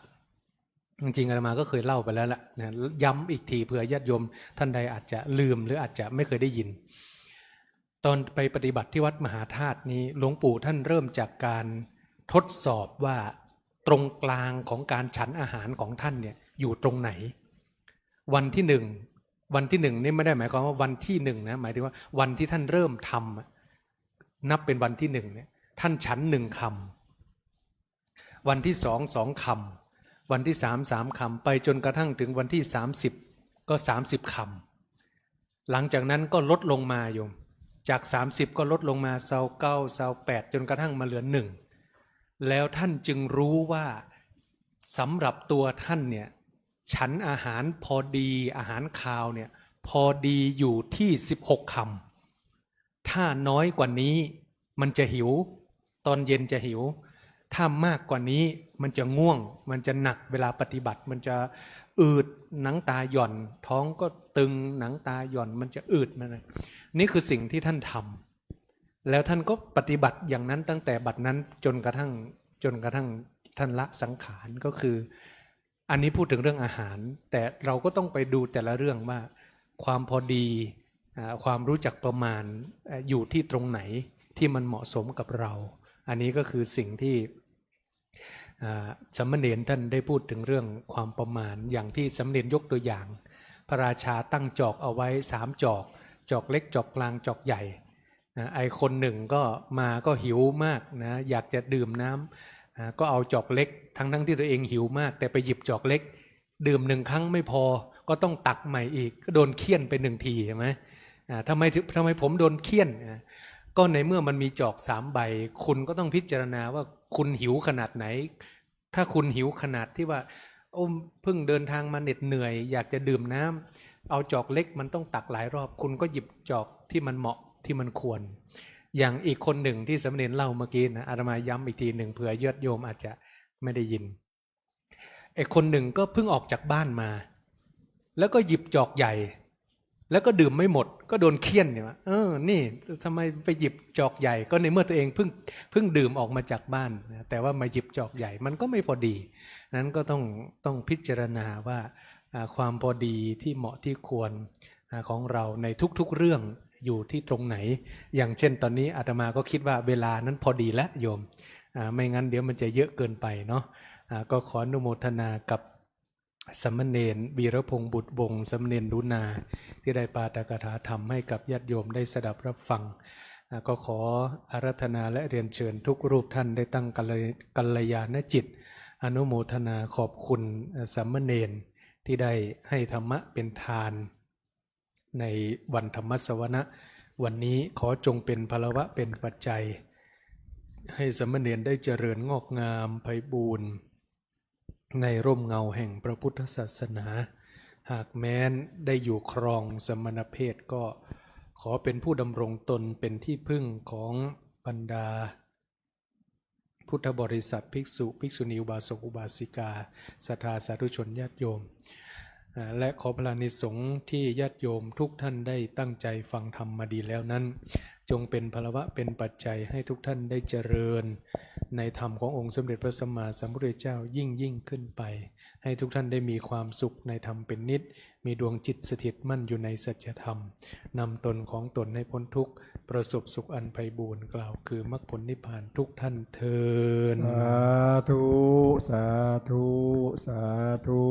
จริงๆ อาตมาก็เคยเล่าไปแล้วแหละนะ ย้ำอีกทีเผื่อญาติโยมท่านใดอาจจะลืมหรืออาจจะไม่เคยได้ยิน ตอนไปปฏิบัติที่วัดมหาธาตุนี้ หลวงปู่ท่านเริ่มจากการทดสอบว่าตรงกลางของการฉันอาหารของท่านเนี่ยอยู่ตรงไหน วันที่หนึ่ง วันที่หนึ่งนี่ไม่ได้หมายความว่าวันที่หนึ่งนะ หมายถึงว่าวันที่ท่านเริ่มทำอะ นับเป็นวันที่หนึ่งเนี่ย ท่านฉันหนึ่งคำ วันที่สอง สองคำ วันที่สาม สามคำ ไปจนกระทั่งถึงวันที่สามสิบ ก็สามสิบคำ หลังจากนั้นก็ลดลงมาโยม จากสามสิบก็ลดลงมาซาวเก้า ซาวแปด จนกระทั่งมาเหลือหนึ่ง แล้วท่านจึงรู้ว่าสำหรับตัวท่านเนี่ย ฉันอาหารพอดี อาหารคาวเนี่ย พอดีอยู่ที่สิบหกคำ ถ้าน้อยกว่านี้มันจะหิว ตอนเย็นจะหิว ถ้ามากกว่านี้มันจะง่วง มันจะหนัก เวลาปฏิบัติมันจะอืด หนังตาหย่อน ท้องก็ตึง หนังตาหย่อน มันจะอืด มันน่ะ นี่คือสิ่งที่ท่านทำ แล้วท่านก็ปฏิบัติอย่างนั้นตั้งแต่บัดนั้นจนกระทั่ง จนกระทั่งท่านละสังขาร ก็คือ อันนี้พูดถึงเรื่องอาหาร แต่เราก็ต้องไปดูแต่ละเรื่องว่าความพอดี อ่า ความรู้จักประมาณ เอ่อ อยู่ที่ตรงไหนที่มันเหมาะสมกับเรา อันนี้ก็คือสิ่งที่ อ่า สามเณรท่านได้พูดถึงเรื่องความประมาณ อย่างที่สามเณรยกตัวอย่าง พระราชาตั้งจอกเอาไว้สามจอก จอกเล็ก จอกกลาง จอกใหญ่ นะ ไอ้คนหนึ่งก็มาก็หิวมากนะ อยากจะดื่มน้ำ อ่า ก็เอาจอกเล็ก ทั้งๆ ที่ตัวเองหิวมาก แต่ไปหยิบจอกเล็ก ดื่มหนึ่งครั้งไม่พอ ก็ต้องตักใหม่อีก ก็โดนเฆี่ยนไปหนึ่งที ใช่ไหม อ่า ทำไมถึง ทำไมผมโดนเฆี่ยน อ่า ก็ในเมื่อมันมีจอกสามใบ คุณก็ต้องพิจารณาว่าคุณหิวขนาดไหน ถ้าคุณหิวขนาดที่ว่า โอ้ เพิ่งเดินทางมาเหน็ดเหนื่อย อยากจะดื่มน้ำ เอาจอกเล็กมันต้องตักหลายรอบ คุณก็หยิบจอกที่มันเหมาะ ที่มันควร อย่างอีกคนหนึ่งที่สามเณรเล่าเมื่อกี้นะ อาตมาย้ำอีกทีหนึ่ง เผื่อญาติโยมอาจจะไม่ได้ยิน ไอ้คนหนึ่งก็เพิ่งออกจากบ้านมา แล้วก็หยิบจอกใหญ่ แล้วก็ดื่มไม่หมด ก็โดนเฆี่ยนเนี่ยว่า เออ นี่ทำไมไปหยิบจอกใหญ่ ก็ในเมื่อตัวเองเพิ่ง เพิ่งดื่มออกมาจากบ้านนะ แต่ว่ามาหยิบจอกใหญ่ มันก็ไม่พอดี นั้นก็ต้อง ต้องพิจารณาว่า อ่า ความพอดีที่เหมาะที่ควร อ่า ของเราในทุกๆ เรื่องอยู่ที่ตรงไหน อย่างเช่นตอนนี้อาตมาก็คิดว่าเวลานั้นพอดีแล้วโยม อ่า ไม่งั้นเดี๋ยวมันจะเยอะเกินไปเนาะ อ่า ก็ขออนุโมทนากับสามเณรวีรพงษ์บุตรวงศ์ สามเณรหนูนา ที่ได้ปาฐกถาธรรมให้กับญาติโยมได้สดับรับฟัง อ่า ก็ขออาราธนาและเรียนเชิญทุกรูปท่านได้ตั้งกัลย- กัลยาณจิต อนุโมทนาขอบคุณ อ่า สามเณรที่ได้ให้ธรรมะเป็นทาน ในวันธรรมสวนะวันนี้ ขอจงเป็นพลวะเป็นปัจจัย ให้สามเณรได้เจริญงอกงามไพบูลย์ในร่มเงาแห่งพระพุทธศาสนา หากแม้นได้อยู่ครองสมณเพศก็ขอเป็นผู้ดำรงตนเป็นที่พึ่งของบรรดา พุทธบริษัท ภิกษุ ภิกษุณี อุบาสก อุบาสิกา ศรัทธาสาธุชนญาติโยม อ่า และขอพลานิสงส์ที่ญาติโยมทุกท่านได้ตั้งใจฟังธรรมมาดีแล้วนั้น จงเป็นพลวะเป็นปัจจัยให้ทุกท่านได้เจริญในธรรมขององค์สมเด็จพระสัมมาสัมพุทธเจ้ายิ่งยิ่งขึ้นไป ให้ทุกท่านได้มีความสุขในธรรมเป็นนิจ มีดวงจิตสถิตมั่นอยู่ในสัจธรรม นำตนของตนให้พ้นทุกข์ ประสบสุขอันไพบูลย์ กล่าวคือมรรคผลนิพพานทุกท่านเทอญ สาธุ สาธุ สาธุ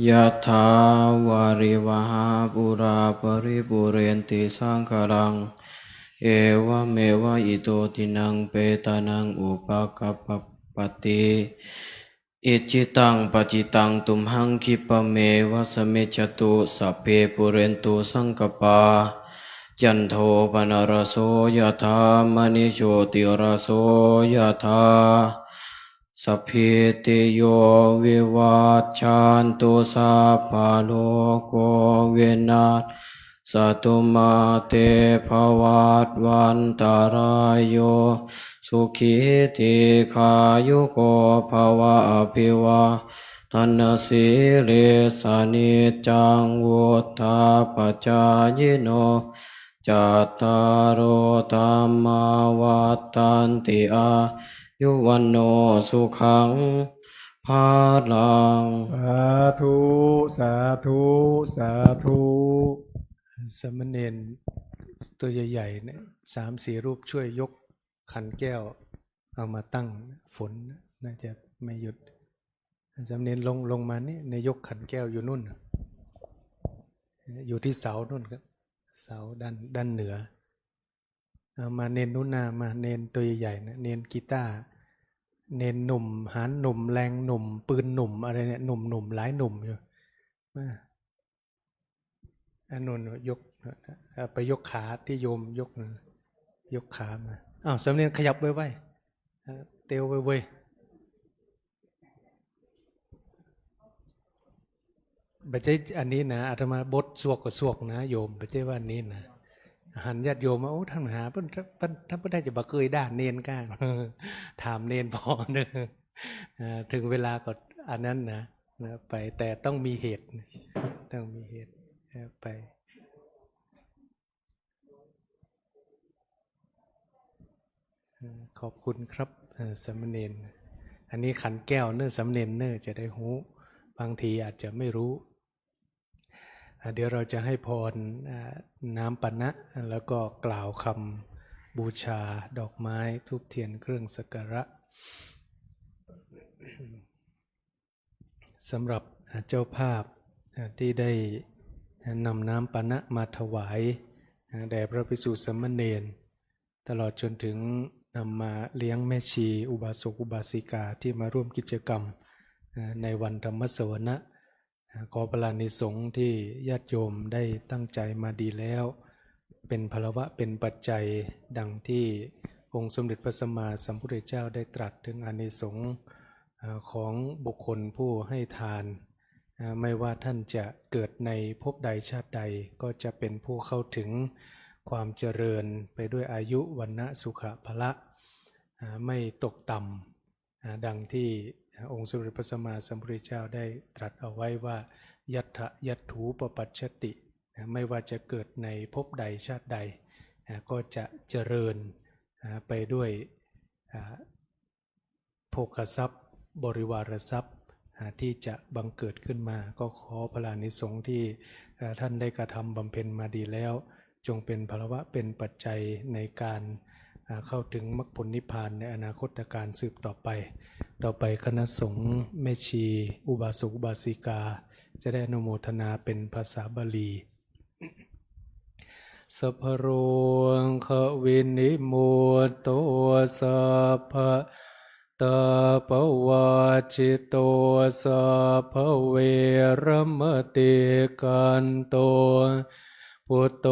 ยะถา วาริวหา ปูรา ปะริปูเรนติ สังขะรัง เอวะเมวะ อิโต ทินัง เปตานัง อุปะกัปปะติ อิจฉิตัง ปัจฉิตัง ตุมหัง คิปปะเมวะ สะมิจฉตุ สัพเพ ปูเรนตุ สังกัปปา จันโท ปะนะระโส ยะถา มะณิ โชติระโส ยะถา สัพพีติโย วิวัชชันตุ สัพพะโรโค วินัสสะตุ มาเต ภะวัตวันตะราโย สุขี ทีฆายุโก ภะวะ อะภิวาทะนะสีลิสสะ นิจจัง วุฑฒาปะจายิโน จัตตาโร ธัมมา วัฑฒันติ อา ยุวัณโณ สุขัง พลัง สาธุ สาธุ สาธุ สามเณรตัวใหญ่ๆ เนี่ย สามสี่รูปช่วยยกขันแก้วเอามาตั้ง ฝนน่าจะไม่หยุด สามเณรลง ลงมานี่ นายกขันแก้วอยู่นู่นน่ะ อยู่ที่เสานู่นครับ เสาด้าน ด้านเหนือ เอามาเณรนู่นน่ะ มาเณรตัวใหญ่ๆ นะ เณรกีตาร์ เณรหนุ่ม หาญหนุ่ม แรงหนุ่ม ปืนหนุ่ม อะไรเนี่ย หนุ่มๆ หลายหนุ่มอยู่ มา อันนู้นยก เอาไปยกขาที่โยมยกนะ ยกขามา อ้าว สามเณรขยับไวๆ เอ่อ เตียวไวๆ บ่ใจ้อันนี้นะ อาตมาบทสวกก็สวกนะโยม บ่ใจ้ว่าอันนี้นะ หันญาติโยมมา โอ้ ท่านหา เปิ้น เปิ้น ท่าน เปิ้นได้จะบ่เกยด้านเณรก้า ถามเณรพอเนอะ อ่า ถึงเวลาก็อันนั้นนะ นะ ไป แต่ต้องมีเหตุ ต้องมีเหตุ เออ ไป เอ่อ ขอบคุณครับ เอ่อ สามเณร อันนี้ขันแก้วเนอะ สามเณรเนอะ จะได้ฮู้ บางทีอาจจะไม่รู้ อ่า เดี๋ยวเราจะให้พร อ่า น้ำปานะ แล้วก็กล่าวคำบูชา ดอกไม้ ธูปเทียน เครื่องสักการะ สำหรับ อ่า เจ้าภาพ อ่า ที่ได้ อ่า นำน้ำปานะมาถวาย อ่า แด่พระภิกษุสามเณร ตลอดจนถึงนำมาเลี้ยงแม่ชี อุบาสกอุบาสิกาที่มาร่วมกิจกรรม อ่า ในวันธรรมสวนะ ขอพลานิสงส์ที่ญาติโยมได้ตั้งใจมาดีแล้ว เป็นพลวะ เป็นปัจจัย ดังที่องค์สมเด็จพระสัมมาสัมพุทธเจ้าได้ตรัสถึงอานิสงส์ เอ่อ ของบุคคลผู้ให้ทาน เอ่อ ไม่ว่าท่านจะเกิดในภพใดชาติใด ก็จะเป็นผู้เข้าถึงความเจริญไปด้วยอายุ วรรณะ สุขะ พละ เอ่อ ไม่ตกต่ำ อ่า ดังที่ อ่า องค์สมเด็จพระสัมมาสัมพุทธเจ้าได้ตรัสเอาไว้ว่า ยัตถะยัตถูปปัชชติ นะ ไม่ว่าจะเกิดในภพใดชาติใด อ่า ก็จะเจริญ อ่า ไปด้วย อ่า โภคทรัพย์ บริวารทรัพย์ อ่า ที่จะบังเกิดขึ้นมา ก็ขอพลานิสงส์ที่ อ่า ท่านได้กระทำบำเพ็ญมาดีแล้ว จงเป็นพลวะ เป็นปัจจัยในการ อ่า เข้าถึงมรรคผลนิพพานในอนาคตกาลสืบต่อไป ต่อไปคณะสงฆ์แม่ชี อุบาสกอุบาสิกา จะได้อนุโมทนาเป็นภาษาบาลี สัพพะโรควินิมุตโต สัพพะ ตาปวัจจิโต สัพพะเวระมะติกันโต ปุตโต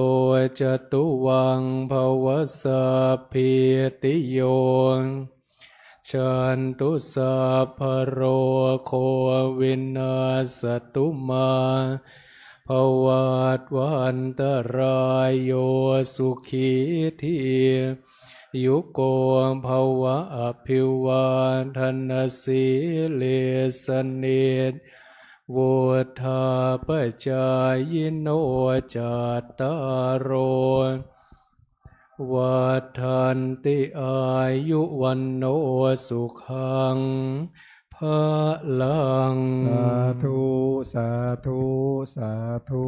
จตุวังภวสัพพีติโย จันตุ สัพพะโรโควินัสสตุมา ภวัตวันตะราโย สุขีที ยุโกภวะ อภิวาทะนะสีลิสสะนิจ วุฑฒาปะจายิโน จัตตาโร วัฑฒันติ อายุ วัณโณ สุขัง พลัง สาธุ สาธุ สาธุ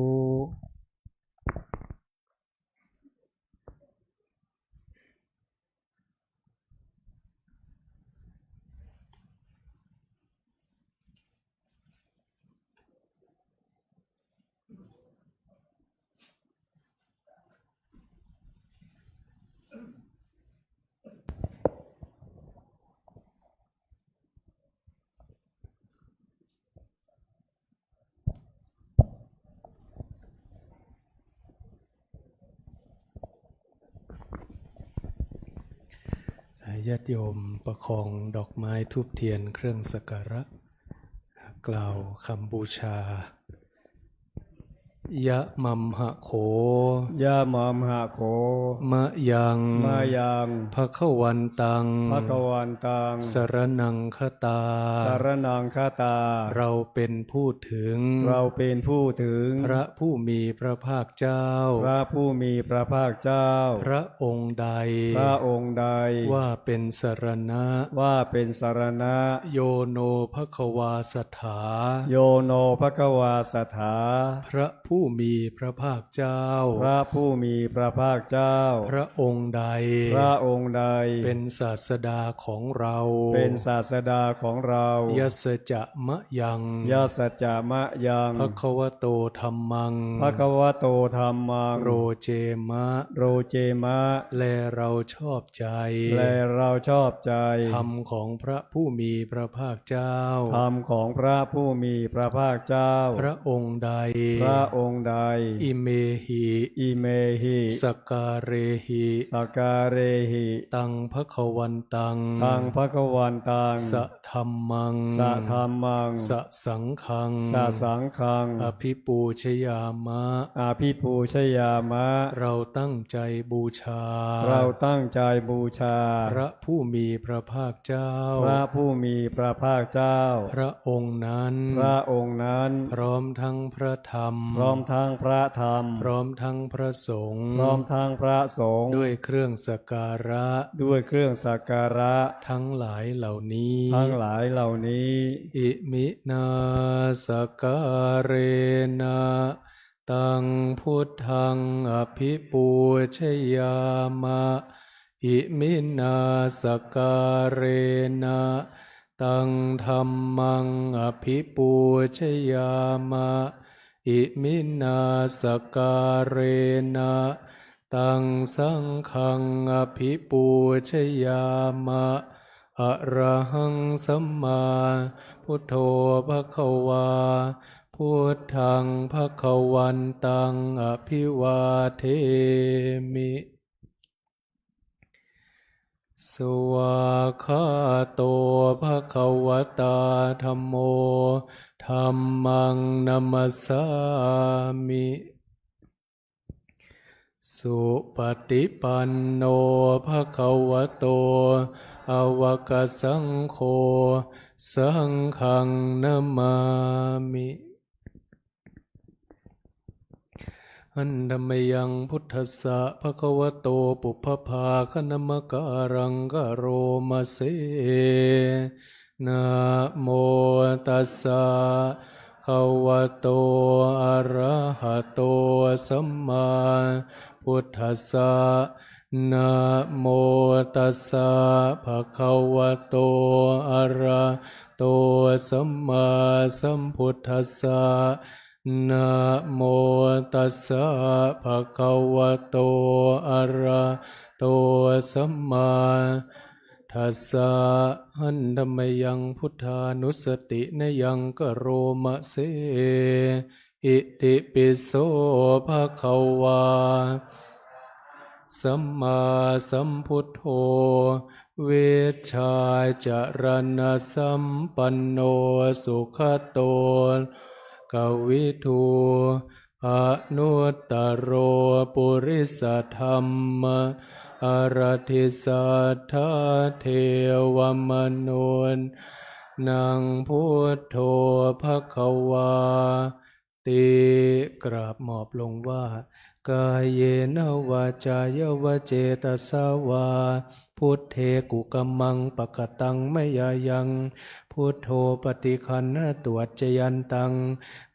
ญาติโยมประคองดอกไม้ธูปเทียนเครื่องสักการะ กล่าวคำบูชา ยะมัมหะโข ยะมัมหะโข มะยัง มะยัง ภะคะวันตัง ภะคะวันตัง สะระณังคะตา สะระณังคะตา เราเป็นผู้ถึง เราเป็นผู้ถึง พระผู้มีพระภาคเจ้า พระผู้มีพระภาคเจ้า พระองค์ใด พระองค์ใด ว่าเป็นสรณะ ว่าเป็นสรณะ โยโนภะคะวาสัทธา โยโนภะคะวาสัทธา พระผู้มีพระภาคเจ้า พระผู้มีพระภาคเจ้า พระองค์ใด พระองค์ใด เป็นศาสดาของเรา เป็นศาสดาของเรา ยัสสะมะยัง ยัสสะมะยัง ภะคะวะโตธัมมัง ภะคะวะโตธัมมัง โรเจมะ โรเจมะ และเราชอบใจ และเราชอบใจ ธรรมของพระผู้มีพระภาคเจ้า ธรรมของพระผู้มีพระภาคเจ้า พระองค์ใด พระองค์ใด อิเมหิ อิเมหิ สักการะหิ สักการะหิ ตังภะคะวันตัง ตังภะคะวันตัง สะธัมมัง สะธัมมัง สะสังฆัง สะสังฆัง อภิปูชยามะ อภิปูชยามะ เราตั้งใจบูชา เราตั้งใจบูชา พระผู้มีพระภาคเจ้า พระผู้มีพระภาคเจ้า พระองค์นั้น พระองค์นั้น พร้อมทั้งพระธรรม พร้อมทั้งพระธรรม พร้อมทั้งพระสงฆ์ พร้อมทั้งพระสงฆ์ ด้วยเครื่องสักการะ ด้วยเครื่องสักการะ ทั้งหลายเหล่านี้ ทั้งหลายเหล่านี้ อิมินาสักการะนะ ตังพุทธังอภิปูชยามะ อิมินาสักการะนะ ตังธัมมังอภิปูชยามะ อิมินาสักการะนะ ตังสังฆังอภิปูชยามะ อะระหังสัมมาพุทโธภะคะวา พุทธังภะคะวันตังอภิวาเทมิ สวากขาโตภะคะวะตาธัมโม ธัมมังนะมัสสามิ สุปะติปันโนภะคะวะโต อะวะคะสังโฆ สังฆังนะมามิ หันธะมะยังพุทธัสสะภะคะวะโต ปุพพะภาคะนะมะกาลังกะโรมะเส นะโมตัสสะภะคะวะโต อะระหะโต สัมมาพุทธัสสะ นะโมตัสสะภะคะวะโต อะระหะโต สัมมาสัมพุทธัสสะ นะโมตัสสะภะคะวะโต อะระหะโต สัมมาทัสสะ หันธะมะยังพุทธานุสตินะยังกะโรมะเส อิติปิโสภะคะวา สัมมาสัมพุทโธ วิชชาจารณะสัมปันโน สุขะโต โลกะวิทู อนุตตะโร ปุริสะธัมมะ สาระธิ สัทธา เทวะมนุสสานัง พุทโธ ภะคะวา ติ กราบหมอบลงว่า กาเยนะ วาจายะ วะ เจตสา วา พุทเท กุกัมมัง ปะกะตัง มะยายัง พุทโธ ปะติกขันหะตุ อัจจยันตัง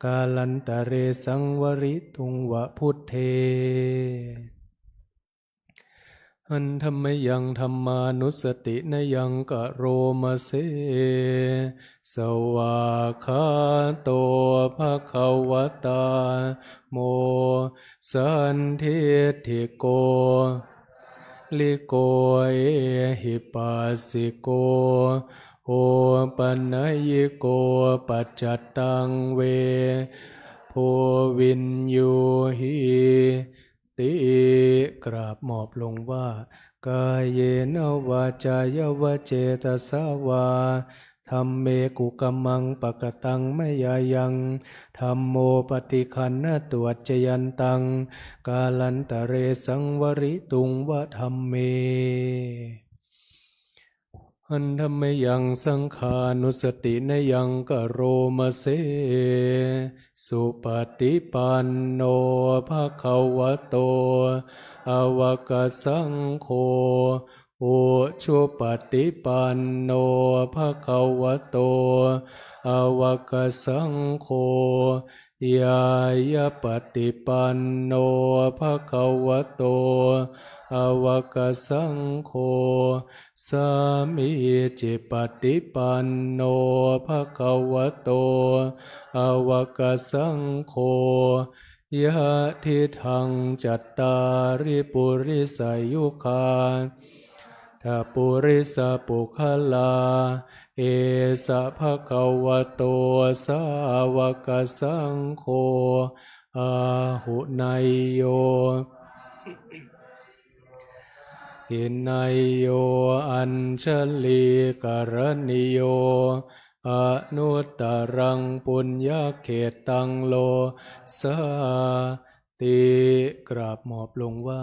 กาลันตะเร สังวะริตุง วะ พุทเท หันธะมะยังธัมมานุสตินะยังกะโรมะเส สวากขาโต ภะคะวะตา ธัมโม สันทิฏฐิโก สาคาริโก เอหิปัสสิโก โอปะนัยยิโก ปัจจัตตัง เวทะโภ วิญญูหิ ติ กราบหมอบลงว่า กาเยนะ วาจายะ วะ เจตสา วา dhamme kukammaṃ pakataṃ mayā yaṃ, dhammo paṭiggaṇhatu accayantaṃ, kālantare saṃvarituṃ va dhamme. Handa mayaṃ saṅghānussatinayaṃ karoma se. Supaṭipanno bhagavato āvakasaṅgho, ujupaṭipanno bhagavato āvakasaṅgho, ñāyapaṭipanno bhagavato āvakasaṅgho, sāmīcipaṭipanno bhagavato āvakasaṅgho, yadidaṃ cattāri purisayugāni aṭṭha purisapuggalā, esa bhagavato sāvakasaṅgho, āhuneyyo pāhuneyyo añjalikaraṇīyo, anuttaraṃ puññakkhettaṃ lokassā ti. กราบหมอบลงว่า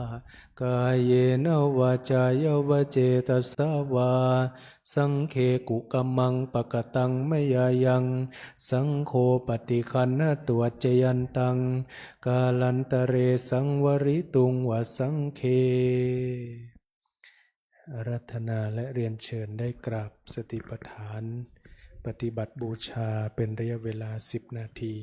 kāyena vācāya va cetasā vā, saṅghe kukammaṃ pakataṃ mayā yaṃ, saṅgho paṭiggaṇhatu accayantaṃ, kālantare saṃvarituṃ va saṅghe. อาราธนาและเรียนเชิญได้กราบสติปัฏฐาน ปฏิบัติบูชาเป็นระยะเวลาสิบนาที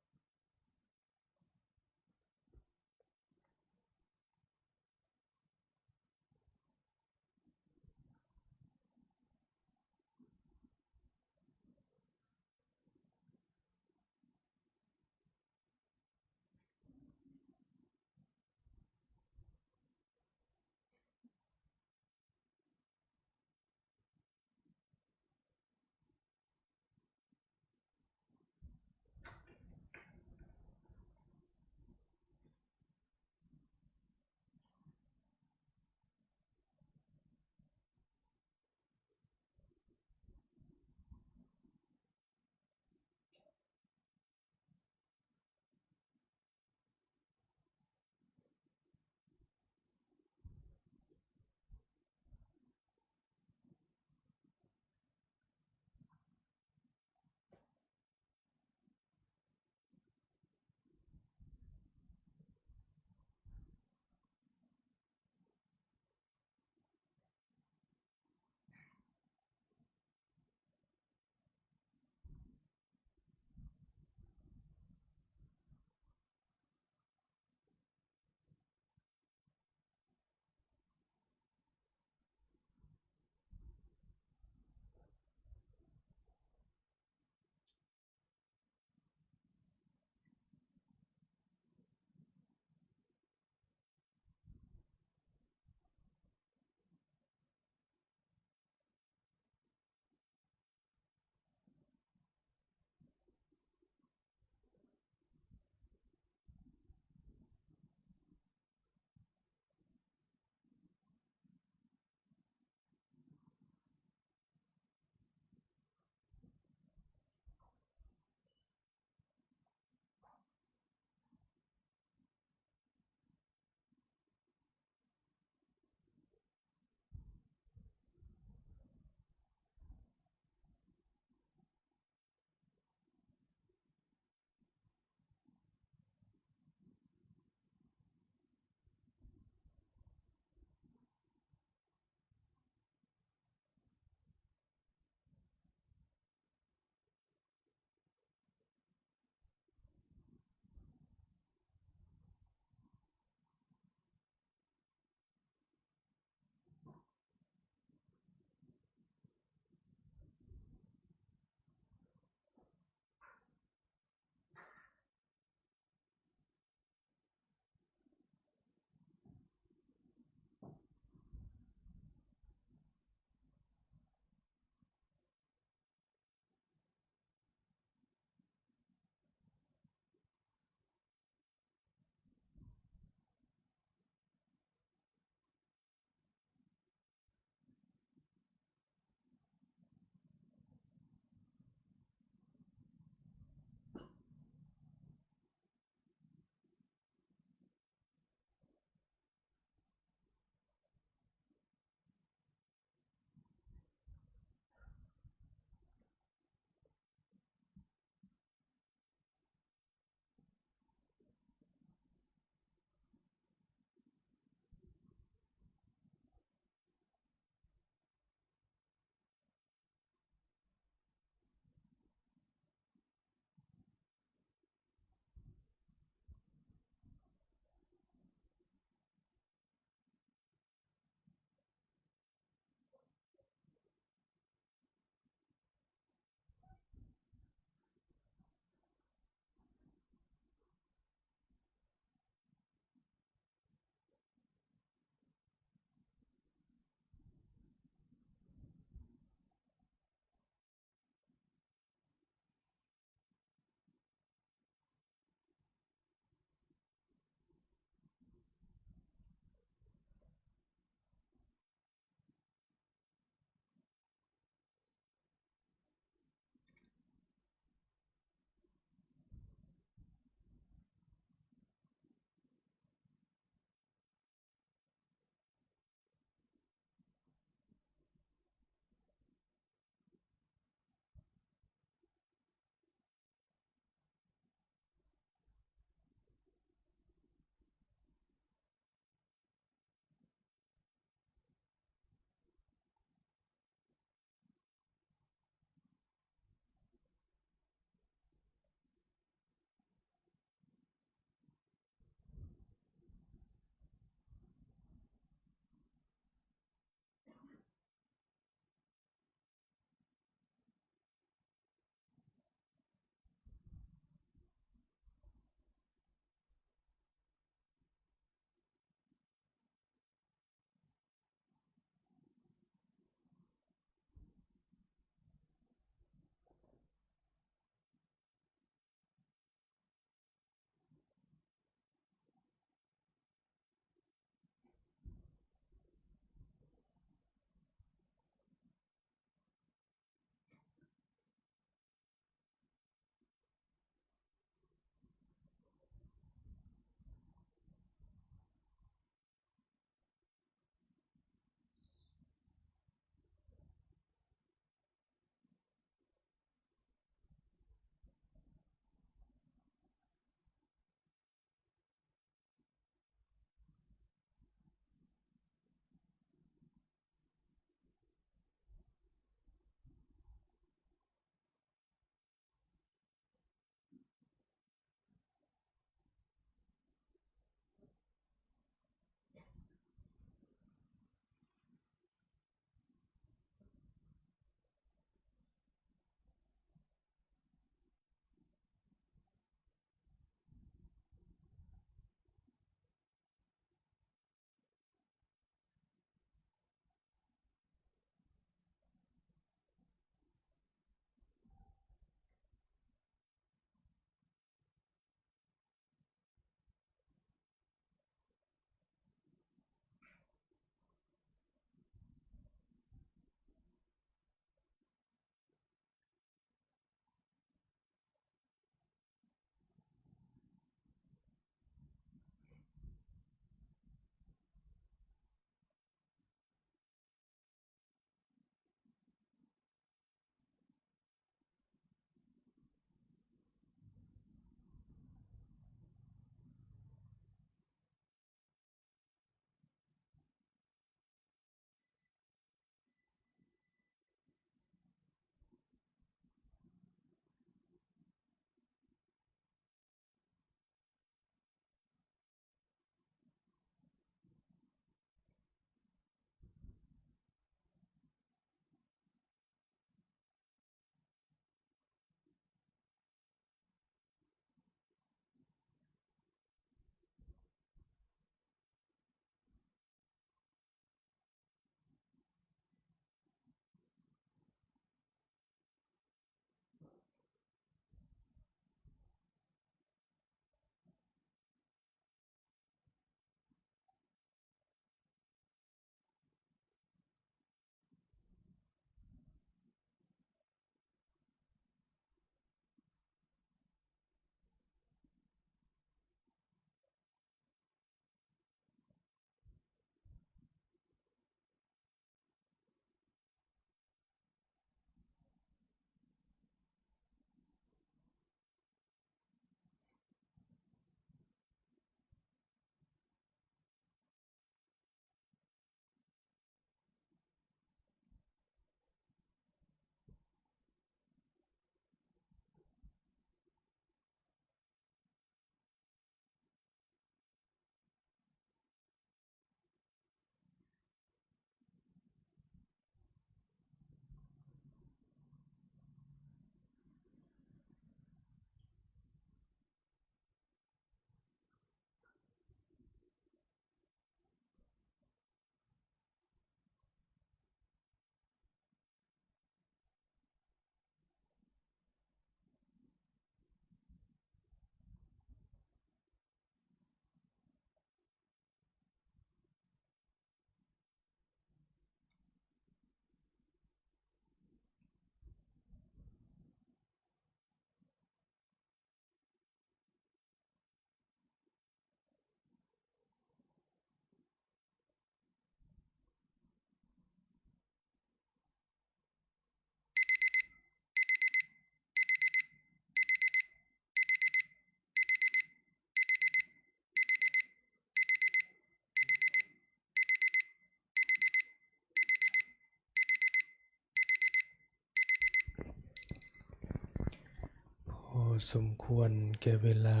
สมควรแก่เวลา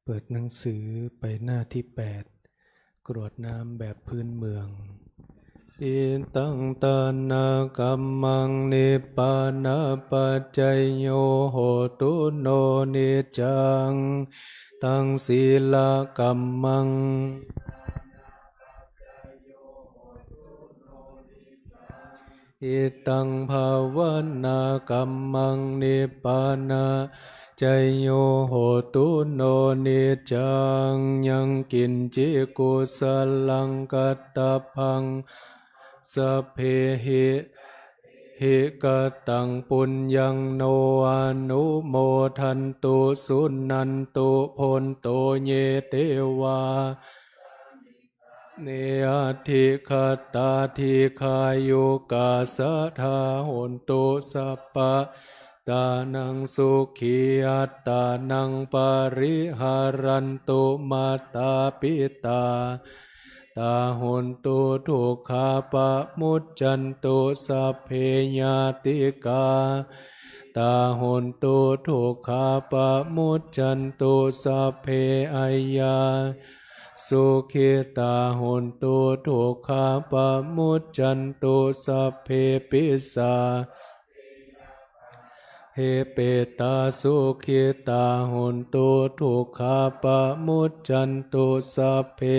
เปิดหนังสือไปหน้าที่แปด กรวดน้ำแบบพื้นเมือง Idaṃ dānakammaṃ nibbānapaccayo hotu no niccaṃ. Idaṃ sīlakammaṃ. Idaṃ bhāvanākammaṃ nibbānapaccayo hotu no niccaṃ. Yaṃ kiñci kusalaṃ kattabbaṃ sabbehi, hi kataṃ puññaṃ no anumodantu suṇantu bhonto ye devā ne adhigatā dīghāyukā sadā hontu sabbadā. Attānaṃ sukhī attānaṃ pariharantu. Mātā pitā dā hontu dukkhā pamuccantu. Sabbe ñātikā dā hontu dukkhā pamuccantu. Sabbe aññā sukhitā hontu dukkhā pamuccantu. Sabbe pisā he petā sukhitā hontu dukkhā pamuccantu. Sabbe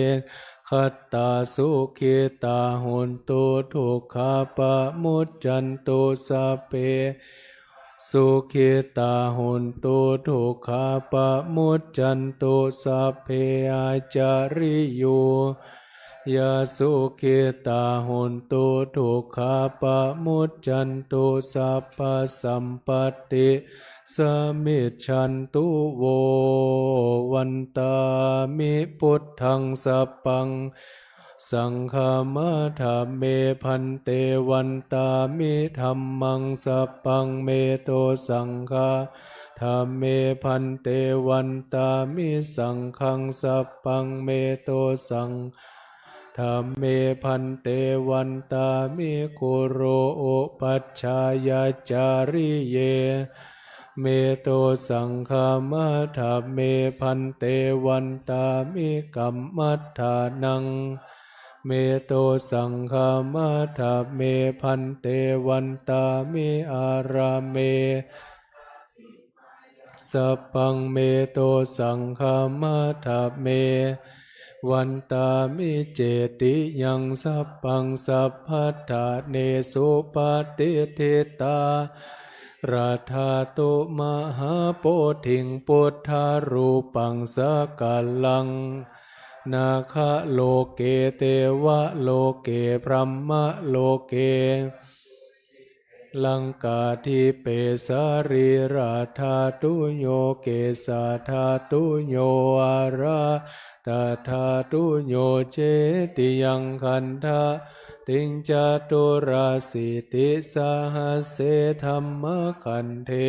nakkhattā sukhitā hontu dukkhā pamuccantu. Sabbe sukhitā hontu dukkhā pamuccantu. Sabbe ācariyū pādā sukhitā hontu dukkhā pamuccantu. Sabbasampatti samijjhantu vo. Vandāmi buddhaṃ sabbaṃ saṅghamadha me bhante. Vandāmi dhammaṃ sabbaṃ me to saṅghamadha me bhante. Vandāmi saṅghaṃ sabbaṃ me to saṅghamadha me bhante. Vandāmi guru upajjhāyācariye me to saṅghamadha me bhante. Vandāmi kammaṭṭhānaṃ me to saṅghamadha me bhante. Vandāmi ārāme sabbaṃ me to saṅghamadha me. Vandāmi cetiyaṃ sabbaṃ sabbaṭṭhānesu patiṭṭhitā rādhātu mahābodhiṃ buddharūpaṃ sakalaṃ nāgaloke devaloke brahmaloke laṅkādhipe sarīradhātuyo kesādhātuyo āradhādhātuyo cetiyaṃ gandhatiṃ caturāsītisahasсе dhammakkhandhe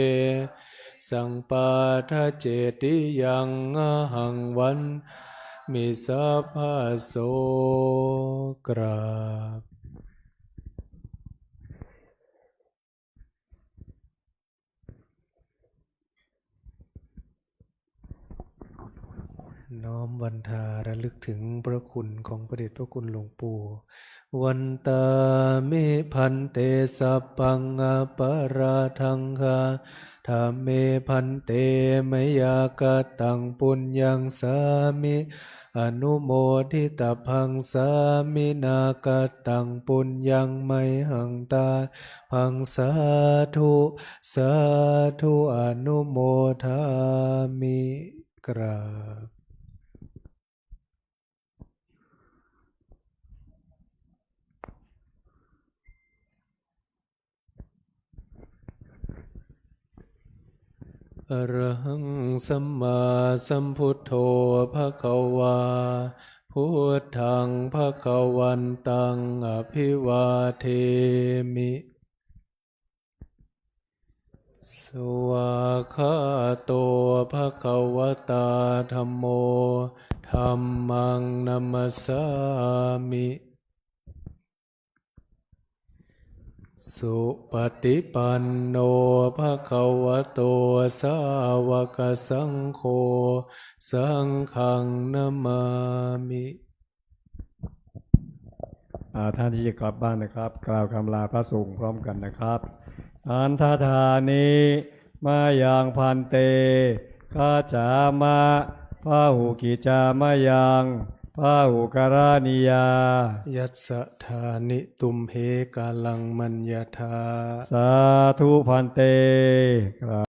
sampādacetiyaṃ ahaṃ vandāmi sabbaso. กราบ น้อมวันทาระลึกถึงพระคุณของพระเดชพระคุณหลวงปู่ Vandāmi bhante sabbaṃ aparādhaṃ khamatha me bhante, mayā kataṃ puññaṃ sāminā anumoditabbaṃ, sāminā kataṃ puññaṃ mayhaṃ dātabbaṃ, sādhu sādhu anumodāmi. กราบ Arahaṃ sammāsambuddho bhagavā, buddhaṃ bhagavantaṃ abhivādemi. Svākkhāto bhagavatā dhammo, dhammaṃ namassāmi. สุปฏิปันโน ภะคะวะโต สาวกสังโฆ สังฆังนะมามิ อ่า ท่านที่จะกลับบ้านนะครับ กล่าวกำลาพระสงฆ์พร้อมกันนะครับ อันทธานิ มะยัง ภันเต คัจฉามะ พะหุกิจจามะยัง พะหุการาณิยา ยัสสะ ฐานิ ตุมเห กาลัง มัญญาธา สาธุ ภันเต กราบ